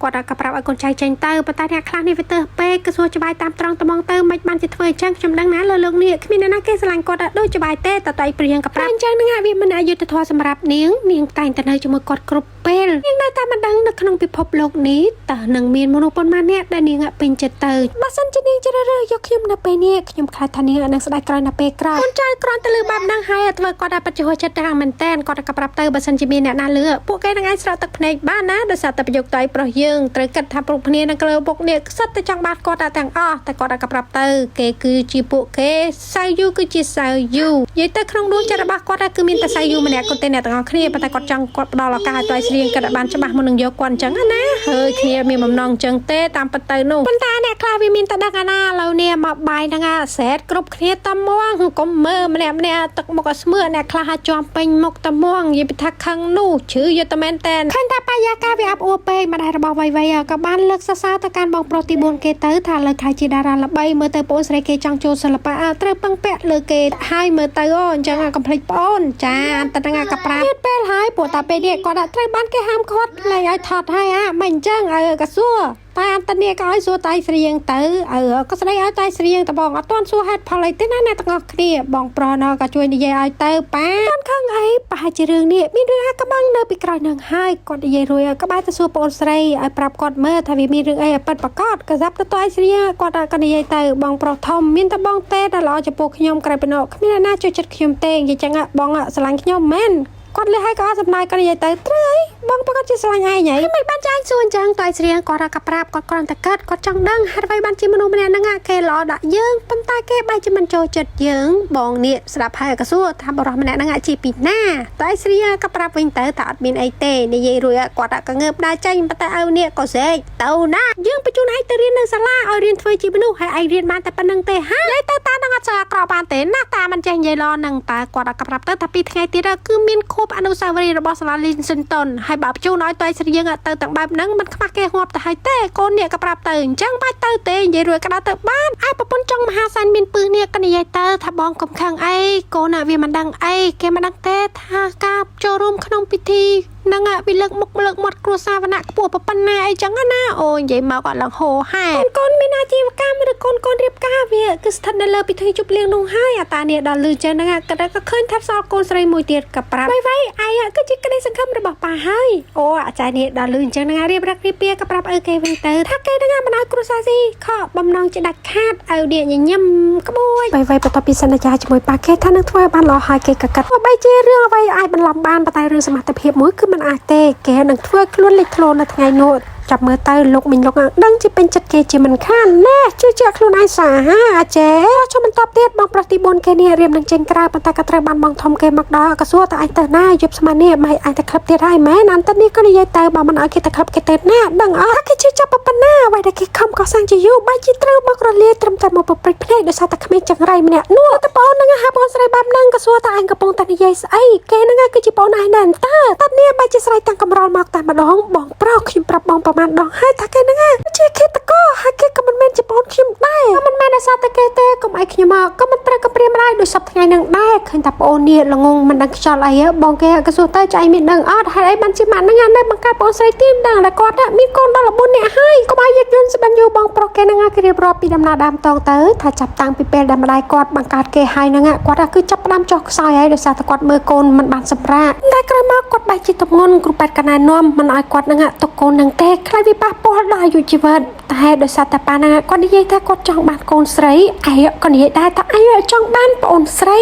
េគាត់ក៏ប្រាប់ឲ្យកូនចៅចេញទៅប៉ុន្តែអ្នកខ្លះនេះវាទៅពេកគឺសួរច្បាយតាមត្រង់ត្មងទៅមិនបានជាធ្វើអញ្ចឹងខ្ញុំដឹងណាលើលោកនេះគ្មានអ្នកណាគេស្រឡាញ់គាត់ដូចច្បាយទេតតៃព្រៀងក៏ប្រាប់អញ្ចឹងហ្នឹងវាមិនអយុត្តិធម៌សម្រាប់នាងនាងតែងតែនៅជាមួយគាត់គ្រប់ពេលនាងនៅតែមិនដឹងនៅក្នុងពិភពលោកនេះតើនឹងមានមនុស្សប៉ុន្មាននាក់ដែលនាងពេញចិត្តទៅបើសិនជានាងជ្រើសរើសយកខ្ញុំនៅពេលនេះខ្ញុំខ្លាចថានាងនឹងស្ដាយក្រោយនៅពេលក្រោយកូនចៅគ្រាន់តែលឺបែបហ្នឹងហើយធ្វើគាត់ឲ្យពិតជាហួសចិត្តទាំងមែនតែនគាត់ក៏ប្រាប់ទៅបើសិនជាមានអ្នកណាលឺពួកគេនឹងអាចស្រក់ទឹកភ្នែកបានណាដោយសារតែប្រយោគតៃប្រុសយើងត្រូវគិតថាគ្រប់គ្នានឹងក្លើពុកនេះសិតតែចង់បានគាត់តែទាំងអស់តែគាត់ក៏ប្រាប់ទៅគេគឺជាពួកគេសៅយូគឺជាសៅយូនិយាយទៅក្នុងដួងចិត្តរបស់គាត់គឺមានតែសៅយូម្នាក់គាត់ទេអ្នកទាំងអស់គ្នាប៉ុន្តែគាត់ចង់គាត់ផ្ដល់ឱកាសឲ្យតៃស្រៀងគាត់ឲ្យបានច្បាស់មុននឹងយកគាត់អញ្ចឹងណាហើយគ្នាមានបំណងអញ្ចឹងទេតាមពិតទៅនោះប៉ុន្តែអ្នកខ្លះវាមានតែដឹងអាណាឥឡូវនេះមកបាយហ្នឹងអាសែតគ្រប់គ្នាតមងកុំមើលម្នាក់ម្នាក់ទឹកមុខឲ្យស្មឿអ្នកខ្លះឲ្យជាប់ពេញមុខតមងនិយាយពីថាខឹងនោះឈឺយកតែមែនតែនឃើញថាបាយាកាវាអាប់អួរពេកម្ដាយរបស់វៃវៃក៏បានលើកសរសើរទៅកាន់បងប្រុសទី4គេទៅថាលើខ្លាចជាតារាល្បីមើលទៅប្អូនស្រីគេចង់ចូលសិល្បៈត្រូវពឹងពាក់លើគេហើយមើលទៅអូអញ្ចឹងកុំភ្លេចប្អូនចាតឹងកប្រាប់ទៀតពេលហើយពួកតាពេលនេះគាត់ត្រូវបានគេហាមឃាត់លែងឲ្យថតហើយអាមិនអញ្ចឹងឲ្យកសួរ តែអន្តនីក៏ឲ្យសួរតៃស្រៀងទៅអើក៏ស្ដីឲ្យតៃស្រៀងតបងអត់ទាន់សួរហេតុផលអីទេណាអ្នកទាំងអស់គ្នាបងប្រុសណក៏ជួយនិយាយឲ្យទៅប៉ាអត់ខឹងអីប្រហែលជារឿងនេះមានរឿងអាកំបាំងនៅពីក្រោយនឹងហើយគាត់និយាយរួចក៏បែរទៅសួរប្អូនស្រីឲ្យប្រាប់គាត់មើលថាវាមានរឿងអីឲ្យពិតប្រាកដក៏ចាប់ទៅតៃស្រៀងគាត់ក៏និយាយទៅបងប្រុសធំមានតែបងទេដែលល្អចំពោះខ្ញុំក្រៅពីនោះគ្មានអ្នកណាជួយចិត្តខ្ញុំទេនិយាយចឹងបងស្រឡាញ់ខ្ញុំមែនគាត់លះឲ្យក៏អត់សំណាយគាត់និយាយទៅត្រូវអីបងប្រកាសជាស្រឡាញ់ឯងហីមិនបានចាញ់សួរអញ្ចឹងតើស្រៀងគាត់ក៏ប្រាប់គាត់គ្រាន់តែកាត់គាត់ចង់ដឹងហេតុអ្វីបានជាមនុស្សម្នាក់ហ្នឹងគេល្អដាក់យើងប៉ុន្តែគេបែរជាមិនចូលចិត្តយើងបងនេះស្ដាប់ហើយក៏សួរថាបរិសម្នាក់ហ្នឹងជាពីណាតើស្រៀងក៏ប្រាប់វិញទៅថាអត់មានអីទេនិយាយរួចគាត់ក៏ងើបដើរចេញប៉ុន្តែឪនេះក៏ស្រែកទៅណាយើងបញ្ជូនឯងទៅរៀននៅសាលាឲ្យរៀនធ្វើជាមនុស្សហើយឯងរៀនបានតែប៉ុណ្្នឹងទេហានិយាយទៅតានឹងអត់ស្អាក្រក់បានទេណាតាមិនចេះនិយាយល្អនឹងតើគាត់ក៏ប្រាប់ទៅថាពីថ្ងៃទៀតគឺមានខួបអនុស្សាវរីយ៍របស់សាលាលីនស៊ីនតុនហើយបើបញ្ជូនឲ្យតៃស្រៀងទៅទាំងបែបហ្នឹងមិនខ្មាស់គេងាប់ទៅហើយទេកូននេះក៏ប្រាប់ទៅអញ្ចឹងបាច់ទៅទេនិយាយរួចក៏ដើរទៅបានឯប្រពន្ធចុងមហាសែនមានពឹសនេះក៏និយាយទៅថាបងកុំខឹងអីកូនវាមិនដឹងអីគេមិនដឹងទេថាការចូលរួមក្នុងពិធីនឹងវាលើកមុខលើកមាត់គ្រួសារវណ្ណៈខ្ពស់ប៉ុណ្ណាអីចឹងណាអូនិយាយមកអត់ឡើងហោហែកូនមានអាជីវកម្មឬកូនកូនរៀបការវាគឺស្ថិតនៅលើពិធីជប់លៀងនោះហើយអាតានេះដល់លឺចឹងហ្នឹងក៏ក៏ឃើញថាសល់កូនស្រីមួយទៀតក៏ប្រាប់វៃវៃឯងគឺជាក្តីសង្ឃឹមរបស់ប៉ាហើយអូអាចារ្យនេះដល់លឺអញ្ចឹងហ្នឹងរៀបរឹករៀបពីក៏ប្រាប់ឪគេវិញទៅថាគេហ្នឹងមិនឲ្យគ្រួសារស៊ីខកបំណងជាដាច់ខាតឪនេះញញឹមក្បួយវៃវៃបន្ទាប់ពីសន្យាជាមួយប៉ាគេថានឹងធ្វើឲ្យបានល្អហើយគេក៏កាត់ទោះបីជារឿងអ្វីអាចបន្លំបានប៉ុន្តែរឿងសមត្ថភាពមួយគឺមិនអាចទេគេនឹងធ្វើខ្លួនលេចធ្លោនៅថ្ងៃនោះចាប់មើលទៅលោកមីងលោកដឹងជាពេញចិត្តគេជាមិនខានណាជឿជាក់ខ្លួនឯងសាហាអាចេចុះបន្តទៀតបងប្រុសទី4គេនេះរៀមនឹងចេញក្រៅប៉ុន្តែក៏ត្រូវបានបងធំគេមកដល់ក៏សួរតើអញទៅណាយប់ស្មាននេះមិនអញទៅក្លឹបទៀតហើយមែនអន្តនេះក៏និយាយទៅបើមិនឲ្យគេទៅក្លឹបគេទៅណាដឹងអត់គេជឿចាប់ប៉ុណ្ណាអ្វីដែលគេខំកសាងជាយូរបែរជាត្រូវមករលាយត្រឹមតែមកប្រព្រឹត្តភ្នែកដោយសារតែក្មេងចង្រៃម្នាក់នោះតែបងនឹងហាបងស្រីបែបហ្នឹងក៏សួរតើអញកំពុងតែនិយាយស្អីគេនឹងគឺជាបងឯងដែរតើតើនេះបែរជាស្រែកតាំងកំរោលមកតែម្ដងបងប្រុសខ្ញុំប្រាប់បងប្រហែលដងហើយថាគេនឹងជាឃាតករហើយគេក៏មិនមែនជាបងខ្ញុំដែរក៏មិនមែនដោយសារតែគេទេកុំឲ្យខ្ញុំមកក៏មិនត្រូវកំព្រាមឡើយដោយសពថ្ងៃនឹងដែរឃើញតែប្អូននេះល្ងងមិនដឹងខ្យល់អីបងគេក៏សួរទៅចៃមានដឹងអត់ហេតុអីបានជាម៉ាក់នឹងនៅបង្កើតបងស្រីទីដឹងតែគាត់មានកូនដល់14នាក់ហើយកុំឲ្យយឹកយន់ស្បិនយូរបងប្រុសគេនឹងគេរៀបរាប់ពីដំណើរដើមតងទៅថាចាប់តាំងពីពេលដែលម្ដាយគាត់បង្កើតគេហើយនឹងគាត់គឺចាប់ផ្ដើមចុះខ្សោយហើយដោយសារតែគាត់មើលកូនមិនបានសម្រាកតែក្រោយមកគាត់បែរជាទម្ងន់គ្រូពេទ្យកណែនាំមិនឲ្យគាត់នឹងទុកកូននឹងទេខ្លាចវាប៉ះពាល់ដល់អាយុជីវិតតែដោយសារតែប៉ាណាគាត់និយាយថាគាត់ចង់បានកូនស្រីឯងក៏និយាយដែរថាឯងចង់បានប្អូនស្រី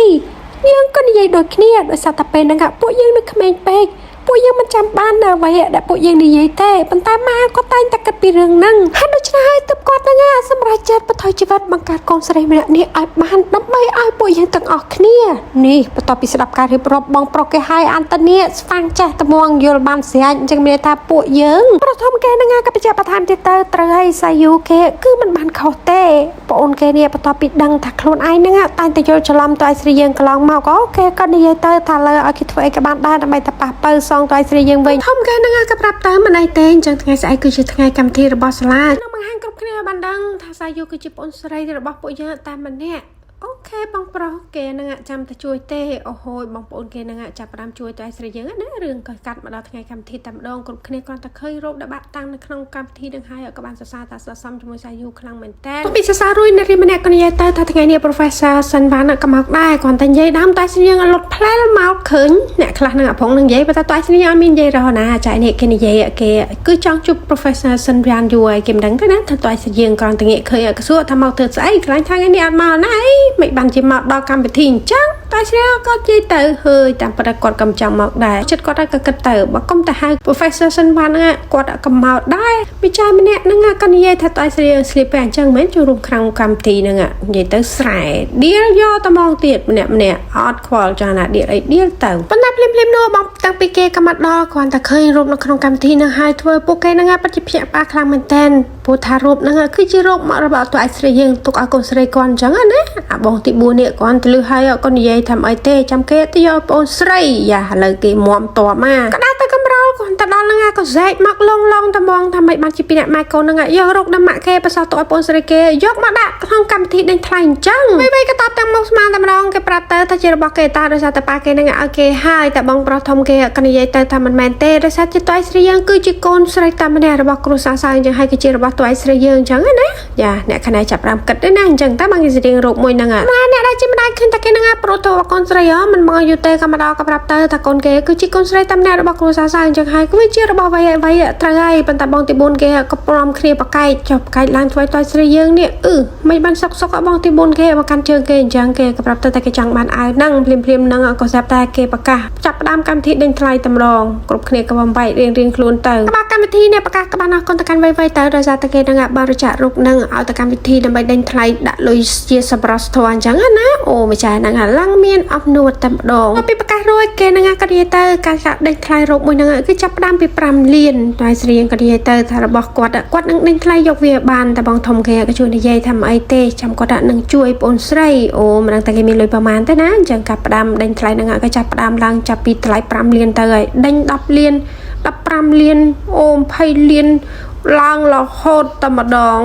យើងក៏និយាយដូចគ្នាដោយសារតែពេលហ្នឹងពួកយើងនៅក្មេងពេកពួកយើងមិនចាំបាននៅអ្វីដែលពួកយើងនិយាយទេប៉ុន្តែម៉ាគាត់តែងតែគិតពីរឿងហ្នឹងហើយដូច្នេះហើយទើបគាត់ហ្នឹងសម្រេចចិត្តបន្ថយជីវិតបង្កើតកូនស្រីម្នាក់នេះឲ្យបានដើម្បីឲ្យពួកយើងទាំងអស់គ្នានេះបន្ទាប់ពីស្ដាប់ការរៀបរាប់បងប្រុសគេហើយអន្តនីស្វាងចេះត្មងយល់បានស្រេចអញ្ចឹងមានន័យថាពួកយើងប្រធមគេហ្នឹងក៏បញ្ជាក់បន្ថែមទៀតទៅត្រូវឲ្យសាយូគេគឺមិនបានខុសទេប្អូនគេនេះបន្ទាប់ពីដឹងថាខ្លួនឯងហ្នឹងតែងតែយល់ច្រឡំទៅឲ្យស្រីយើងកន្លងមកអូគេក៏និយាយទៅថាលើឲ្យគេធ្វើអីក៏បានដែរដើម្បីតែប៉ះពៅសងទៅឲ្យស្រីយើងវិញធំគេហ្នឹងក៏ប្រាប់ទៅមិនអីទេអញ្ចឹងថ្ងៃស្អែកគឺជាថ្ងៃកម្មវិធីរបស់សាលានឹងបង្ហាញគ្រប់គ្នាឲ្យបានដឹងថាសាយូគឺជាប្អូនស្រីរបស់ពួកយើងតែម្នាក់ OK បងប្រុសគេនឹងចាំតែជួយទេអូហូយបងប្អូនគេនឹងចាប់ផ្ដើមជួយទៅឲ្យស្រីយើងណារឿងក៏កាត់មកដល់ថ្ងៃកម្មវិធីតែម្ដងគ្រប់គ្នាគ្រាន់តែឃើញរូបដែលបាក់តាំងនៅក្នុងកម្មវិធីនឹងហើយក៏បានសរសើរតាស័ក្តិសមជាមួយសាយូខ្លាំងមែនតើពីសរសើររួយនារីម្នាក់ក៏និយាយទៅថាថ្ងៃនេះ Professor សិនវ៉ាន់ក៏មកដែរគ្រាន់តែនិយាយដើមតែស្រីយើងលុតផ្លែលមកឃើញអ្នកខ្លះនឹងអផងនឹងនិយាយបើតែតែស្រីយើងអត់មាននិយាយរហូតណាចានេះគេនិយាយគេគឺចង់ជួប Professor សិនវ៉ាន់យូរហើយគេមិនដឹងទេណាថាតែស្រីយើងគ្រាន់តែងាកឃើញក៏សួរថាមកធ្វើស្អីខ្លាញ់ថាថ្ងៃនេះអត់មកណាអីមិនបានជាមកដល់កម្មវិធីអញ្ចឹងតែស្រីក៏និយាយទៅហើយតាមពិតគាត់ក៏មិនចង់មកដែរចិត្តគាត់ក៏គិតទៅបើកុំទៅហៅ Professor សិនវ៉ាន់ហ្នឹងគាត់ក៏មកដែរវិចារម្នាក់ហ្នឹងក៏និយាយថាតែស្រីស្លៀកពាក់អញ្ចឹងមែនចូលរួមក្នុងកម្មវិធីហ្នឹងនិយាយទៅស្រែដៀលយកតែមកទៀតម្នាក់ម្នាក់អត់ខ្វល់ចាណាដៀលអីដៀលទៅប៉ុន្តែភ្លាមភ្លាមនោះបងតាំងពីគេក៏មកដល់គ្រាន់តែឃើញរូបនៅក្នុងកម្មវិធីហ្នឹងហើយធ្វើពួកគេហ្នឹងពិតជាភ្ញាក់ផ្អើលខ្លាំងមែនតើព្រោះថារូបហ្នឹងគឺជារូបមករបស់តួឯស្រីយើងទុកឲ្យកូនស្រីគាត់អញ្ចឹងណាអាបងទី4នេះគាត់ទៅលឺហើយគាត់និយាយថាអីទេចាំគេទៅយកប្អូនស្រីយ៉ាឥឡូវគេមមតបមកក៏ដើរទៅកំរោលគាត់ទៅដល់ ហ្នឹងក៏ស្រែកមកឡងឡងតែហ្មងថាមិនបានជាពីអ្នកម៉ែកូនហ្នឹងយករកដល់ម៉ាក់គេបសោះទៅឲ្យបងស្រីគេយកមកដាក់ក្នុងកម្មវិធីដេញថ្លៃអញ្ចឹងវីវីក៏តបទាំងមុខស្មានតែម្ដងគេប្រាប់ទៅថាជារបស់គេតាដោយសារតែប៉ាគេហ្នឹងឲ្យគេហើយតែបងប្រុសធំគេក៏និយាយទៅថាមិនមែនទេដោយសារជាតៃស្រីយើងគឺជាកូនស្រីតែម្នាក់របស់គ្រួសារសើអញ្ចឹងហើយគឺជារបស់តៃស្រីយើងអញ្ចឹងណាយ៉ាអ្នកខាងនេះចាប់ផ្ដើមគិតទេណាអញ្ចឹងតែបងគេរៀងរោគមួយហ្នឹងម៉ែអ្នកដែលជាម្ដាយឃើញតែគេហ្នឹងប្រូទៅកូនស្រីហ៎មិនមកយូរទេក៏មកដល់ក៏ប្រាប់ទៅថាកូនគេគឺជាកូនស្រីតែម្នាក់របស់គ្រួសារសើអញ្ចឹងហើយគឺជារបស់អ្វីអ្វីត្រូវហើយប៉ុន្តែបងទី4គេក៏ព្រមគ្នាប្រកែកចុះប្រកែកឡើងធ្វើតៃស្រីយើងនេះអឺមិនបានសុកសុកបងទី4គេមកកាន់ជើងគេអញ្ចឹងគេក៏ប្រាប់ទៅតែគេចង់បានអាវហ្នឹងភ្លាមភ្លាមហ្នឹងក៏ស្រាប់តែគេប្រកាសចាប់ផ្ដើមកម្មវិធីដេញថ្លៃតម្រងគ្រប់គ្នាក៏បំបែករៀងរៀងខ្លួនទៅក្បាលកម្មវិធីនេះប្រកាសក៏បានអរគុណទៅកាន់វៃវៃទៅដោយសារតែគេនឹងបរិច្ចាគរូបនឹងឲ្យទៅកម្មវិធីដើម្បីដេញថ្លៃដាក់លុយជាសម្រាប់ធម៌អញ្ចឹងណាអូម្ចាស់ហ្នឹងឡើងមានអំនួតតែម្ដងពីប្រកាសរួចគេនឹងក៏និយាយទៅការចាក់ដេញថ្លៃរូបមួយហ្នឹងគឺចាប់ផ្ដើមពី5លានតែស្រៀងក៏និយាយទៅថារបស់គាត់គាត់នឹងដេញថ្លៃយកវាបានតែបងធំគេក៏ជួយនិយាយថាមិនអីទេចាំគាត់នឹងជួយបងស្រីអូមិនដឹងតែគេមានលុយប្រហែលទេណាអញ្ចឹងការផ្ដើមដេញថ្លៃហ្នឹងក៏ចាប់ផ្ដើមឡើងចាប់ពីថ្លៃ5លានទៅហើយដេញ10លាន15លានអូ20លានឡើងរហូតតែម្ដង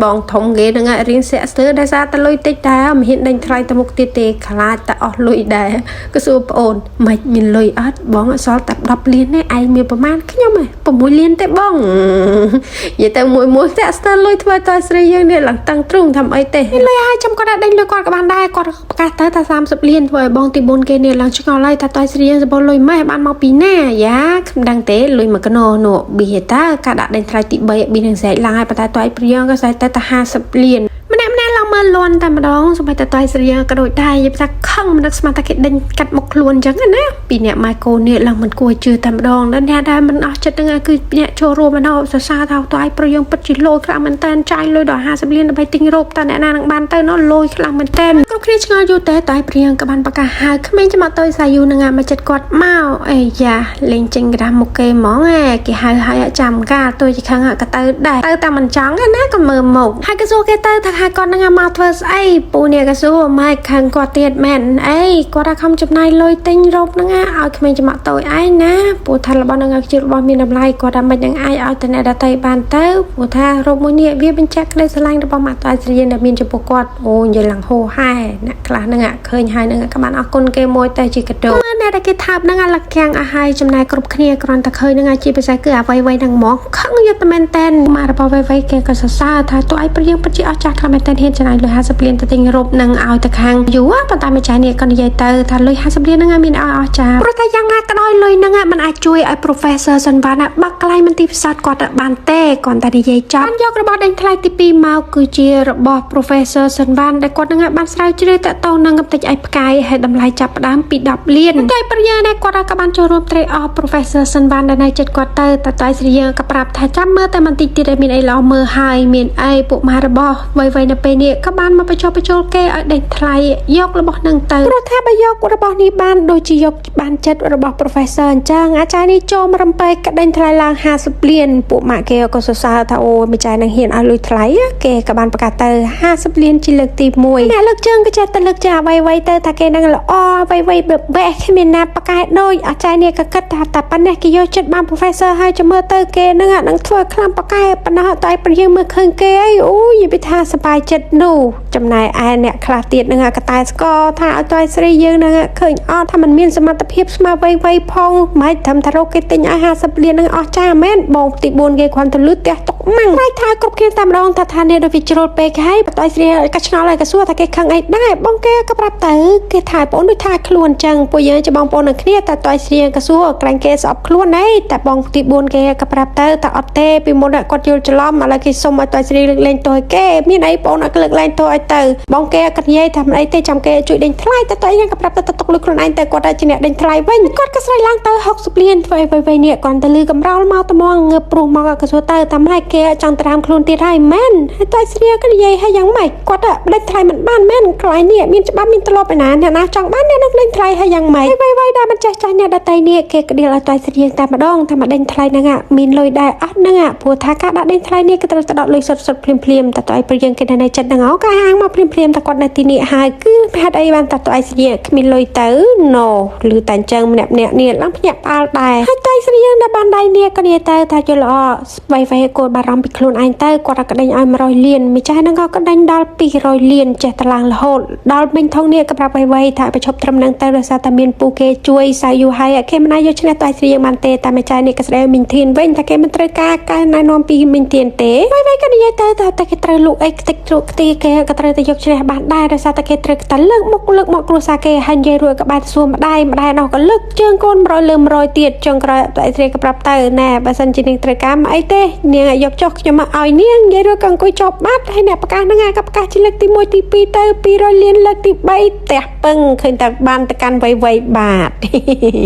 បងធំគេនឹងរៀងស្ទាក់ស្ទើរដោយសារតែលុយតិចតែមិនហ៊ានដេញថ្លៃទៅមុខទៀតទេខ្លាចតែអស់លុយដែរក៏សួរប្អូនមិនមានលុយអត់បងអត់សល់តែ10លានទេឯងមានប្រមាណខ្ញុំហ៎6លានទេបងនិយាយទៅមួយមួយស្ទាក់ស្ទើរលុយធ្វើតស្រីយើងនេះឡើងតឹងទ្រូងធ្វើអីទេលុយហើយចាំគាត់ដេញលុយគាត់ក៏បានដែរគាត់ប្រកាសទៅថា30លានធ្វើឲ្យបងទី4គេនេះឡើងឆ្ងល់ហើយថាតស្រីយើងសបលុយម៉េះបានមកពីណាយ៉ាខ្ញុំដឹងទេលុយមកកណោនោះប៊ីតើការដាក់ដេញថ្លៃទី3ប៊ីនឹងស្រែកឡើងហើយប៉ុន្តែតៃព្រៀងក៏ស្រែកទៅតែ50លានម្នាក់ម្នាក់ឡើងមើលលន់តែម្ដងសូម្បីតែតៃស្រៀងក៏ដូចដែរនិយាយថាខឹងមិននឹកស្មានតែគេដេញកាត់មកខ្លួនអញ្ចឹងណាពីអ្នកម៉ែកូននេះឡើងមិនគួរជឿតែម្ដងដល់អ្នកដែលមិនអស់ចិត្តហ្នឹងគឺអ្នកចូលរួមម្ដងសរសើរថាតៃប្រយើងពិតជាលយខ្លាំងមែនតើចាយលុយដល់50លានដើម្បីទិញរ៉ូបតើអ្នកណានឹងបានទៅនោះលយខ្លាំងមែនតើគ្រប់គ្នាឆ្ងល់យូរតែតៃព្រៀងក៏បានប្រកាសហៅក្មេងចំអត់ទៅសាយូនឹងមកចិត្តគាត់មកអេយ៉ាលេងចេញក្រាស់មុខគេហ្មងគេហៅឲ្យចាំកាលទួយជាខឹងក៏ទៅដែរទៅតែមិនចង់ណាក៏មើលមុខហើយក៏សួរគេទៅថាហៅគាត់នឹងមកធ្វើស្អីពូនេះក៏សួរម៉ែខឹងគាត់ទៀតមែនអីគាត់ថាខំចំណាយលុយទិញរ៉ូបហ្នឹងឲ្យក្មេងចំអត់តូចឯងណាពូថារបស់ហ្នឹងជារបស់មានតម្លៃគាត់ថាមិននឹងអាចឲ្យទៅអ្នកដទៃបានទៅពូថារ៉ូបមួយនេះវាបញ្ជាក់ក្តីស្រឡាញ់របស់ម៉ាក់តើស្រីដែលមានចំពោះគាត់អូនិយាយឡើងហូហែអ្នកខ្លះហ្នឹងឃើញហើយហ្នឹងក៏បានអរគុណគេមួយតែជាកដោមើលអ្នកដែលគេថាបហ្នឹងលខាំងអស់ហើយចំណាយគ្រប់គ្នាគ្រាន់តែឃើញហ្នឹងជាពិសេសគឺអ្វីៗហ្នឹងហ្មងខឹងយកតែមែនតែនមករបស់អ្វីៗគេក៏សរសើរថាទោះឯងព្រៀងពិតជាអស្ចារ្យខ្លាំងមែនតែនហ៊ានចំណាយលុយ50លានទៅទិញរ៉ូបនឹងឲ្យទៅខាងយូរប៉ុន្តែម្ចាស់នេះក៏និយាយទៅថាលុយ50លានហ្នឹងមានឲ្យអស្ចារ្យព្រោះតែយ៉ាងណាក៏ដោយលុយហ្នឹងมันអាចជួយឲ្យ Professor សន្វានបាក់កន្លែងមន្ទីរពិសោធន៍គាត់បានទេគ្រាន់តែនិយាយចប់បានយករបស់ដេញថ្លៃទី2មកគឺជារបស់ Professor សន្វានដែលគាត់នឹងបានស្រាវជ្រាវតាក់ទងនឹងកម្ទេចឯផ្កាយហើយតម្លៃចាប់ផ្ដើមពី10លានតែប្រយានេះគាត់ក៏បានចូលរួមត្រេកអរ Professor សន្វានដែលនៅចិត្តគាត់ទៅតែតៃស្រីយើងក៏ប្រាប់ថាចាំមើលតែបន្តិចទៀតឲ្យមានអីល្អមើលហើយមានអីពួកម៉ារបស់វៃៗនៅពេលនេះក៏បានមកបញ្ចុះបញ្ចូលគេឲ្យដេញថ្លៃយករបស់នឹងទៅព្រោះថាបើយករបស់នេះបានដូចជាយកបានចិត្តរបស់ Professor អញ្ចឹងអាចារ្យនេះចូលមករំពេកក៏ដេញថ្លៃឡើង50លានពួកម៉ាក់គេក៏សរសើរថាអូម្ចាស់នឹងហ៊ានឲ្យលុយថ្លៃគេក៏បានប្រកាសទៅ50លានជាលើកទី1អ្នកលើកជើងក៏ចេះតែលើកជើងអ្វីៗទៅថាគេនឹងល្អអ្វីៗបេះគ្មានណាប្រកែដូចអាចារ្យនេះក៏គិតថាតែប៉ុណ្ណេះគេយកចិត្តបាន Professor ហើយចាំមើលទៅគេនឹងនឹងធ្វើខ្លាំងប្រកែប៉ុណ្ណោះតែប្រយើងមើលឃើញគេអីអូយនិយាយថាសប្បាយចិត្តនោះចំណែកឯអ្នកខ្លះទៀតនឹងកតែស្កថាឲ្យតើស្រីយើងនឹងឃើញអត់ថាมันមានសមត្ថភាពស្មើវៃវៃផងមិនត្រឹមថារកគេទិញឲ្យ50លាននឹងអស់ចាមែនបងទី4គេគ្រាន់តែលឺផ្ទះຕົកម៉ាំងតែថាគ្រប់គ្នាតែម្ដងថាថានេះដូចវាជ្រុលពេកហើយបតៃស្រីក៏ឆ្ងល់ហើយក៏សួរថាគេខឹងអីដែរបងគេក៏ប្រាប់ទៅគេថាបងដូចថាខ្លួនចឹងពួកយើងជាបងប្អូននឹងគ្នាតែតៃស្រីក៏សួរក្រែងគេស្អប់ខ្លួនឯងតែបងទី4គេក៏ប្រាប់ទៅថាអត់ទេពីមុនគាត់យល់ច្រឡំឥឡូវគេសុំឲ្យតៃស្រីលើកលែងទោសឲ្យគេមានអីបងអត់លើកលែងទោសឲ្យទៅបងគេក៏និយាយថាមិនអីទេចាំគេជួយដេញថ្លៃតែតៃក៏ប្រាប់ទៅទុកលុយខ្លួនឯងទៅគាត់តែជាអ្នកដេញថ្លៃវិញគាត់ក៏ស្រែកឡើងទៅ60លានធ្វើអ្វីៗនេះគាត់ទៅលឺកំរោលមកត្មងងើបព្រោះមកក៏សួរទៅតាមម៉េចគេចង់ត្រាមខ្លួនទៀតហើយមែនហើយតៃស្រីក៏និយាយឲ្យយ៉ាងម៉េចគាត់ដេញថ្លៃមិនបានមែនកន្លែងនេះមានច្បាប់មានទម្លាប់ឯណាអ្នកណាចង់បានអ្នកនោះដេញថ្លៃឲ្យយ៉ាងម៉េចអ្វីៗដែលមិនចេះចាស់អ្នកដតីនេះគេក្តៀលឲ្យតៃស្រីតែម្ដងថាមកដេញថ្លៃហ្នឹងមានលុយដែរអត់ហ្នឹងព្រោះថាការដាក់ដេញថ្លៃនេះគឺត្រូវទៅដកលុយសុទ្ធសុទ្ធភ្លាមភ្លាមតែតៃប្រយើងគេនៅចិត្តហ្នឹងអូការ អះអាងមកភ្លាមៗថាគាត់នៅទីនេះហើយគឺហេតុអីបានតាតួឯស្រៀងគ្មានលុយទៅណូឬតែអញ្ចឹងម្នាក់ម្នាក់នេះឡើងភ្ញាក់ផ្អើលដែរហើយតែស្រៀងដែលបានដៃនេះក៏និយាយទៅថាយល់ល្អស្បៃវៃគួរបារម្ភពីខ្លួនឯងទៅគាត់ក៏ដេញឲ្យ100លានម្ចាស់ហ្នឹងក៏ដេញដល់200លានចេះតឡើងរហូតដល់មិញថងនេះក៏ប្រាប់វៃវៃថាប្រឈប់ត្រឹមហ្នឹងទៅដោយសារតែមានពូគេជួយសៅយូហើយគេមិនអាចយកឈ្នះតៃស្រៀងបានទេតែម្ចាស់នេះក៏ស្ដីឲ្យមីងធានវិញថាគេមិនត្រូវការការណែនាំពីមីងធានទេវៃវៃក៏និយាយទៅថាតែគេត្រូវលក់អីខ្ទេចជ្រក់ខ្ទីគេក៏ត្រូវតែយកឈ្នះបានដែរដោយសារតែគេត្រូវតែលើកមុខលើកមកគ្រួសារគេហើយនិយាយរួចក៏បែរសួរម្ដាយម្ដាយនោះក៏លើកជើងកូន100លើ100ទៀតចុងក្រោយតៃស្រីក៏ប្រាប់ទៅណែបើសិនជានាងត្រូវការមកអីទេនាងឲ្យយកចុះខ្ញុំមកឲ្យនាងនិយាយរួចក៏អង្គុយចប់បាត់ហើយអ្នកប្រកាសហ្នឹងក៏ប្រកាសជាលើកទី1ទី2ទៅ200លានលើកទី3ផ្ទះពឹងឃើញតែបានទៅកាន់វៃវៃបាទ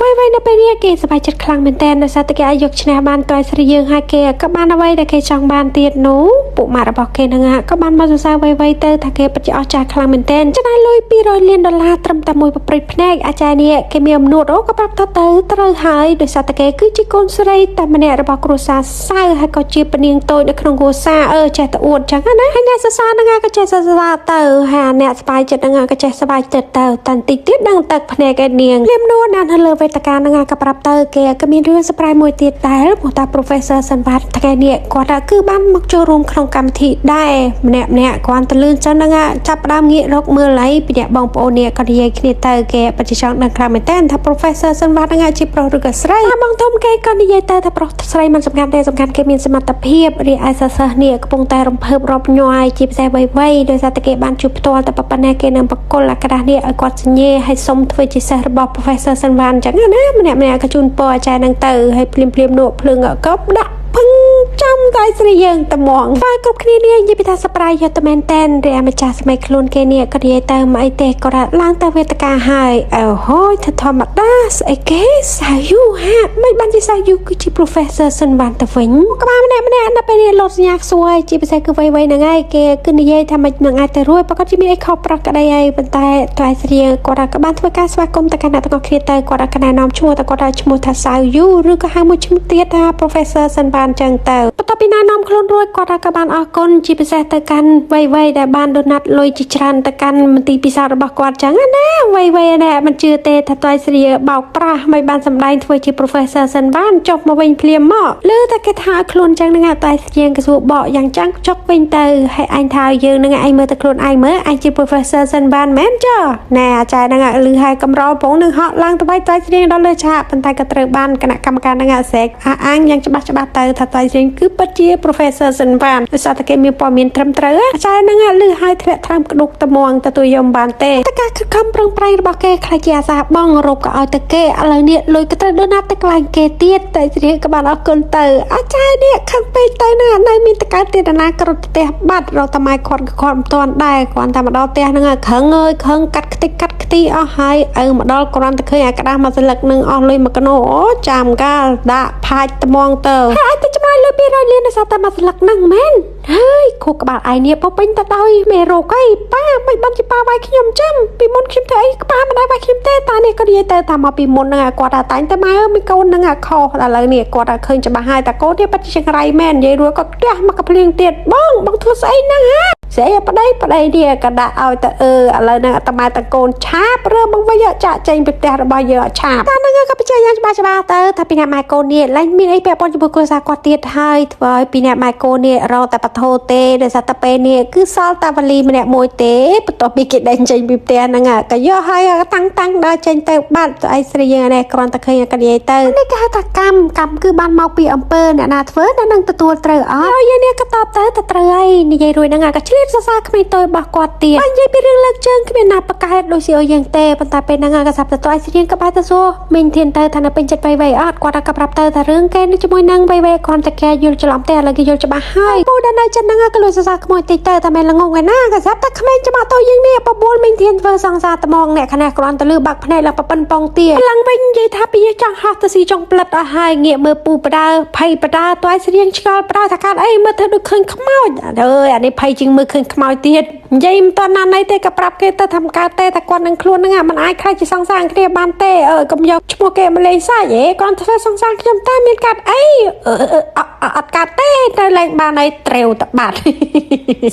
វៃវៃនៅពេលនេះគេសប្បាយចិត្តខ្លាំងមែនតើដោយសារតែគេអាចយកឈ្នះបានតៃស្រីយើងហើយគេក៏បានអ្វីដែលគេចង់បានទៀតនោះពួកម៉ាក់របស់គេហ្នឹងក៏បានមកសរសើរវៃវៃទៅថាគេពិតជាអស្ចារ្យខ្លាំងមែនតើចំណាយលុយ200លានដុល្លារត្រឹមតែមួយប្រព្រឹត្តភ្នែកអាចារ្យនេះគេមានអំនួតអូក៏ប្រាប់ថាទៅត្រូវហើយដោយសារតែគេគឺជាកូនស្រីតែម្នាក់របស់គ្រួសារសៅហើយក៏ជាពនាងតូចនៅក្នុងគ្រួសារអឺចេះតែអួតចឹងណាហើយអ្នកសរសើរហ្នឹងក៏ចេះសរសើរទៅហើយអ្នកស្បាយចិត្តហ្នឹងក៏ចេះសប្បាយចិត្តទៅតែបន្តិចទៀតដឹងទឹកភ្នែកឯនាងលៀមនួននៅលើវេទិកាហ្នឹងក៏ប្រាប់ទៅគេក៏មានរឿង surprise មួយទៀតដែរព្រោះតា Professor សន្វាតថ្ងៃនេះគាត់គឺបានមកចូលរួមក្នុងកម្មវិធីដែរម្នាក់ម្នាក់គាត់ទៅលឿនចឹងហ្នឹងចាប់ផ្ដើមងាករកមើលហើយពីអ្នកបងប្អូននេះក៏និយាយគ្នាទៅគេបច្ចុប្បន្នដឹងខ្លាំងមែនតើថា Professor សន្វាតហ្នឹងជាប្រុសឬក៏ស្រីបងធំគេក៏និយាយទៅថាប្រុសស្រីមិនសំខាន់ទេសំខាន់គេមានសមត្ថភាពរីឯសិស្សនេះកំពុងតែរំភើបរាប់ញយជាពិសេសវ័យៗដោយសារតែគេបានជួបផ្ទាល់តែប៉ុណ្ណេះគេនឹងបកគលអាក្រាស់នេះឲ្យគាត់សញ្ញេឲ្យសុំធ្វើជាសិស្សរបស់ Professor សន្វានអញ្ចឹងណាម្នាក់ម្នាក់ក៏ជូនពរអាចារ្យនឹងទៅហើយភ្លាមភ្លាមនោះភ្លើងក៏ដាក់ពឹងចំតែស្រីយើងត្មងហើយគ្រប់គ្នានេះនិយាយពីថាសប្រាយយកទៅមែនតែនរាម្ចាស់សម័យខ្លួនគេនេះក៏និយាយទៅមកអីទេក៏ឡើងទៅវេទិកាហើយអូហូយថាធម្មតាស្អីគេសាយូហាមិនបានជាសាយូគឺជា Professor សិនបានទៅវិញក្បាលម្នាក់ម្នាក់នៅពេលនេះលោតសញ្ញាខ្សួយជាពិសេសគឺវ័យវ័យហ្នឹងហើយគេគឺនិយាយថាមិននឹងអាចទៅរួចប្រកាសជាមានអីខុសប្រក្រតីហើយប៉ុន្តែតែស្រីគាត់ក៏បានធ្វើការស្វាគមន៍ទៅកាន់អ្នកទាំងអស់គ្នាទៅគាត់ក៏ណែនាំឈ្មោះតែគាត់ឲ្យឈ្មោះថាសាយូឬក៏ហៅមួយឈ្មោះទៀតថា Professor សិនបានចឹងទៅបន្ទាប់ពីណែនាំខ្លួនរួចគាត់ក៏បានអរគុណជាពិសេសទៅកាន់វ័យវ័យដែលបានដូណាត់លុយជាច្រើនទៅកាន់មន្ទីរពិសោធន៍របស់គាត់ចឹងណាវ័យវ័យណែមិនជឿទេថាតៃស្រីបោកប្រាស់មិនបានសម្ដែងធ្វើជា Professor សិនបានចុះមកវិញភ្លាមមកលើតែគេថាឲ្យខ្លួនចឹងហ្នឹងតៃស្រៀងក៏សួរបកយ៉ាងចឹងចុកវិញទៅហើយអញថាឲ្យយើងហ្នឹងឯងមើលទៅខ្លួនឯងមើលឯងជា Professor សិនបានមែនចុះណែអាចារ្យហ្នឹងលឺហើយកំរពងនឹងហក់ឡើងទៅវាយតៃស្រៀងដល់លើឆាកប៉ុន្តែក៏ត្រូវបានគណៈកម្មការហ្នឹងអាស្រែកអះអាងយ៉ាងច្បាស់ច្បាស់ទៅថាតៃស្រៀងគឺពិតជា Professor សិនបានដោយសារតែគេមានព័ត៌មានត្រឹមត្រូវអាចារ្យហ្នឹងលឺហើយធ្លាក់ថ្លើមក្ដុកត្មងទទួលយកមិនបានទេតែការខិតខំប្រឹងប្រែងរបស់គេខ្លាចជាអាសាបងរົບក៏ឲ្យទៅគេឥឡូវនេះលុយក៏ត្រូវដូណាត់ទៅកន្លែងគេទៀតតែស្រៀងក៏បានអរគុណទៅអាចារ្យនេះខឹងពេកទៅណានៅមានតកើតទៀតណាក្រត់ផ្ទះបាត់រកតែម៉ែគាត់ក៏គាត់មិនទាន់ដែរគ្រាន់តែមកដល់ផ្ទះហ្នឹងខឹងអើយខឹងកាត់ខ្ទេចកាត់ខ្ទីអស់ហើយឪមកដល់គ្រាន់តែឃើញអាក្តាស់មកសន្លឹកនឹងអស់លុយមកកណូអូចាំកាលដាក់ផាច់ត្មងទៅហើយឲ្យទៅចំណាយលុយ200លានដោយសារតែមកសន្លឹកហ្នឹងមែនហើយខួរក្បាលឯងនេះពោពេញទៅដោយមេរោគអីប៉ាមិនបានជាប៉ាវាយខ្ញុំចឹងពីមុនខ្ញុំធ្វើអីប៉ាមិនដែរវាយខ្ញុំទេតានេះក៏និយាយទៅថាមកពីមុនហ្នឹងគាត់ថាតែងតែម៉ែមានកូនហ្នឹងខុសឥឡូវនេះគាត់ឃើញច្បាស់ហើយតាកូននេះពិតជាចង្រៃមែននិយាយរួចក៏ផ្ទះមកកភ្លៀងទៀតបងបងធ្វើស្អីហ្នឹងហាស្អីប្តីប្តីនេះក៏ដាក់ឲ្យទៅអឺឥឡូវហ្នឹងអាត្មាតកូនឆាបរើបងវិញចាក់ចេញពីផ្ទះរបស់យើងឆាបតាហ្នឹងក៏បញ្ជាក់យ៉ាងច្បាស់ច្បាស់ទៅថាពីអ្នកម៉ែកូននេះឡើងមានអីពាក់ព័ន្ធជាមួយគ្រួសារគាត់ទៀតហើយធ្វើឲ្យពីអ្នកម៉ែកូននេះរកតែបធោទេដោយសារតែពេលនេះគឺសល់តាវលីម្នាក់មួយទេបន្ទាប់ពីគេដេញចេញពីផ្ទះហ្នឹងក៏យកឲ្យតាំងតាំងដើរចេញទៅបាត់ទៅអីស្រីយើងនេះគ្រាន់តែឃើញក៏និយាយទៅនេះគេហៅថាកម្មកម្មគឺបានមកពីអំពើអ្នកណាធ្វើអ្នកនឹងទទួលត្រូវអត់ហើយយើងនេះក៏តបទៅថាត្រូវហើយនិយាយរួចហ្នឹងក៏ឆ្លៀតសរសើរក្មេងតូចរបស់គាត់ទៀតហើយនិយាយពីរឿងលើកជើងគ្មានណាប្រកែកដូចស៊ីអូយើងទេប៉ុន្តែពេលហ្នឹងក៏សាប់ទៅឲ្យស្រៀងក៏បែរទៅសួរមីងធានទៅថានៅពេញចិត្តវៃវៃអត់គាត់ក៏ប្រាប់ទៅថារឿងគេនេះជាមួយនឹងវៃវៃគ្រាន់តែគេយល់ច្រឡំទេឥឡូវគេយល់ច្បាស់ហើយពូដល់នៅចិត្តហ្នឹងក៏លួចសរសើរក្មួយតិចទៅតែមិនល្ងងឯណាក៏សាប់តែក្មេងច្បាស់តូចយើងនេះបបួលមីងធានធ្វើសង្សារត្មងអ្នកខណៈគ្រាន់តែលឺបាក់ភ្នែកឡើងប្រប៉ិនប៉ងទៀតឡើងវិញនិយាយថាពីចង់ហោះទៅស៊ីចង់ផ្លិតអស់ហើយងាកមើលពូបដើភ័យបដើតើស្រៀងឆ្ងល់បដើថាកាត់អីមើលធ្វើដូចឃើញខ្មោចអើយអានេះភ័យជាងមើលឃើញខ្មោចទៀតនិយាយមិនតណាណីទេក៏ប្រាប់គេទៅថាមិនកើតទេថាគាត់នឹងខ្លួនហ្នឹងមិនអាចខ្លាចជាសង្សារគ្នាបានទេអើកុំយកឈ្មោះគេមកលេងសើចហេគាត់ធ្វើសង្សារខ្ញុំតើមានកាត់អីអត់កាត់ទេទៅលែងបានអីត្រូវ តបាត់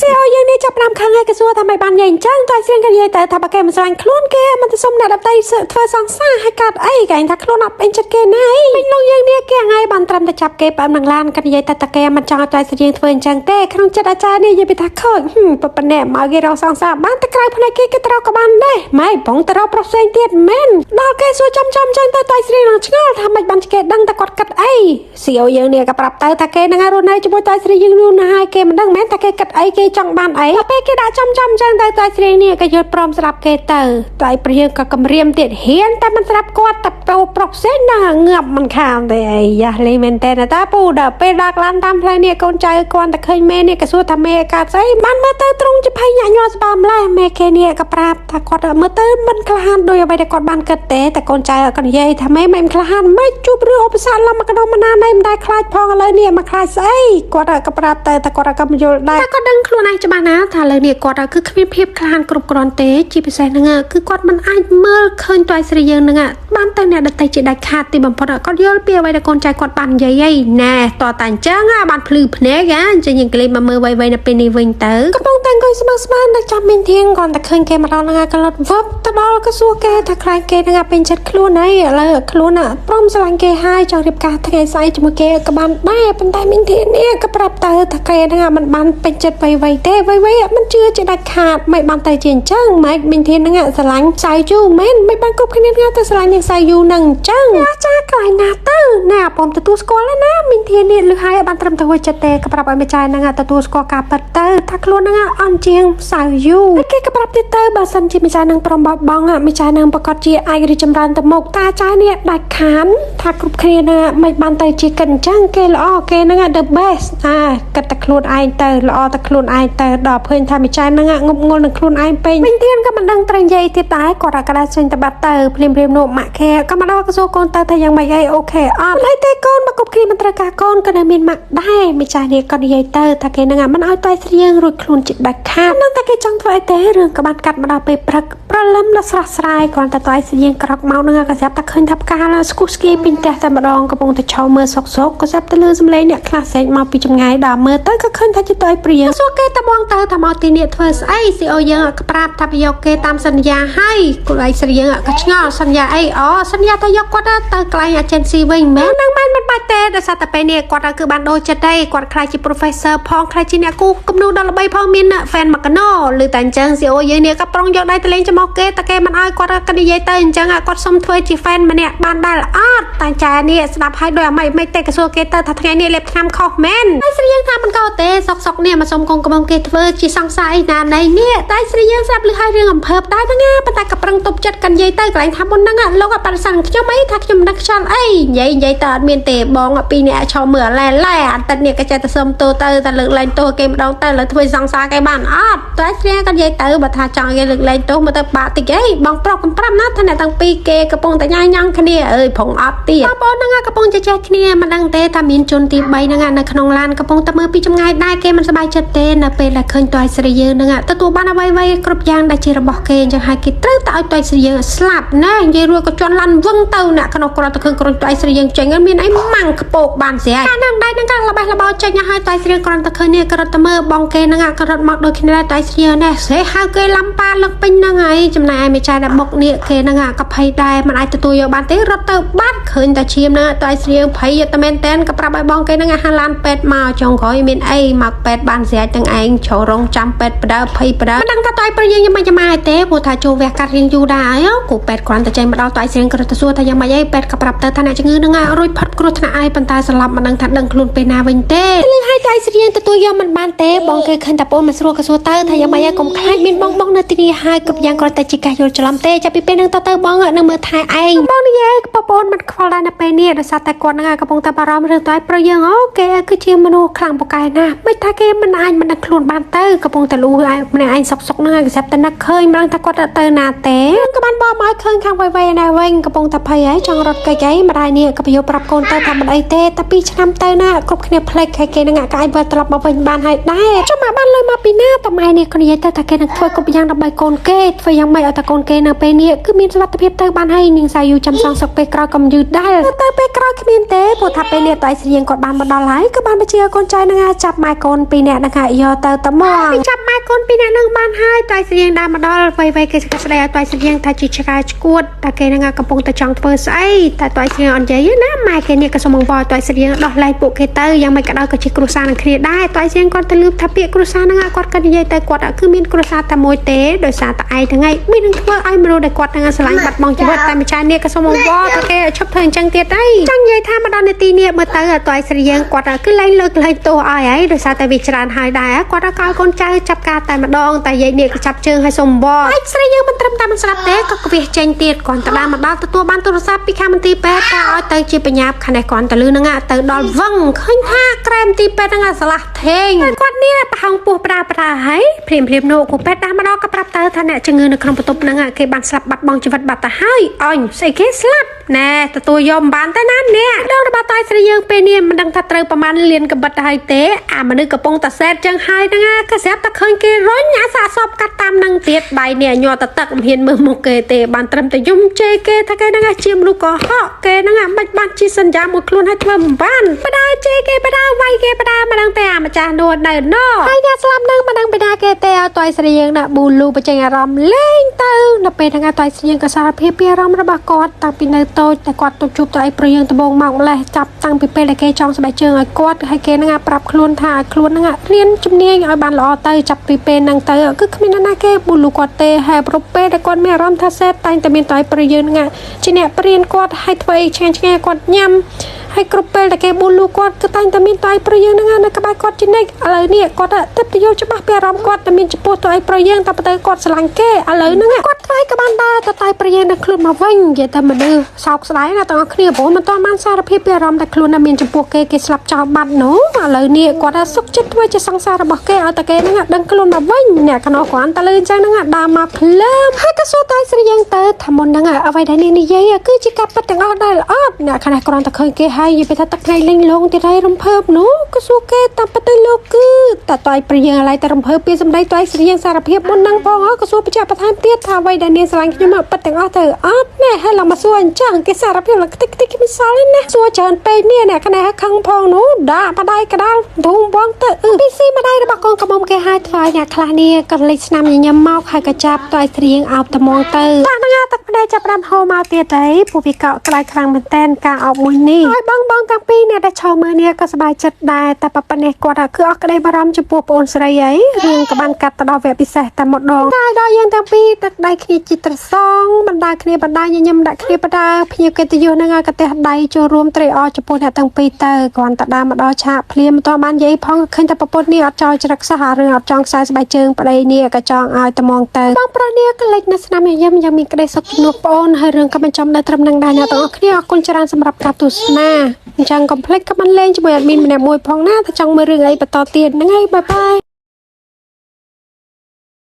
សេអយើងនេះចាប់5ខឹងហើយកសួរថាមិនបាននិយាយអញ្ចឹងតើស្រៀងក៏និយាយទៅថាបើគេមិនស្រឡាញ់ខ្លួនគេមិនទៅសុំអ្នកដតីធ្វើសង្សារឲ្យកាត់អីគេថាខ្លួនអត់ពេញចិត្តគេណាអីពេញលងយើងនេះគេថ្ងៃបានត្រឹមតែចាប់គេផ្អែមនឹងឡានក៏និយាយតែតាគេមិនចង់ឲ្យតើស្រៀងធ្វើអញ្ចឹងទេក្នុងចិត្តអាចារ្យនេះនិយាយពីថាខូចប៉ុណ្ណេះមកគេរកសង្សារបានតែក្រៅផ្នែកគេគេត្រូវក៏បានដែរម៉ែបងទៅរកប្រុសផ្សេងទៀតមែនដល់គេសួរចំចំចឹងទៅតើស្រៀងនឹងឆ្ងល់ថាមិនបានគេដឹងតែគាត់គិតអីស៊ីអូយើងនេះក៏ប្រាប់ទៅថាគេនឹងរស់នៅជាមួយតើស្រីយើងនោះណាហើយគេមិនដឹងមែនថាគេគិតអីគេចង់បានអីដល់ពេលគេដាក់ចំចំចឹងទៅតើស្រីនេះក៏យល់ព្រមស្រាប់គេទៅតើព្រាក៏គម្រាមទៀតហ៊ានតែមិនស្រាប់គាត់តែទៅប្រុសផ្សេងណាងាប់មិនខានទេអីយ៉ាលេមែនតើតាពូដល់ពេលដាក់ឡានតាមផ្លូវនេះកូនចៅគាត់តែឃើញមេនេះក៏សួរថាមេកើតស្អីបានមើលទៅត្រង់ជាភ័យញាក់ញ័រស្បើម្លេះមេគេនេះក៏ប្រាប់ថាគាត់មើលទៅមិនក្លាហានដោយអ្វីដែលគាត់បានគិតទេតែកូនចៅក៏និយាយថាមេមិនក្លាហានមិនជួបរឿងឧបសគ្គឡំមកកណ្ដុំមណាណៃមិនដែលខ្លាចផងឥឡូវនេះមកខ្លាចស្អីគាត់ក៏ប្រាប់ទៅតែគាត់ក៏មិនយល់ដែរតែគាត់ដឹងខ្លួនឯងច្បាស់ណាស់ថាឥឡូវនេះគាត់គឺគ្មានភាពក្លាហានគ្រប់គ្រាន់ទេជាពិសេសហ្នឹងគឺគាត់មិនអាចមើលឃើញតួស្រីយើងហ្នឹងបានទៅអ្នកដតីជាដាច់ខាតទីបំផុតគាត់យល់ពីអ្វីដែលកូនចៅគាត់បាននិយាយឯណែតតែអញ្ចឹងបានភ្លឺភ្នែកអញ្ចឹងយើងក្លេមកមើលវៃៗនៅពេលនេះវិញទៅកំពុងតែអង្គុយស្មើស្មាននៅចាំមានធៀងគាត់តែឃើញគេមកដល់ហ្នឹងក៏លត់វឹបទៅដល់ក៏សួរគេថាខ្លាចគេហ្នឹងពេញចិត្តខ្លួនហើយឥឡូវខ្លួនព្រមស្រឡាញ់គេហើយចង់រៀបការថ្ងៃស្អែកជាមួយគេក៏បានដែរប៉ុន្តែមានធានេះក៏ប្រាប់ទៅថាគេហ្នឹងមិនបានពេញចិត្តវៃវៃទេវៃវៃមិនជឿជាដាច់ខាតមិនបានទៅជាអញ្ចឹងម៉េចមានធានហ្នឹងស្រឡាញ់សៅយូមែនមិនបានគ្រប់គ្នាទៅស្រឡាញ់នាងសៅយូហ្នឹងអញ្ចឹងអាចារ្យកន្លែងណាទៅណាបងទទួលស្គាល់ណាមានធាននេះលឺហើយបានត្រឹមតែហួចចិត្តទេក៏ប្រាប់ឲ្យម្ចាស់ហ្នឹងទទួលស្គាល់ការពិតទៅថាខ្លួនហ្នឹងអន់ជាងសៅយូគេក៏ប្រាប់ទៀតទៅបើសិនជាម្ចាស់ហ្នឹងព្រមបោះបង់ម្ចាស់ហ្នឹងប្រកាសជាអាចរីចម្រើនទៅមុខតាចាស់នេះដាច់ខានថាគ្រប់គ្នាហ្នឹងមិនបានទៅជាកិនអញ្ចឹងគេល្អគេហ្នឹង the best អាគិតតែខ្លួនឯងទៅល្អតែខ្លួនឯងទៅដល់ឃើញថាម្ចាស់ហ្នឹងងប់ងល់នឹងខ្លួនឯងពេកវិញទៀនក៏មិនដឹងត្រូវនិយាយទៀតដែរគាត់ក៏ដើរចេញទៅបាត់ទៅភ្លាមភ្លាមនោះម៉ាក់ខែក៏មកដល់ក៏សួរកូនទៅថាយ៉ាងម៉េចអីអូខេអត់អីទេកូនមកគ្រប់គ្នាមិនត្រូវការកូនក៏នៅមានម៉ាក់ដែរម្ចាស់នេះក៏និយាយទៅថាគេហ្នឹងមិនឲ្យតែស្រៀងរួចខ្លួនជាដាច់ខាតនឹងតែគេចង់ធ្វើអីទេរឿងក៏បានកាត់មកដល់ពេលព្រឹកព្រលឹមដ៏ស្រស់ស្រាយគ្រាន់តែតែស្រៀងក្រកមកនឹងក៏ស្រាប់តែឃើញថាផ្កាស្គុះស្គីពេញផ្ទះតែម្ដងកំពុងតែឈរមើលសុកសុកក៏ស្រាប់តែលឺសំឡេងអ្នកខ្លះស្រែកមកពីចម្ងាយដល់មើលទៅក៏ឃើញថាជាតៃព្រៀងសួរគេតបងទៅថាមកទីនេះធ្វើស្អីស៊ីអូយើងក៏ប្រាប់ថាប្រយោគគេតាមសន្យាហើយគូឯងស្រៀងក៏ឆ្ងល់សន្យាអីអូសន្យាថាយកគាត់ទៅកន្លែង agency វិញមែននឹងមិនបាច់ទេដោយសារតែពេលនេះគាត់គឺបានដូរចិត្តទេគាត់ខ្លាចជា professor ផងខ្លាចជាអ្នកគូគំនូដល់ល្បីផងមាន fan មកកណោឬតែអញ្ចឹងស៊ីអូយើងនេះក៏ប្រុងយកដៃទៅលេងចំមកគេតែគេមិនឲ្យគាត់ក៏និយាយទៅអញ្ចឹងគាត់សុំធ្វើជា fan ម្នាក់បានដែរអត់តែចានេះស្ដាប់ឲ្យដោយអាម៉េចមិនទេក៏សួរគេទៅថាថ្ងៃនេះលេបថ្នាំខុសមែនតែស្រីយើងថាមិនក៏ទេសុកសុកនេះមកសុំកងកំងគេធ្វើជាសង្សារអីណាណៃនេះតែស្រីយើងស្រាប់លឺឲ្យរឿងអំភើបដែរហ្នឹងណាប៉ុន្តែក៏ប្រឹងទប់ចិត្តកាន់និយាយទៅកន្លែងថាមុនហ្នឹងលោកអបិសាំងខ្ញុំអីថាខ្ញុំមិនដឹងខ្យល់អីនិយាយនិយាយទៅអត់មានទេបងពីរអ្នកឈរមើលឡែឡែអាទិត្យនេះក៏ចេះតែសុំទោសទៅតែលើកលែងទោសគេម្ដងទៅលើធ្វើសង្សារគេបានអត់តែស្រីក៏និយាយទៅបើថាចង់គេលើកលែងទោសមកទៅបាក់តិចអីបងប្រុសកំប្រាប់ណាថាអ្នកទាំងពីរគេកំពុងតែញ៉ាំញ៉ាំគ្នាអើយប្រងអត់ទៀតបងប្អូនហ្នឹងកំពុងជជែកគ្នាមិនដឹងទេថាមានជនទី3ហ្នឹងនៅក្នុងឡានកំពុងតែមើលពីចម្ងាយដែរគេមិនសប្បាយចិត្តទេនៅពេលដែលឃើញតួស្រីយើងហ្នឹងទទួលបានអ្វីៗគ្រប់យ៉ាងដែលជារបស់គេអញ្ចឹងហើយគេត្រូវតែឲ្យតួស្រីយើងស្លាប់ណានិយាយរួចក៏ជន់ឡានវឹងទៅអ្នកក្នុងគ្រាន់តែឃើញក្រុមតួស្រីយើងចេញមានអីម៉ាំងខ្ពកបានស្រាប់កាលហ្នឹងដៃហ្នឹងក៏ល្បេះល្បោចេញហើយតួស្រីគ្រាន់តែឃើញនេះក៏រត់ទៅមើលបងគេហ្នឹងក៏រត់មកដូចគ្នាតួស្រីនេះស្រីហៅគេឡំប៉ាលឹកពេញហ្នឹងហើយចំណែកឯមេចាដែលបុកនេះគេហ្នឹងក៏ភ័យដែរមិនអាចទទួលយកបានទេរត់ទៅបាត់ឃើញតែឈាមហ្នឹងតួស្រីភ័យតែមែនតែនក៏ប្រាប់ឲ្យបងគេហ្នឹងហាឡានពេទ្យមកចុងក្រោយមានអីមកពេទ្យបានស្រេចទាំងឯងចូលរងចាំពេទ្យបដើភ័យបដើមិនដឹងថាតើប្រយើងយ៉ាងម៉េចយ៉ាងម៉ាទេព្រោះថាចូលវះកាត់រៀងយូរដែរគូពេទ្យគ្រាន់តែចេញមកដល់តើស្រៀងក៏ទៅសួរថាយ៉ាងម៉េចអីពេទ្យក៏ប្រាប់ទៅថាអ្នកជំងឺហ្នឹងរួចផុតគ្រោះថ្នាក់អីប៉ុន្តែស្លាប់មិនដឹងថាដឹងខ្លួនពេលណាវិញទេលឺឲ្យតើស្រៀងទទួលយកមិនបានទេបងគេឃើញតែបងមិនស្រួលក៏សួរទៅថាយ៉ាងម៉េចកុំខ្លាចមានបងបងនៅទីនេះហើយគ្រប់យ៉ាងគ្រាន់តែជាការយល់ច្រឡំទេចាប់ពីពេលហ្នឹងទៅបងនឹងមើលថែឯងបងនិយាយបងប្អូនមិនខ្វល់ដែរនៅពេលនេះដោយសារតែគាត់ហ្នឹងកំពុងតែបារម្ភរឿងតើប្រយើងអូគេគឺជាមនុស្សខ្លាំងពូកែណាស់មិនថាគេមិនអាចមិនដឹងខ្លួនបានទៅកំពុងតែលូឯម្នាក់ឯងសុកសុកហ្នឹងគេស្រាប់តែនឹកឃើញមិនដឹងថាគាត់ទៅណាទេក៏បានបកមកឃើញខាងវៃវៃណែវិញកំពុងតែភ័យហើយចង់រត់គេចអីម្ដាយនេះក៏ពយោប្រាប់កូនទៅថាមិនអីទេតែ2ឆ្នាំទៅណាគ្រប់គ្នាភ្លេចហើយគេនឹងក៏អាចវិលត្រឡប់មកវិញបានហើយដែរចុះមកបានលុយមកពីណាតម៉ែនេះក៏និយាយទៅថាគេនឹងធ្វើគ្រប់យ៉ាងដើម្បី ដើម្បីកូនគេធ្វើយ៉ាងម៉េចឲ្យតែកូនគេនៅពេលនេះគឺមានសុវត្ថិភាពទៅបានហើយនាងសាយូចាំសងសឹកពេលក្រោយកុំយឺតដែរទៅពេលក្រោយគ្មានទេព្រោះថាពេលនេះតៃស្រៀងគាត់បានមកដល់ហើយក៏បានបញ្ជាឲ្យកូនចៅនឹងចាប់ម៉ែកូនពីរនាក់នឹងយកទៅតមកចាប់ម៉ែកូនពីរនាក់នឹងបានហើយតៃស្រៀងដើរមកដល់វៃវៃគេស្ដីឲ្យតៃស្រៀងថាជាឆ្កែឆ្កួតតែគេនឹងកំពុងតែចង់ធ្វើស្អីតែតៃស្រៀងអត់និយាយណាម៉ែគេនេះក៏សុំបង្វល់តៃស្រៀងដោះលែងពួកគេទៅយ៉ាងម៉េចក៏ដោយក៏ជាគ្រួសារនឹងគ្នាដែរតៃស្រៀងគាត់ទៅលឺថាពាក្យគ្រួសារនឹងគាត់ក៏និយាយទៅគាត់គឺមានគ្រួសារតែមួយទេដោយសារតែឯងហ្នឹងឯងមាននឹងធ្វើឲ្យមនុស្សដែលគាត់នឹងស្រឡាញ់បាត់បង់ជីវិតតែម្ចាស់នេះក៏សុំបង្វល់ថាគេឈប់ធ្វើអញ្ចឹងទៀតអីចង់និយាយថាមកដល់នាទីនេះមើលទៅតៃស្រៀងគាត់គឺលែងលើកលែងទោសឲ្យហើយដោយសារតែវាច្រើនហើយដែរគាត់ក៏ឲ្យកូនចៅចាប់ការតែម្ដងតែយាយនេះក៏ចាប់ជើងឲ្យសុំបង្វល់ហើយស្រីយើងមិនត្រឹមតែមិនស្រាប់ទេក៏ខ្វះចេញទៀតគាត់ទៅដល់មកដល់ទទួលបានទូរស័ព្ទពីខាងមន្ទីរពេទ្យថាឲ្យទៅជាបញ្ញាប់ខាងនេះគាត់ទៅលឺនឹងទៅដល់វឹងឃើញថាក្រែមទីពេទ្យហ្នឹងស្លាស់ថេងគាត់នេះប្រហោងពោះប្រាប្រាហើយភ្លាមភ្លាមនោះគូពេទ្យតាមមកដល់ក៏ប្រាប់ទៅថាអ្នកជំងឺនៅក្នុងបន្ទប់ហ្នឹងគេបានស្លាប់បាត់បង់ជីវិតបាត់ទៅហើយអញស្អីគេស្លាប់ណែទទួលយកមិនបានទេណាអ្នកដងរបស់តៃស្រីយើងពេលនេះមិនដឹងថាត្រូវប្រមាណលៀនកបិតទៅហើយទេអាមនុស្សកំពុងតែសែតចឹងហើយហ្នឹងក៏ស្រាប់តែឃើញគេរុញអាសាកសពកាត់តាមនឹងទៀតដៃនេះញ័រតទឹកមិនហ៊ានមើលមុខគេទេបានត្រឹមតែយំជេរគេថាគេហ្នឹងជាមនុស្សកុហកគេហ្នឹងមិនបានជាសន្យាមួយខ្លួនឲ្យធ្វើមិនបានបដាជេរគេបដាវាយគេបដាមិនដឹងទេអាម្ចាស់នួននៅណហើយអ្នកស្លាប់ហ្នឹងមិនដឹងពីណាគេទេឲ្យតៃស្រីយើងដាក់ប៊ូលូបញ្ចេញអារម្មណ៍លេងទៅនៅពេលហ្នឹងតៃស្រីយើងក៏សារភាពពីអារម្មណ៍របស់គាត់តាំងពីនៅតូចតែគាត់ទៅជួបទៅអីប្រយើងដំបងមកម្លេះចាប់តាំងពីពេលដែលគេចង់ស្បែកជើងឲ្យគាត់ហើយគេហ្នឹងប្រាប់ខ្លួនថាឲ្យខ្លួនហ្នឹងរៀនជំនាញឲ្យបានល្អទៅចាប់ពីពេលហ្នឹងទៅគឺគ្មាននរណាគេប៊ូលូគាត់ទេហើយគ្រប់ពេលដែលគាត់មានអារម្មណ៍ថាសេតតែងតែមានតៃប្រយើងហ្នឹងជាអ្នកព្រៀនគាត់ឲ្យធ្វើអីឆ្ងាញ់ឆ្ងាញ់គាត់ញ៉ាំហើយគ្រប់ពេលដែលគេប៊ូលូគាត់គឺតែងតែមានតៃប្រយើងហ្នឹងនៅក្បែរគាត់ជានិច្ចឥឡូវនេះគាត់ទៅទៅយល់ច្បាស់ពីអារម្មណ៍គាត់តែមានចំពោះតៃប្រយើងតែទៅគាត់ស្រឡាញ់គេឥឡូវហ្នឹងគាត់ធ្វើក៏បានដែរតែតៃប្រយើងនឹងខ្លួនមកវិញនិយាយតែមនុស្សសោកស្ដាយណាស់ទាំងអស់គ្នាព្រោះមិនទាន់បានសារភាពពីអារម្មណ៍តែខ្លួនណាមានចំពោះគេគេស្លាប់ចោលបាត់នោះឥឡូវនេះគាត់សុខចិត្តធ្វើជាសង្សាររបស់គេឲ្យតែគេហ្នឹងដឹងខ្លួនមកវិញអ្នកកណោគ្រាន់តែលឺអញ្ចឹងហ្នឹងដើរមកភ្លើមហើយក៏សួរតៃស្រីយើងទៅថាមុនហ្នឹងអ្វីដែលនាងនិយាយគឺជាការពិតទាំងអស់ដែរអត់អ្នកខ្លះគ្រាន់តែឃើញគេហើយនិយាយថាទឹកថ្ងៃលេងលងទៀតហើយរំភើបនោះក៏សួរគេតាមពិតទៅលោកគឺតតៃព្រាយើងឥឡូវតែរំភើបពីសម្ដីតៃស្រីយើងសារភាពមុនហ្នឹងផងក៏សួរបញ្ជាក់បន្ថែមទៀតថាអ្វីដែលនាងស្រឡាញ់ខ្ញុំពិតទាំងអស់ទៅអត់ណែហើយឡើងមកសួរអញ្ចឹងគេសារភាពឡើងខ្ទេចខ្ទេចគ្មានសល់ទេណាសួរច្រើនពេកនេះអ្នកខ្លះខឹងផងនោះដាក់បដៃកដាលធូមវងទៅពីស៊ីម្ដាយរបស់កូនកំមុំគេហើយធ្វើឲ្យអ្នកខ្លះនេះក៏លេចស្នាមញញឹមមកហើយក៏ចាប់តៃស្រៀងអោបត្មងទៅតាហ្នឹងទឹកផ្ដេចាប់ដាំហូរមកទៀតអីពូវាកក់ក្ដៅខ្លាំងមែនតែនការអោបមួយនេះហើយបងបងតាំងពីអ្នកដែលឈរមើលនេះក៏សប្បាយចិត្តដែរតែប៉ប៉ុណ្ណេះគាត់គឺអស់ក្តីបារម្ភចំពោះប្អូនស្រីអីរឿងក៏បានកាត់ទៅដល់វគ្គពិសេសតែម្ដងតែដល់យើងតាំងពីទឹកដៃគ្នាជាត្រសងបណ្ដាគ្នាបណ្ដាញញឹមដាក់គ្នាបណ្ដាភ្ញៀវកិត្តិយសនឹងឲ្យកទះដៃចូលរួមត្រេកអរចំពោះអ្នកទាំងពីរទៅគ្រាន់តែដើរមកដល់ឆាកភ្លាមមិនទាន់បាននិយាយផងឃើញតែប្រពន្ធនេះអត់ចោលច្រឹកសោះអារឿងអត់ចង់ខ្សែស្បែកជើងប្តីនេះក៏ចង់ឲ្យត្មងទៅបងប្រុសនេះក៏លេចនៅស្នាមញញឹមយ៉ាងមានក្តីសុខជំនួសប្អូនហើយរឿងក៏បញ្ចំនៅត្រឹមនឹងដែរអ្នកទាំងអស់គ្នាអរគុណច្រើនសម្រាប់ការទស្សនាអញ្ចឹងកុំភ្លេចខមមិនលេងជាមួយ admin ម្នាក់មួយផងណាถ้าចង់មើលរឿងអីបន្តទៀតហ្នឹងហើយ bye bye.